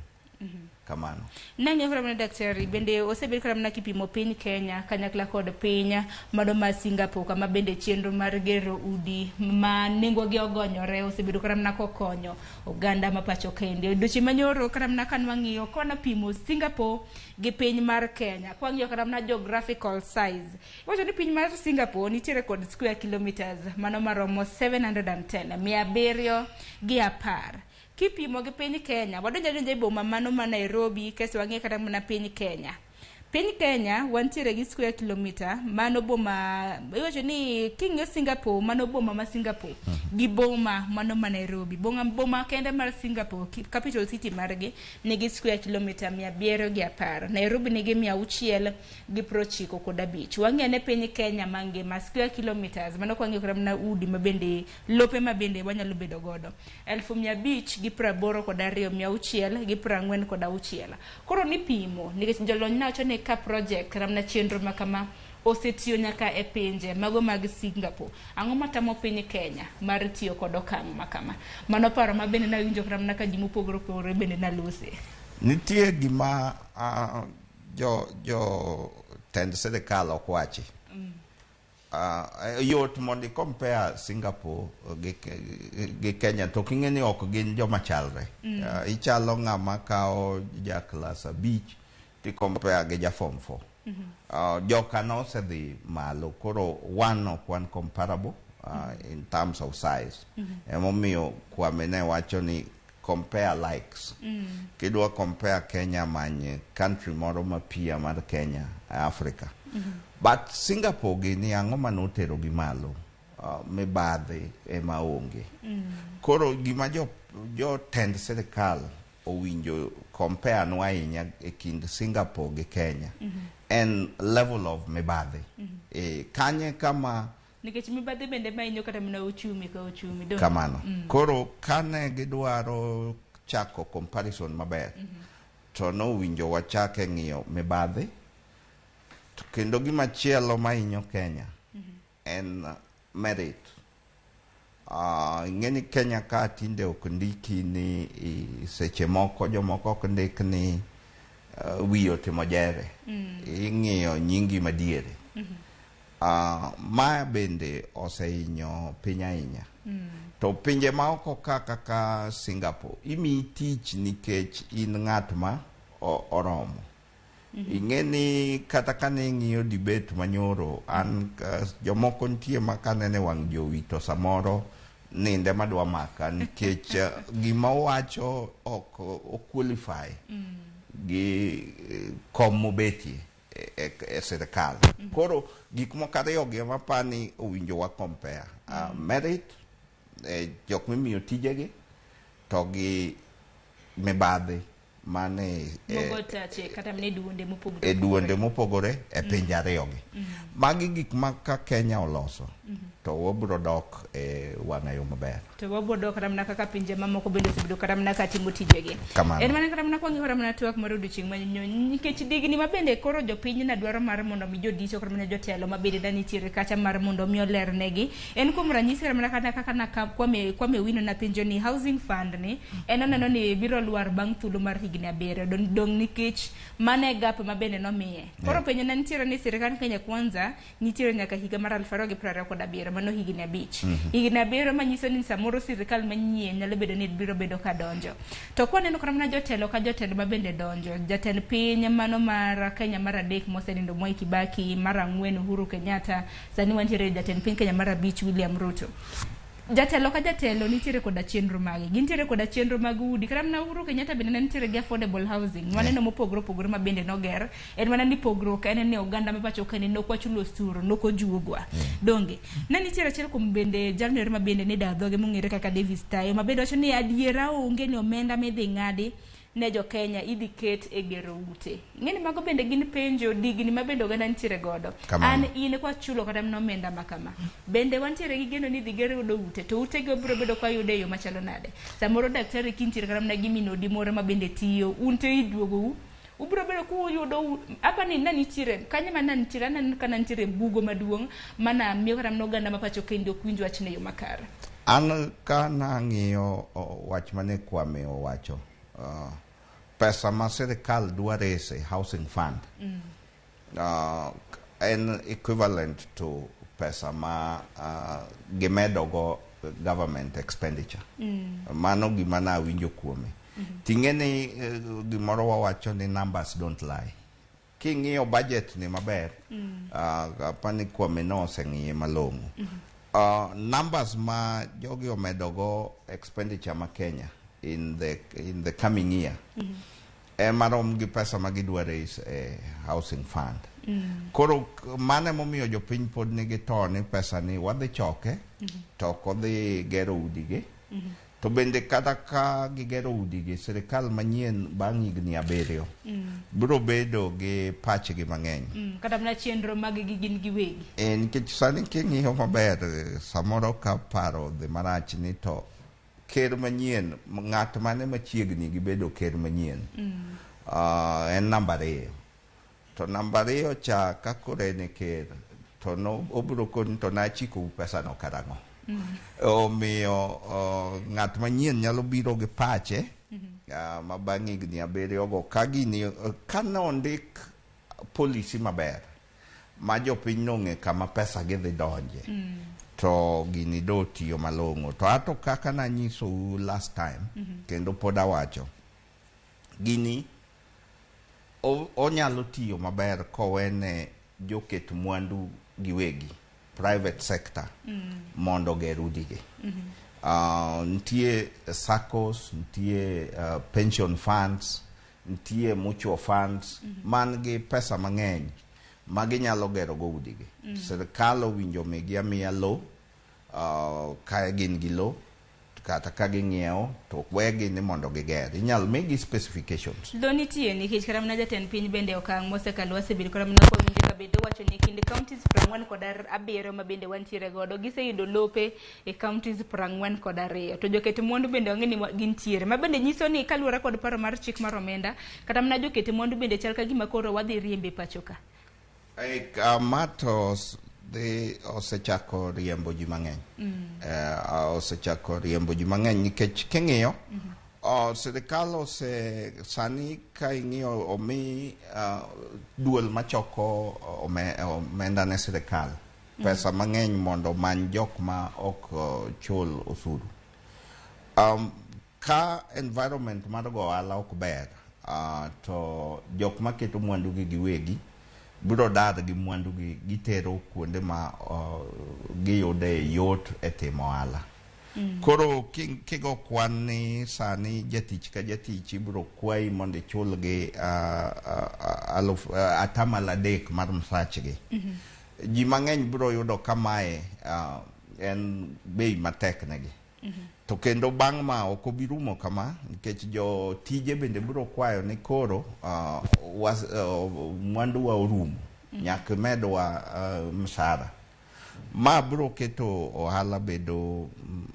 Kamano. Nang'eyo kata mana daktari bende osebed kata mana kipimo piny Kenya kanyakla kod piny mano mar Singapore kama bende chenro mar gero udi ma nengogi ogonyore osebedo kata mana kokonyo oganda ma pacho kende. Odiochieng' manyoro kata mana ka nwang'iyo kwanapimo Singapore gi piny mar Kenya kwang'iyo kata mana geographical size iwacho ni piny mar Singapore nitiere kod square kilometers mano maromo 710 710. Kipimo gi piny Kenya, wadonjo adonja e boma mano ma Nairobi, kasto wang'iyo kata mana piny Kenya. Piny Kenya wantiere gi square kilometer mano boma iwacho ni king'iyo Singapore mano boma ma Singapore gi boma mano ma Nairobi. Boma kende mar Singapore capital city margi nigi square kilometer 710. Nairobi nigi 695. Wang'iyo ne piny Kenya mangima square kilometers mano kwang'iyo kata mana udi mabende lope mabende wanyalo bedo godo 582,646. Koro nipimo nikech jolony nowacho ni ka project kata mana chenro ma kama osetiyo nyaka e pinje mago mag Singapore, ang'o matamo piny Kenya mar tiyo kod okang' ma kama? Mano paro ma bende nawinjo kata mana ka ji mopogore opogore bende nalose. Nitie gima jo tend sirikal ok wachi. Yot mondo i compare Singapore gi Kenya to king'e ni ok gin joma chalre. Ichalo ng'ama kawo ja klas 5 ti compare gi ja form 4. Joka nosedhi malo koro one ok wan comparable in terms of size. Emomiyo Kwame ne wacho ni compare likes. Kidwa compare Kenya many country moro mapia mar Kenya Africa. But Singapore gini ang'o manotero gi malo? Mibadhi ema onge. Koro gima jotend sirikal owinjo compare nwa ahinya e kind Singapore gi Kenya en level of mibadhi. Kanye kama nikech mibadhi bende mainyo kata mana ochumi ka ochumi donge? Kamano. Koro kane gidwaro chako comparison maber to nowinjo wachake ng'iyo mibadhi. To kendo gimachielo mainyo Kenya en merit. Ing'e ni Kenya ka tinde ok ndiki ni seche moko jomoko ok ndik ni wiyi otimo jere. Ing'iyo nyingi madiere. Ma bende osehinyo piny ahinya. To pinje maoko ka kaka Singapore imiyi tich nikech in ng'at ma oromo. Ing'e ni kata kane ing'iyo debate manyoro an jomoko nitie ma kanene wang' jowi to samoro ninde madwa maka nikech gima owacho ok o qualify. gi kom mobetie e sirikal. Koro gik moko ariyo gi ema apani owinjo wa compare. Merit, jok mimiyo tijegi to gi mibadhi mane Mogo tache kata mana e duonde mopogore e duonde mopogore e pinje ariyogi. Magi gik ma ka Kenya oloso to wabiro dok e wang'ayo maber. To wabiro dok kata mana kaka pinje mamoko bende osebedo kata mana ka timo tijegi. Kamano. En mana kata mana kwang'iyo kata mana twak mar odiochieng' manyien nikech digni ma bende koro jopiny na dwaro mar mondo mi jodito kata mana jotelo ma bende nitiere kacha mar mondo mi olernegi. En kuom ranyisi kata mana kata kaka na Kwame Owino napenjo ni housing fund ni en oneno ni biro lwar bang' thuolo mar higni 7 dong' nikech mano e gap ma bende nomiye. Koro penjo na nitiere ni sirikand Kenya Kwanza nitiere nyaka higa mar 2027, mano higni 5. Higni 7 manyiso ni samoro sirikal manyien nyalo bedo ni biro bedo ka donjo. To kwaneno kata mana jotelo ka jotelo ma bende donjo, jatend piny mano mar Kenya mar 3 mosenindo Mwai Kibaki, mar 4 Uhuru Kenyatta, sani wantiere jatend piny Kenya mar 5 William Ruto. Jatelo ka jatelo nitiere koda chenro mage. Gintiere koda chenro mag udi. Kata mana Uhuru Kenyatta bende ne nitiere gi affordable housing. Waneno mopogore opogore ma bende noger. En mana ni pogruok en ni oganda ma pacho ka ni nok wachulo osuru, nok ojuogwa. Donge. Ne nitiere achiel kuom bende jalno ero ma bende ne daa dhoge mong'ere kaka Davis Tayo ma bende wacho ni adiera onge ni omenda midhi ng'adi ne jo Kenya idhi ket e gero ute. Ing'eni mago bende gin penjo digni ma bende oganda nitiere godo. Kamano. An in kwa chulo kata mana omenda ma kama. Bende wantiere gi geno ni idhi ger godo ute to ute go biro bedo kwa yude e yo machalo nade. Samoro daktari kintiere kata mana gi minodi moro ma bende tiyo, un to iduogou. Ubiro bedo kuyudo apa ni nitiere kanye ma nitiere aneno ka nitiere bugo maduong' mana miyo kata mana oganda ma pacho kendo ok winj wachno e yo makare. An ka nang'iyo wach mane Kwame owacho, pesa ma sirikal dwa raise e housing fund en equivalent to pesa ma gimedogo government expenditure. Mano gima nawinjo kuome. Ting'e ni gimoro wawacho ni numbers don't lie. King'iyo budget ni maber, apani Kwame no oseng'iye malong'o. Numbers ma jogi omedogo expenditure ma Kenya in the coming year ema rom gi pesa ma gidwa raise e housing fund. Koro mano emomiyo jopiny pod nigi to ni pesa ni wadhi choke to ok odhi gero udigi. To bende kata ka gigero udigi, sirikal manyien bang' higni 7 biro bedo gi pachgi mang'eny. Kata mana chenro mag gi gin giwegi. Nikech sani king'iyo maber, samoro ka paro dhi marach ni to ker manyien, ng'at mane machiegni gi bedo ker manyien, en namba 2. To namba 2 cha ka koro en e ker, to no obiro koni to nachikou pesa no karang'o. Omiyo ng'at manyien nyalo biro gi pache ma bang' higni 7 go ka gini ka nondik policy maber ma jopiny nong'e kama pesa gidhi donje to gini do tiyo malong'o. To ato kaka nanyisou last time kendo pod awacho, gini onyalo tiyo maber kowene joket mwandu giwegi, private sector, mondo oger udigi. Nitie SACCOs, nitie pension funds, nitie mutual funds man gi pesa mang'eny ma ginyalo gero go udigi. Sirikal owinjo migi amiya lo, ka gin gi lo kata ka ging'iewo to wegi ni mondo giger. Inyalo migi specifications. Lo nitie nikech kata mana jatend piny bende okang' mosekalo wasebedo kata mana kwawinjo ka bende owacho ni kind counties 47 ma bende wantiere godo giseyudo lope e counties 42 to joket mwandu bende wang'e ni gintiere ma bende nyiso ni kaluwore kod paro mar chik mar omenda kata mana joket mwandu bende chal ka gima koro wadhi riembe pacho ka. Ma to dhi osechako riembo ji mang'eny. Osechako riembo ji mang'eny nikech king'iyo sirikal ose sani ka ing'iyo omi duol machoko omenda ne sirikal pesa mang'eny mondo omany jok ma ok chul osuru. Ka environment mar go ohala ok ber, to jok maketo mwandu gi giwegi biro dar gi mwandu gi gitero kuonde ma giyude yot e timo ohala. Koro kigo kwan ni sani jatich ka jatich ibiro kwayi mondo ichulgi aluf 3% mar msachgi. Ji mang'eny biro yudo ka mae en bei matek negi. To kendo bang' ma ok obi rumo kama nikech jotije bende biro kwayo ni koro mwandu wa orumo nyaka medwa msara. Ma biro keto ohala bedo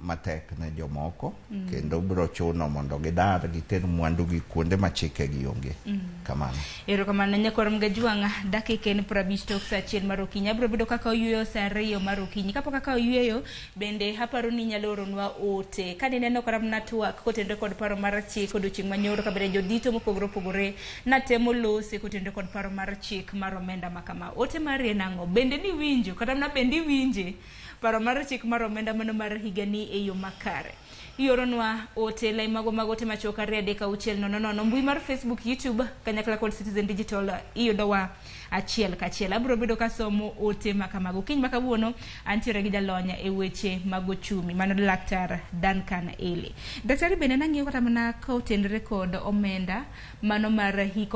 matek ne jomoko kendo biro chuno mondo gidar giter mwandu gi kuonde ma chike gi onge. Kamano. Erokamano nyakwar Mgajwang', dakika en 50 tok saa 1 mar okinyi. Abiro bedo kaka oyueyo saa 2 mar okinyi. Kapok akawo yueyo, bende aparo ni inyalo oronwa ote. Kane ineno kata mana twak kotenore kod paro mar chik odiochieng' manyoro kabende jodito mopogore opogore natemo lose kotenore kod paro mar chik mar omenda ma kama. Ote mari en ang'o? Bende niwinjo kata mana bende iwinje paro mar chik mar omenda mano mar higani e yo makare? Ioronwa ote lai mago mag ote machuok 2 3 6 0 0 mbui mar Facebook, YouTube kanyakla kod Citizen Digital iyudowa achiel kachiel. Abiro bedo kasomo ote makamago. Kiny ma kawuono antiere gi jalony e weche mag ochumi mano Laktar Duncan Ely. Daktari bende nang'iyo kata mana kotenore kod omenda mano mar hik,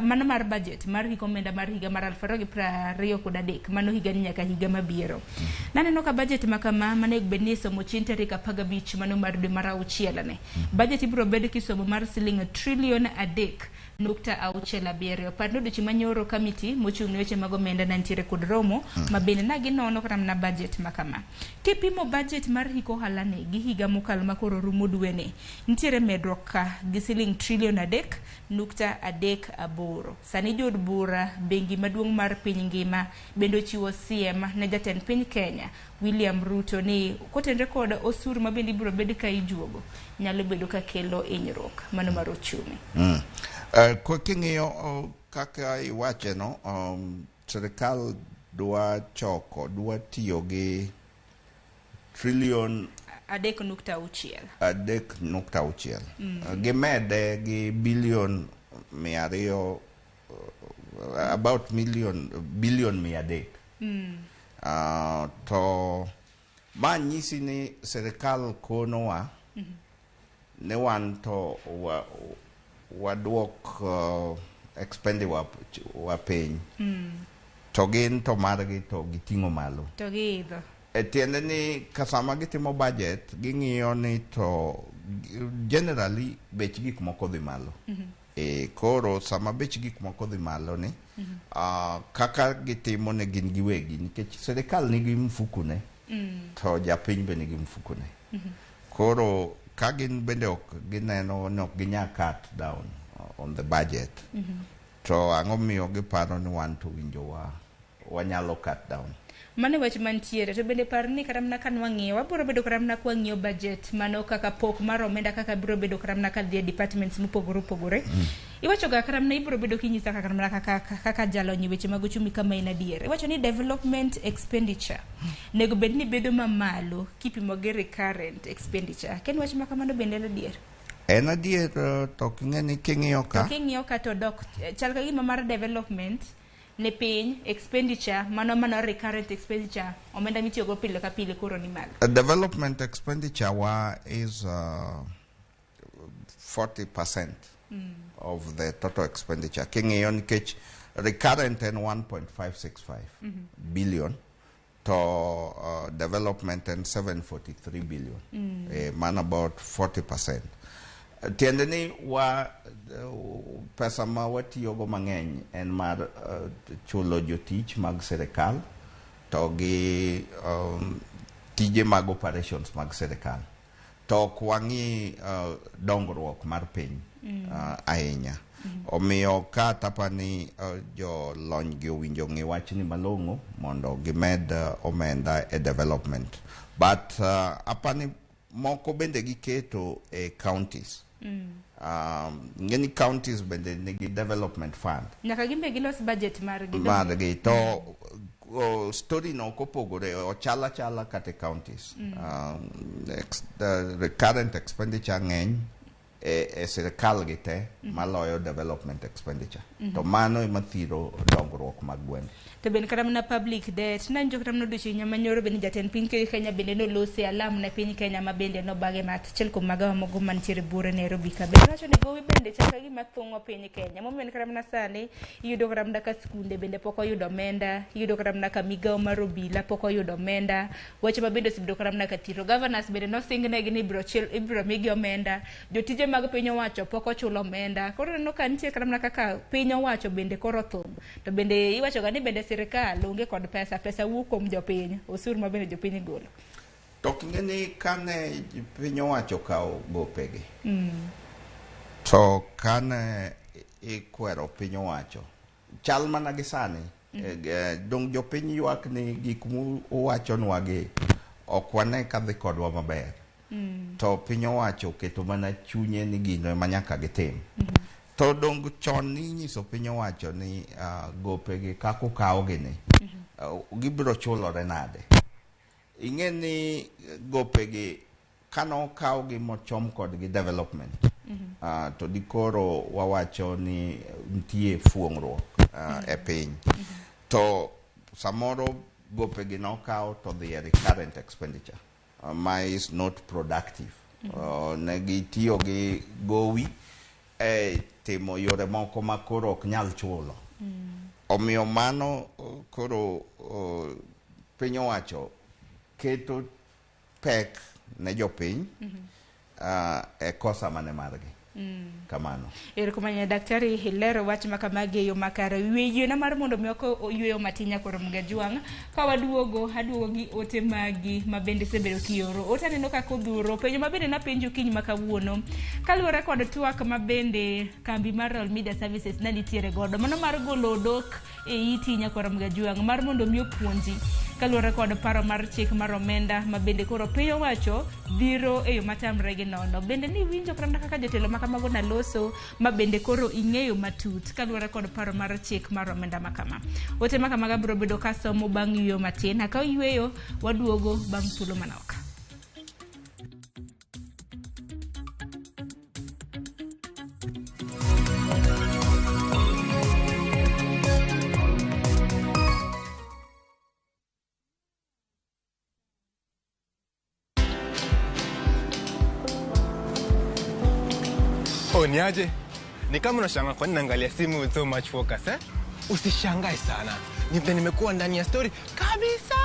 mano mar budget mar hik omenda mar higa mar 2023 mano higani nyaka higa mabiro. Naneno ka budget ma kama manego bed ni isomo chien tarik 15 mano mar dwe mar auchiel ne. Budget ibiro bed kisomo mar siling trilion 3.67. Par ni odiochieng' manyoro kamiti mochung' ne weche mag omenda ne nitiere kod romo ma bende na ginono kata mana budget ma kama. Kipimo budget mar hik ohala ni gi higa mokalo ma koro rumo dwe ni, nitiere medruok ka gi siling trilion 3.38. Sani jood bura bengi maduong' mar piny ngima bende ochiwo siem ne jatend piny Kenya William Ruto ni kotenore kod osuru ma bende ibiro bed ka ijuogo nyalo bedo ka kelo hinyruok mano mar ochumi. King'iyo kaka iwache no, sirikal dwa choko, dwa tiyo gi trilion 3.6. 3.6. Gimede gi bilion 200, about billion 300. To ma nyisi ni sirikal konowa ne wan to waduok expenditure wa piny. To gin to margi to giting'o malo. To giidho. E tiende ni sama gitimo budget ging'iyo ni to generally bech gik moko dhi malo. Koro sama bech gik moko dhi malo ni kaka gitimo ne gin giwegi nikech sirikal nigi mfuku ne to japiny be nigi mfuku ne. Koro ka gin bende ok gineno ni ok ginyal cut down on the budget. To ang'o miyo giparo ni wan to winjo wa wanyalo cut down. Mano wach mantiere to bende par ni kata mana ka nwang'iyo wabiro bedo kata mana kwang'iyo budget mano kaka pok mar omenda kaka biro bedo kata mana kadhi e departments mopogore opogore. Iwacho ga kata mana ibiro bedo kinyisa kaka mana kaka jalony e weche mag ochumi kama en adier. Iwacho ni development expenditure nego bed ni bedo mamalo kipimo gi recurrent expenditure. Ken wach ma kamano bende en adier? En adier to king'e ni king'iyo ka. To king'iyo ka to dok chal ka gima mar development ne piny expenditure mano recurrent expenditure omenda mitiyogo pile ka pile koro ni malo. Development expenditure wa is 40% of the total expenditure. King'iyo nikech recurrent en 1.565 billion to development en 743 billion. Man about 40%. Tiende ni wa pesa ma watiyogo mang'eny en mar chulo jotich mag sirikal to gi tije mag operations mag sirikal. To ok wang'i dongruok mar piny ahinya. Omiyo ka tapani jolony gi owinjo ng'i wachni malong'o mondo gimed omenda e development. But apani moko bende giketo e counties. Ng'eni counties bende nigi development fund. Nyaka gimbe gilos budget margi. Margi to story no ok opogore, ochal achala kata e counties. The recurrent expenditure ng'eny e sirikal gi te maloyo development expenditure. To mano ema thiro dongruok. dongruok mag gwenge. To bende kata mana public debt nanjo kata mana odiochieng' manyoro bende jatend piny Kenya bende nolose alam ne piny Kenya ma bende nobage ma achiel kuom magawa mogo mantiere buore Nairobi ka bende wacho ni gowi bende chal ka gima thung'o piny Kenya momiyo en kata mana sani iyudo kata mana ka skunde bende pok oyudo omenda, iyudo kata mana ka migawo mar obila pok oyudo omenda, weche ma bende osebedo kata mana ka thiro. Governors bende nosingnegi ni ibiro migi omenda, jotije mag piny owacho pok ochulo omenda. Koro ineno ka nitie kata mana kaka piny owacho bende koro thum. To bende iwacho ga ni bende sirikal onge kod pesa, pesa wuok kuom jopiny, osuru ma bende jopiny golo. To ok ing'e ni kane piny owacho okawo gopegi, to kane ikwero piny owacho, chal mana gi sani, dong jopiny ywak ni gik muwachonwa gi ok wane ka dhi kodwa maber. To piny owacho oketo mana chunye ni gino ema nyaka gitim. To dong chon ninyiso piny owacho ni gopegi kaka okawogi ni, gibiro chulore nade? Ing'e ni gopegi kane okawgi mochom kodgi development, to dikoro wawacho ni nitie fuong'ruok e piny. To samoro gopegi nokaw to dhi e recurrent expenditure ma is not productive. Ne gitiyo gi gowi e timo yore moko ma koro ok nyal chulo. Omiyo mano koro piny owacho keto pek ne jopiny e kosa mane margi. Kamano. Erokamano daktari ilero wach ma kamagi e yo makare. Yiena mar mondo mi ok oyweyo matin nyakoro Mgajwang'. Ka waduogo, aduogo gi ote magi ma bende isebedo kioro. Ote aneno kaka odhuro. Penjo ma bende napenjo kiny ma kawuono. Kaluwore kod twak ma bende kambi mar Royal Media Services ne nitiere godo. Mano mar golo odok e iti nyakoro Mgajwang' mar mondo mi opuonji. Kaluwore kod paro mar chik mar omenda ma bende koro piny owacho biro e yo matamre gi nono. Bende ni winjo kata kaka jotelo ma kamago naloso ma bende koro ing'eyo matut kaluwore kod paro mar chik mar omenda ma kama. Ote ma kamaga biro bedo ka somo bang' yweyo matin. Ka oyweyo waduogo bang' thuolo manok. Oh, niaje? Ni kama unashangaa kwa nini naangalia simu with so much focus, eh? Usishangae sana. Ni vile nimekuwa ndani ya story kabisa.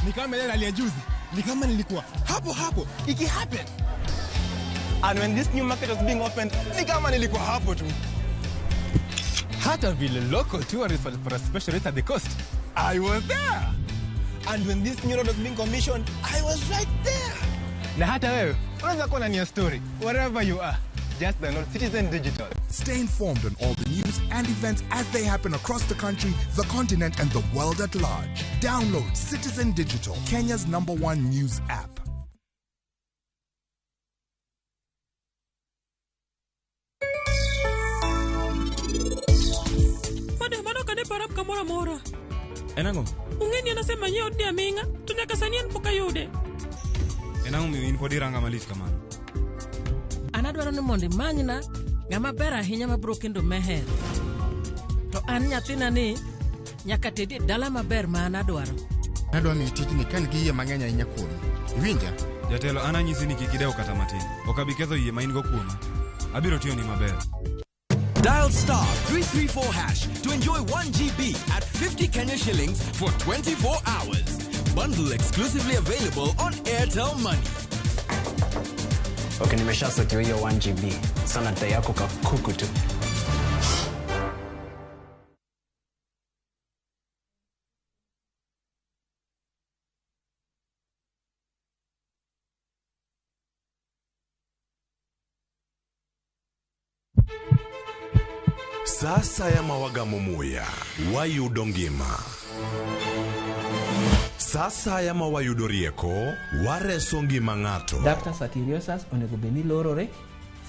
Ni kama ile rally ya juzi. Ni kama nilikuwa hapo hapo iki happen. And when this new market was being opened, ni kama nilikuwa hapo tu. Hata vile local tourists for a special rate at the coast, I was there. And when this new road was being commissioned, I was right there. Na hata wewe unaweza kuwa ndani ya story wherever you are. Just download Citizen Digital. Stay informed on all the news and events as they happen across the country, the continent, and the world at large. Download Citizen Digital, Kenya's #1 news app. Kamoro amora. En ang'o? Ung'eni anasema nyiewo odni aming'a to nyaka sani en pok ayude. En ang'o miyo in pod iranga malich kamano? An adwaro ni mondo imanyna ng'ama ber ahinya mabiro kendo Meher. To an nyathina ni nyaka tedi e dala maber ma an adwaro. Adwa miyi tijni ka an gi yie mang'eny ahinya kuomi. Iwinja? Jatelo, an anyisi ni kik idew kata matin. Ok abi ketho yie ma in go kuoma. Abiro tiyoni maber. Dial star 334 hash to enjoy 1 GB at 50 Kenya shillings for 24 hours. Bundle exclusively available on Airtel Money. Okay, nimeshasotiwa hiyo 1 GB. Sana dai yako kakuku tu. Sasa ya mawagamo muya wayudo ngima. Sasa ya mawayudo rieko wareso ngima ng'ato. Ductus arteriosus onego bed ni lorore,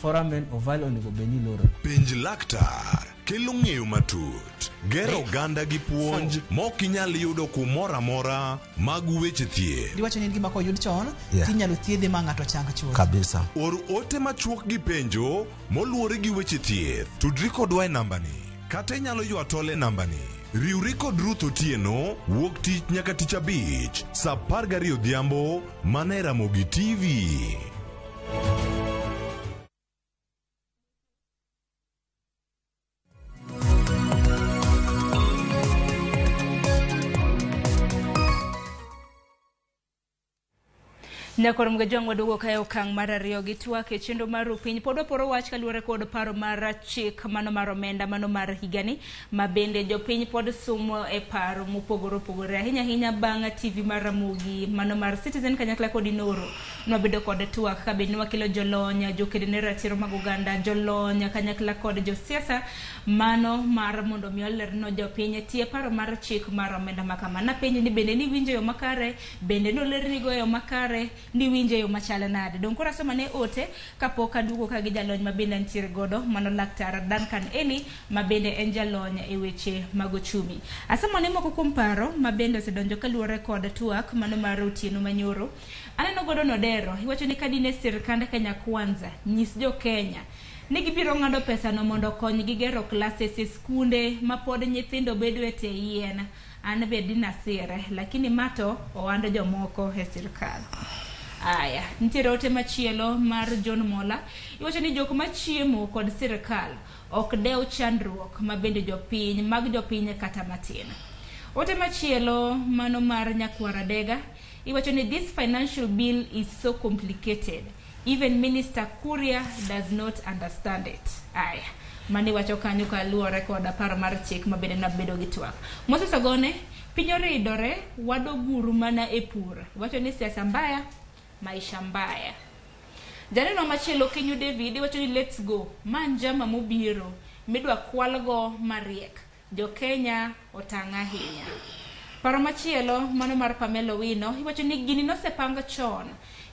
foramen ovale onego bed ni lorore. Penj laktar kelo ng'eyo matut, gero oganda gi puonj mok inyal yudo kumoro amora mag weche thieth. Diwacho ni en gima koyud chon, tinyalo thiedhe ma ng'ato chang chuth. Kabisa. Or ote machuok gi penjo moluwore gi weche thieth. Tudri kodwa e nambani kata inyalo ywa tol e nambani Riwri kod Ruth Otieno wuok tich nyaka tich abich saa 12 odhiambo mana e Ramogi TV. Nyakor Mgajwang' waduogo kae okang' mar ariyo gi twak e chenro mar Rupiny. Pod waporo wach kaluwore kod paro mar chik mano mar omenda mano mar higani ma bende jopiny pod sumo e paro mopogore opogore ahinya ahinya bang' TV mar Ramogi mano mar Citizen kanyakla kod Inoro. Nwabedo kod twak ka bende nwakelo jolony, joked ne ratiro mag oganda, jolony kanyakla kod josiasa mano mar mondo mi olerno jopiny tie paro mar chik mar omenda ma kama. Napenji ni bende niwinjo e yo makare Bende nolernigo e yo makare niwinje e yo machal nade. Dong' koro asoma ne ote kapok aduogo ka gi jalony ma bende antiere godo mano Laktar Duncan Eli ma bende en jalony e weche mag ochumi. Asomo ne moko kuom paro ma bende osedonjo kaluwore kod twak mano mar otieno manyoro. Aneno godo Nodero, iwacho ni kadine sirkand Kenya Kwanza nyis jo Kenya ni gibiro ng'ado pesano mondo okonygi gero classes e skunde ma pod nyithindo bedo e tie yien. An be dinasire, lakini ma to ohand jomoko e sirkal. Aya, nitiere ote machielo mar John Mola. Iwacho ni jok machiemo kod sirkal ok dew chandruok ma bende jopiny mag jopiny kata matin. Ote machielo mano mar Nyakwar Adega iwacho ni this financial bill is so complicated. Even Minister Kuria does not understand it. Aya, mano iwacho kanyo kaluwore kod paro mar chik ma bende nabedo gi twak. Moses Ogone, piny oridore, wadoguru mana e pur. Iwacho ni siasa mbaya, maisha mbaya. Janeno machielo Kinyu David iwacho ni let's go, ma njama mobiro midwa kwalgo mariek. Jo-Kenya otang' ahinya. Paro machielo mano mar Pamela Owino iwacho ni gini nosepang chon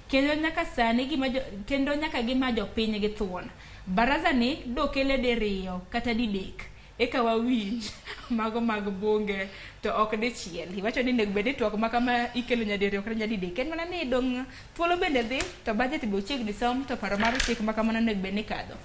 kendo nyaka sani gima jo, kendo nyaka gima jopiny gi thuon. Baraza ni dokele diriyo kata didek eka wawinj mago mag bunge to ok dichiel. Iwacho ni onego bed ni twak ma kama ikelo nyadiriyo kata nyadidek. En mana ni dong' thuolo bende dhi to budget be ochiegni som to paro mar chik ma kamano onego bed ni kadho.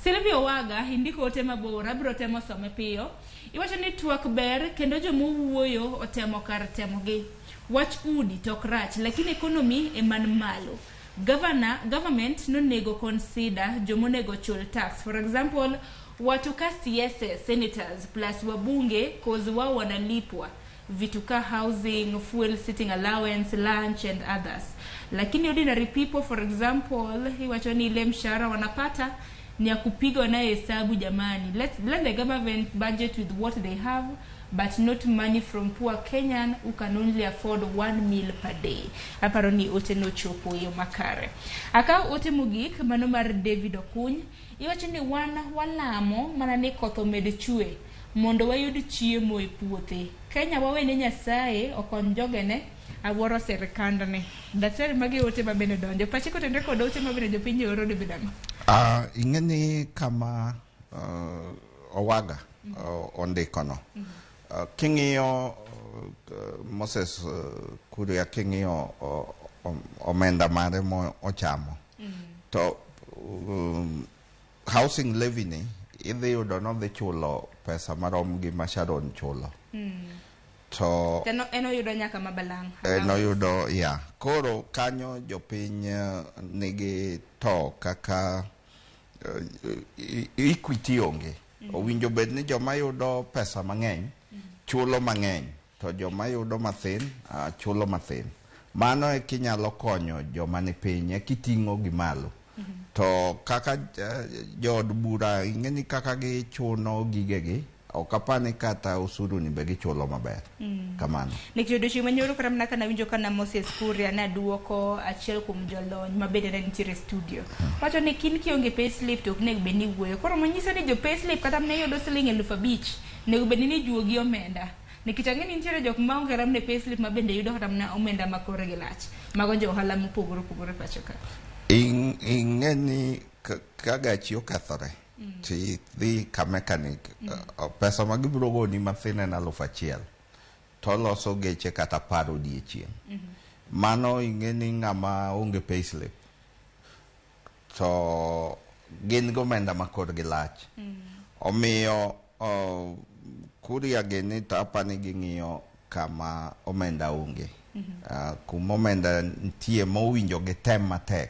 Sylvia Owaga, indiko ote mabor, abiro temo some piyo. Iwacho ni twak ber kendo jomowuoyo otemo kar temogi. Wach udi to ok rach, lakini economy eman malo. Governor, government nonego consider jomonego chul tax. For example, watu ka CSs, senators plus wabunge cause wao wanalipwa vitu ka housing, fuel sitting allowance, lunch and others. Lakini ordinary people for example, iwacho ni ile mshahara wanapata ni ya kupiga nayo hesabu jamani. Let the government budget with what they have but not money from poor Kenyan who can only afford one meal per day. Aparo ni ote nochopo e yo makare. Akaw ote mogik mano mar David Okuny. Iwacho ni wan walamo mana ni koth omed chwe mondo wayud chiemo e puothe. Kenya wawene Nyasaye okony jogene awuoro sirkandni. Daktari magi ote ma bende donjo. Pache kotenre kod ote ma bende jopiny oro debedo ang'o? Ing'e ni kama Owaga ondikono king'iyo Moses Kuria king'iyo omenda mare mo ochamo to housing levy ni idhi yudo nodhi chulo pesa marom gi ma Sharon chulo to En en oyudo nyaka mabalang'. En oyudo ya koro kanyo jopiny nigi to kaka equity onge. Owinjo bed ni joma yudo pesa mang'eny chulo mang'eny to joma yudo mathin chulo mathin. Mano e kinyalo konyo joma ni piny e kiting'o gi malo. To kaka jood bura ing'e ni kaka gichuno gigegi ok apar ni kata osuru ni be gichulo maber. Kamano. Nikech odiochieng' manyoro kata mana kana winjo kana Moses Kuria naduoko achiel kuom jolony ma bende ne nitiere e studio. Wacho ni kin kionge payslip to ok onego bed ni iwuoyo. Koro manyiso ni jo payslip kata mana iyudo siling 5,000 onego bed ni ijuogi omenda. Nikech ang'e ni nitiere jok maonge kata mana e payslip ma bende yudo kata mana omenda ma korgi lach. Mago jo ohala mopogore opogore pacho ka. Ing'e ni ka gachi okethore to idhi ka mechanic pesa ma gibiro goni mathin en 1,000 to oloso geche kata 10 odiechieng'. Mano ing'e ni ng'ama onge payslip to gin gi omenda ma korgi lach. Omiyo Kuria gini to apani ging'iyo kama omenda onge. Kuma omenda nitie mowinjo gitem matek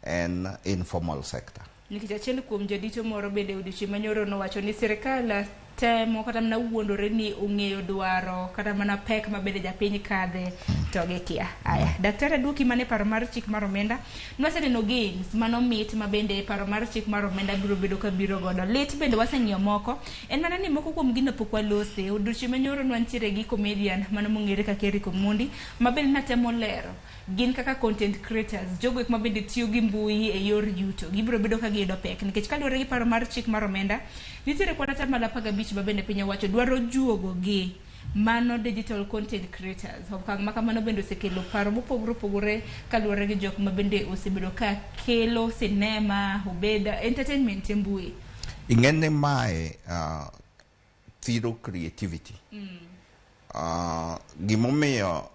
en informal sector. Nikech achiel kuom jodito moro bende odiochieng' manyoro nowacho ni sirikal temo kata mana wuondore ni ong'eyo dwaro kata mana pek ma bende japiny kadhe to gikia. Aya, daktari aduoki mane paro mar chik mar omenda. Nwaseneno gains mano mit ma bende paro mar chik mar omenda biro bedo ka biro godo. Lit bende waseng'iyo moko. En mana ni moko kuom gino pok walose. Odiochieng' manyoro nwantiere gi comedian mano mong'ere kaka Eric Omondi ma bende natemo lero gin kaka content creators, jogo ek ma bende tiyo gi mbui e yor yuto, gibiro bedo ka giyudo pek nikech kaluwore gi paro mar chik mar omenda, nitiere kwan atamalo 15 ma bende piny owacho dwaro juogo gi mano digital content creators. Okang' ma kamano bende osekelo paro mopogore opogore kaluwore gi jok ma bende osebedo ka kelo sinema, obed entertainment e mbui. Ing'e ni mae thiro creativity. Gimomiyo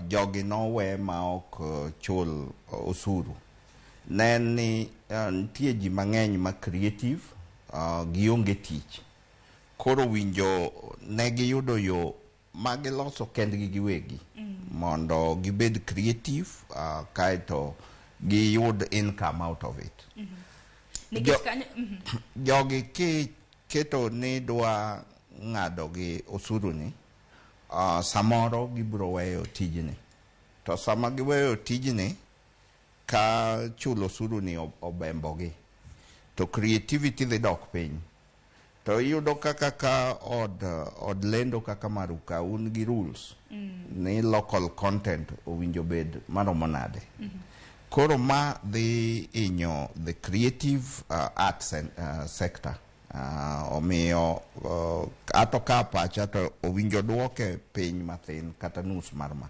jogi nowe ma ok chul osuru ne en ni nitie ji mang'eny ma creative, gionge tich. Koro winjo ne giyudo yo ma giloso kendgi giwegi mondo gibed creative, kaeto giyud income out of it. Nikech kanyo Jogi kiketo ni dwa ng'ado gi osuru ni, samoro gibiro weyo tijni. To sama giweyo tijni, ka chulo osuru ni obembogi, to creativity dhi dok piny. To iyudo kaka ka od lendo kaka maru ka un gi rules ni local content owinjo bed maromo nade. Koro ma dhi hinyo the creative arts and sector. Omiyo ato ka pacha to owinjo duoke piny mathin kata nus mar ma.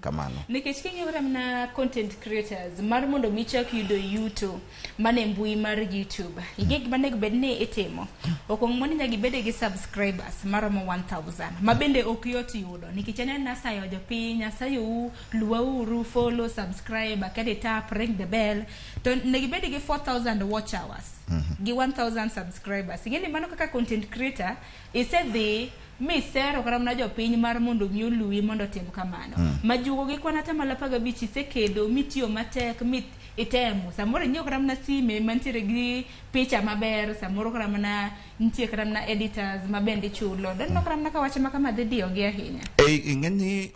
Kamano. Nikech king'iyo kata mana content creators mar mondo mi chak yudo yuto mane mbui mar YouTube, ing'e gima onego bed ni itimo. Okuong mondo nyaka ibede gi subscribers maromo 1000 ma bende ok yot yudo nikech an nasayo jopiny, asayou luwauru, follow, subscribe, akedi tap, ring the bell, to onego ibed gi 4000 watch hours gi 1000 subscribers. Ing'e ni mano kaka content creator isedhi misero kata mana jopiny mar mondo mi oluwi mondo otim kamano. Majuogo gi kwan atamalo 15 isekedo mitiyo matek mi itemo. Samoro inyiewo kata mana sime mantiere gi picha maber, samoro kata mana nitie kata mana editors ma bende ichulo. Doneno kata mana ka wach ma kama dhi diyogi ahinya. Ing'e ni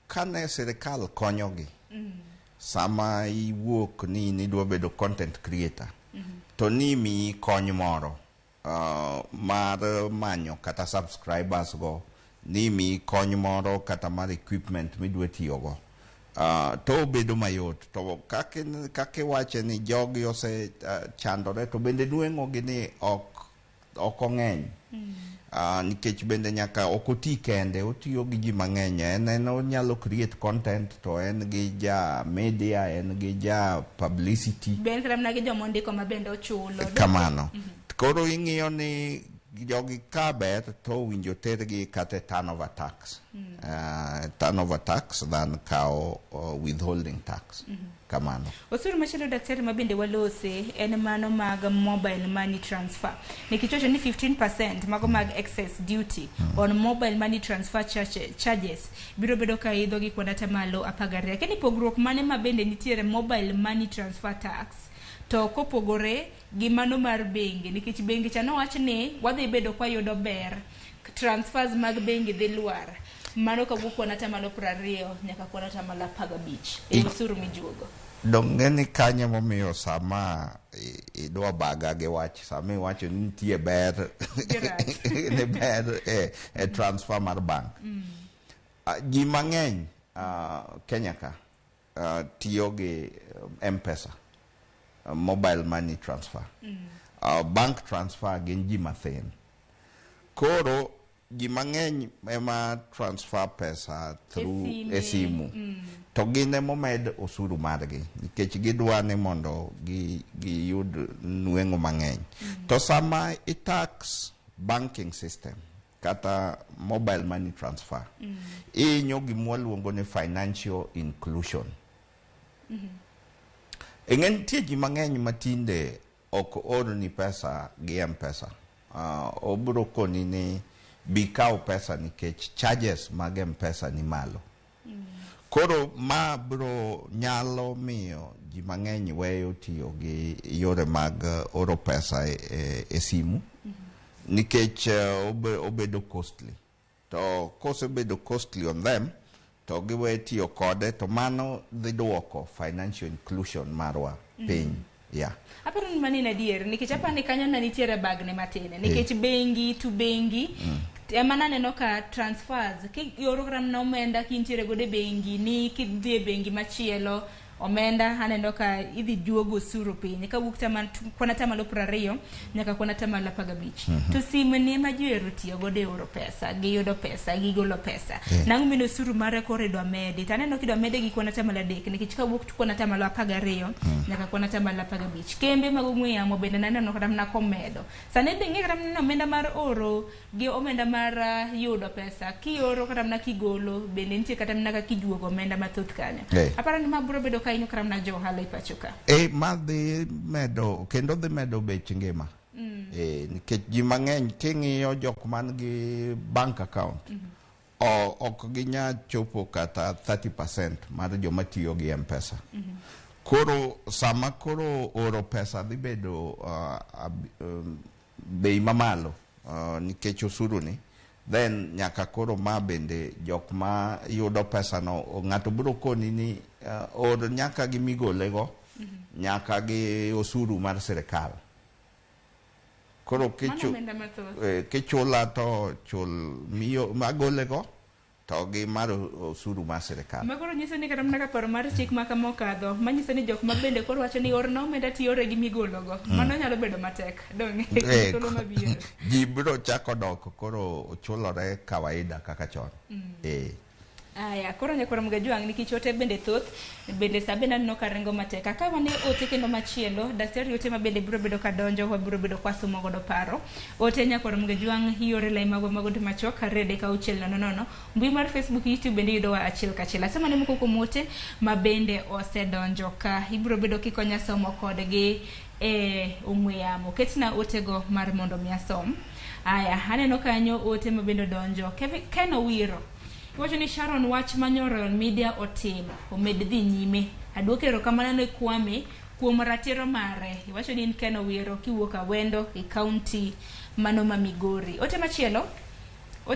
kane sirikal konyogi, sama iwuok ni in idwa bedo content creator, to ni miyi kony moro mar manyo kata subscribers go, ni miyi kony moro kata mar equipment midwa tiyogo. To obedo mayot. To kaka iwache ni jogi ose chandore, to bende nweng'o gi ni ok ong'eny. Nikech bende nyaka ok oti kende, otiyo gi ji mang'eny. En onyalo create content to en gi ja media, en gi ja publicity. Ben kata mana gi joma ondiko ma bende ochulo. Kamano. Koro ing'iyo ni jogi ka ber to owinjo tergi kata e turnover tax. Turnover tax than kawo withholding tax. Kamano. Osuru machielo daktari ma bende walose en mano mag mobile money transfer. Nikech wacho ni 15% mago mag excess duty on mobile money transfer charges biro bedo ka idho gi kwan atamalo 12. Keni pogruok mane ma bende nitiere mobile money transfer tax to kopogore gi mano mar bengi, nikech bengi cha nowach ni wadhi bedo kwa yudo ber, transfers mag bengi dhi lwar mano kawuok kwan atamalo 20 nyaka kwan atamalo 15 e osuru mijuogo. Dong' ni kanye momiyo sama idwa baga gi wach, sama iwacho ni nitie ber ni ber e transfer mar bank. Ji mang'eny Kenya ka tiyo gi M-Pesa, mobile money transfer. Bank transfer gin ji mathin. Koro ji mang'eny ema transfer pesa through e simu. To gin emomed osuru margi nikech gidwa ni mondo giyud nweng'o mang'eny. To sama i tax banking system kata mobile money transfer, ihinyo gima waluongo ni financial inclusion. Ing'e nitie ji mang'eny matinde ok orni pesa gi M-Pesa. Obiro koni ni bi kaw pesa nikech charges mag M-Pesa ni malo. Koro ma bro nyalo miyo ji mang'eny weyo tiyo gi yore mag oro pesa e simu nikech obedo costly. To kosebedo costly on them, to giwe tiyo kode, to mano dhi duoko financial inclusion marwa piny. Yeah. Aparo ni mano en adier nikech aparo ni kanyo ne nitiere bagne matin nikech bengi to bengi ema naneno ka transfers kioro kata mana omenda kintiere godo e bengi ni kidhi e bengi machielo omenda aneno ka idhi juogo osuru piny kawuok kwan atamalo 20 nyaka kwan atamalo 15. To simu ni ema ji ohero tiyo godo e oro pesa, giyudo pesa, gigolo pesa. Nang'o mino osuru mare koro idwa medi? To aneno kidwa mede gi kwan atamalo 3 nikech kawuok kwan atamalo 12 nyaka kwan atamalo 15. Kembe mag ong'we yamo bende naneno kata mana komedo. Sani idhi ng'i kata mana omenda mar oro gi omenda mar yudo pesa kioro kata mana kigolo bende nitie kata mana kaka ijuogo omenda mathoth kanyo. Aparo ni ma biro bedo ka hinyo kata mana jo ohala e pacho ka. Ma dhi medo kendo dhi medo bech ngima. Nikech ji mang'eny king'iyo jok man gi bank account ok ginya chopo kata 30% mar joma tiyo gi M-Pesa. Koro sama koro oro pesa dhi bedo bei mamalo nikech osuru ni, then nyaka koro ma bende jok ma yudo pesa no ng'ato biro koni ni or nyaka gi migolego nyaka gi osuru mar sirikal. Koro kichula to chul miyo magolego to gi mar osuru mar sirikal. Ma koro nyiso ni kata mana ka paro mar chik ma kama okadho, manyiso ni jok ma bende koro wacho ni orna omenda tiyore gi migologo. Mano nyalo bedo matek. Dong' thuolo mabiro. Ji biro chako dok koro ochulore kawaida kaka chon. Aya, koro nyakwar Mgajwang' nikech ote bende thoth, bende sa bende aneno ka ringo matek. Ka wane ote kendo machielo, daktari ote ma bende biro bedo ka donjo, wabiro bedo kwa somo godo paro. Ote nyakwar Mgajwang' yore lai magwa mag ote machuok, 2 3 6 0 0. Mbui mar Facebook, YouTube bende yudowa achiel kachiel. Asema ne moko kuom ote ma bende osedonjo ka. Ibiro bedo kikonya somo kodgi e ong'we yamo. Ketna otego mar mondo mi asom. Aya, aneno kanyo ote ma bende odonjo. Ken Owiro. Iwacho ni Sharon wach ma Royal Media otimo omed dhi nyime. Aduoko erokamano ne Kwame kuom ratiro mare. Iwacho ni in Ken Owiro kiwuok Awendo e kaunti mano ma Migori. Ote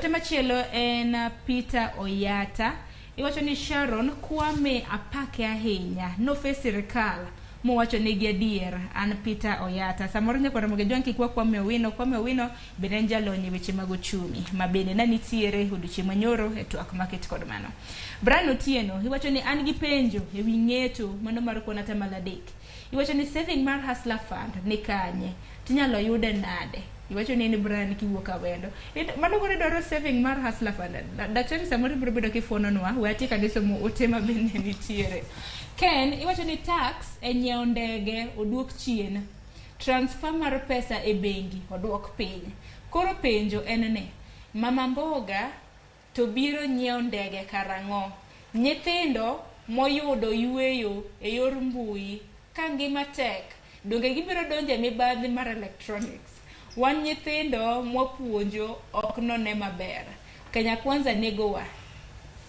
machielo en Peter Oyata. Iwacho ni Sharon Kwame apake ahinya nofe sirikal mowacho negi adier. An Peter Oyata. Samoro nyakwar Mgajwang' kik wa Kwame Owino. Kwame Owino bende en jalony e weche mag ochumi ma bende ne nitiere odiochieng' manyoro e twak maket kod mano. Brian Otieno iwacho ni an gi penjo e wi ng'eto mano mar kwan atamalo 3. Iwacho ni saving mar Hustler Fund ni kanye? Tinyalo yude nade? Iwacho ni en Brian kiwuok Awendo. Mano koro idwaro saving mar Hustler Fund. Daktari samoro ibiro bedo kifuononwa, we atiek ane somo ote ma bende nitiere. Ken iwacho ni tax e nyiewo ndege oduok chien. Transfer mar pesa e bengi oduok piny. Koro penjo en ni, mama mboga to biro nyiewo ndege karang'o? Nyithindo moyudo yweyo e yor mbui ka ngima tek, donge gibiro donjo e mibadhi mar electronics? Wan nyithindo mwapuonjo ok none maber. Kenya Kwanza negowa.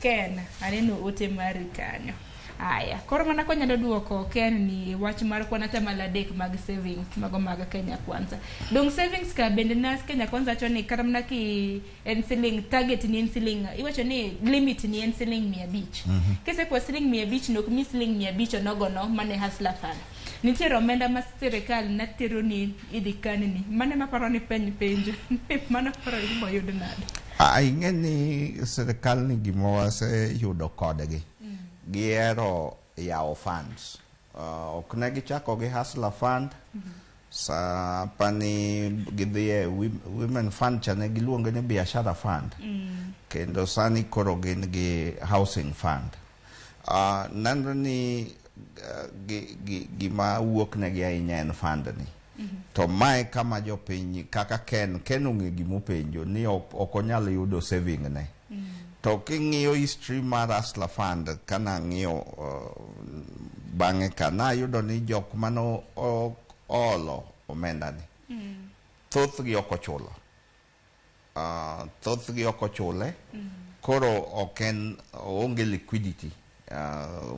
Ken, aneno ote mari kanyo. Aya, koro mana konyalo duoko Ken ni wach mar kwan atamalo 3 mag savings mago mag Kenya Kwanza. Dong savings ka bende nas Kenya Kwanza wacho ni kata mana ki en siling target ni en siling iwacho ni limit ni en siling 500. Kisekwa siling 500 nok mi siling 500 onogono mane Hustler Fund. Nitiere omenda ma sirikal natero ni idhi kanni. Mane maparo ni penjo. Mano paro ni boyud nade. Ing'e ni sirikal ni gima waseyudo kodgi. Gihero yawo funds. Ok ne gichako gi Hustler Fund. Sa pani gidhi e Women Fund cha ne giluonge ni Biashara Fund. Kendo sani koro gin gi Housing Fund. Nenre ni gima wuok negi ahinya en fund ni. To mae kama jopiny kaka Ken ong'e gimopenjo ni ok onyal yudo saving ne. To king'iyo history mar Hustler Fund kana ng'iyo bang'e ka nayudo ni jok mano olo omenda ni thothgi ok ochulo. Thothgi ok ochule. Koro ok en onge liquidity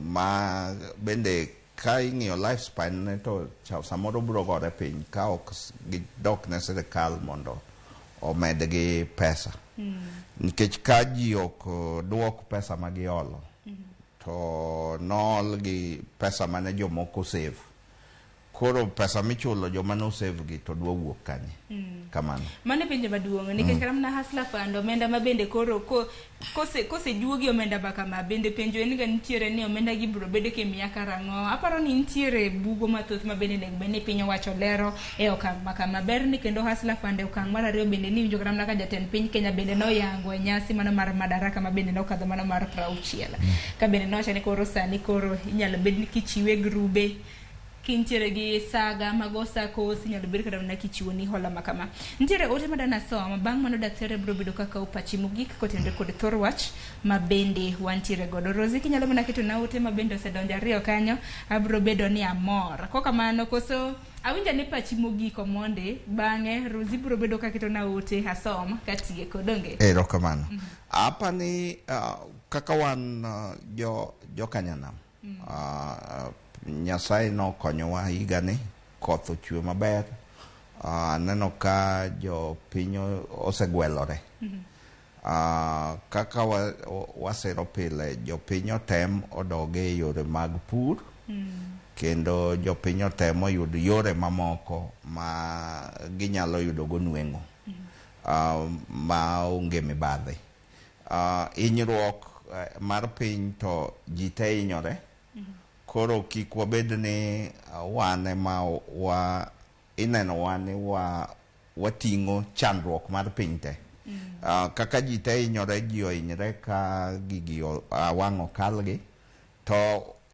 ma bende ka ing'iyo lifespan ne to samoro biro gore piny ka ok gidok ne sirikal mondo omedgi pesa. Nikech ka ji ok duok pesa ma giolo, to nool gi pesa mane jomoko save. Koro pesa michulo joma no save gi to dwa wuok kanye? Kamano. Mano e penjo maduong' nikech kata mana Hustler Fund omenda ma bende koro ko kose kosejuogi omenda ma kama bende penjo en ga nitiere ni omenda gi biro bedo kimiya karang'o. Aparo ni nitiere bugo mathoth ma bende onego bed ni piny owacho lero e okang' ma kama. Ber ni kendo Hustler Fund e okang' mar ariyo bende niwinjo kata mana ka jatend piny Kenya bende noyango e nyasi mano mar Madaraka ma bende nokadho mano mar 60. Ka bende nowacho ni koro sani koro inyalo bed ni kichiwe grube kintiere gi saga mago SACCOs inyalo bed kata mana kichiwo ni hola ma kama. Nitiere ote ma dana soma bang' mano daktari biro bedo kaka pachi mogik kotenore kod thor wach ma bende wantiere godo. Rosie kinyalo mana keto na ote ma bende osedonjo ariyo kanyo abiro bedo ni amor. Kokamano koso awinjo ni pachi mogik omondi bang'e Rosie biro bedo ka keto na ote asom katieko donge. Erokamano. Apani kaka wan jo jokanyanam Nyasaye nokonyowa higani, koth ochwe maber. Aneno ka jopiny osegwelore. Kaka wasero pile, jopiny otem odog e yore mag pur, kendo jopiny otem oyud yore mamoko ma ginyalo yudogo nweng'o ma onge mibadhi. Hinyruok mar piny to ji te hinyore. Koro kik wabed ni wan ema wa ineno wa ni wating'o chandruok mar piny te. Kaka ji te hinyore, ji ohinyre ka gigi wang' okalgi. To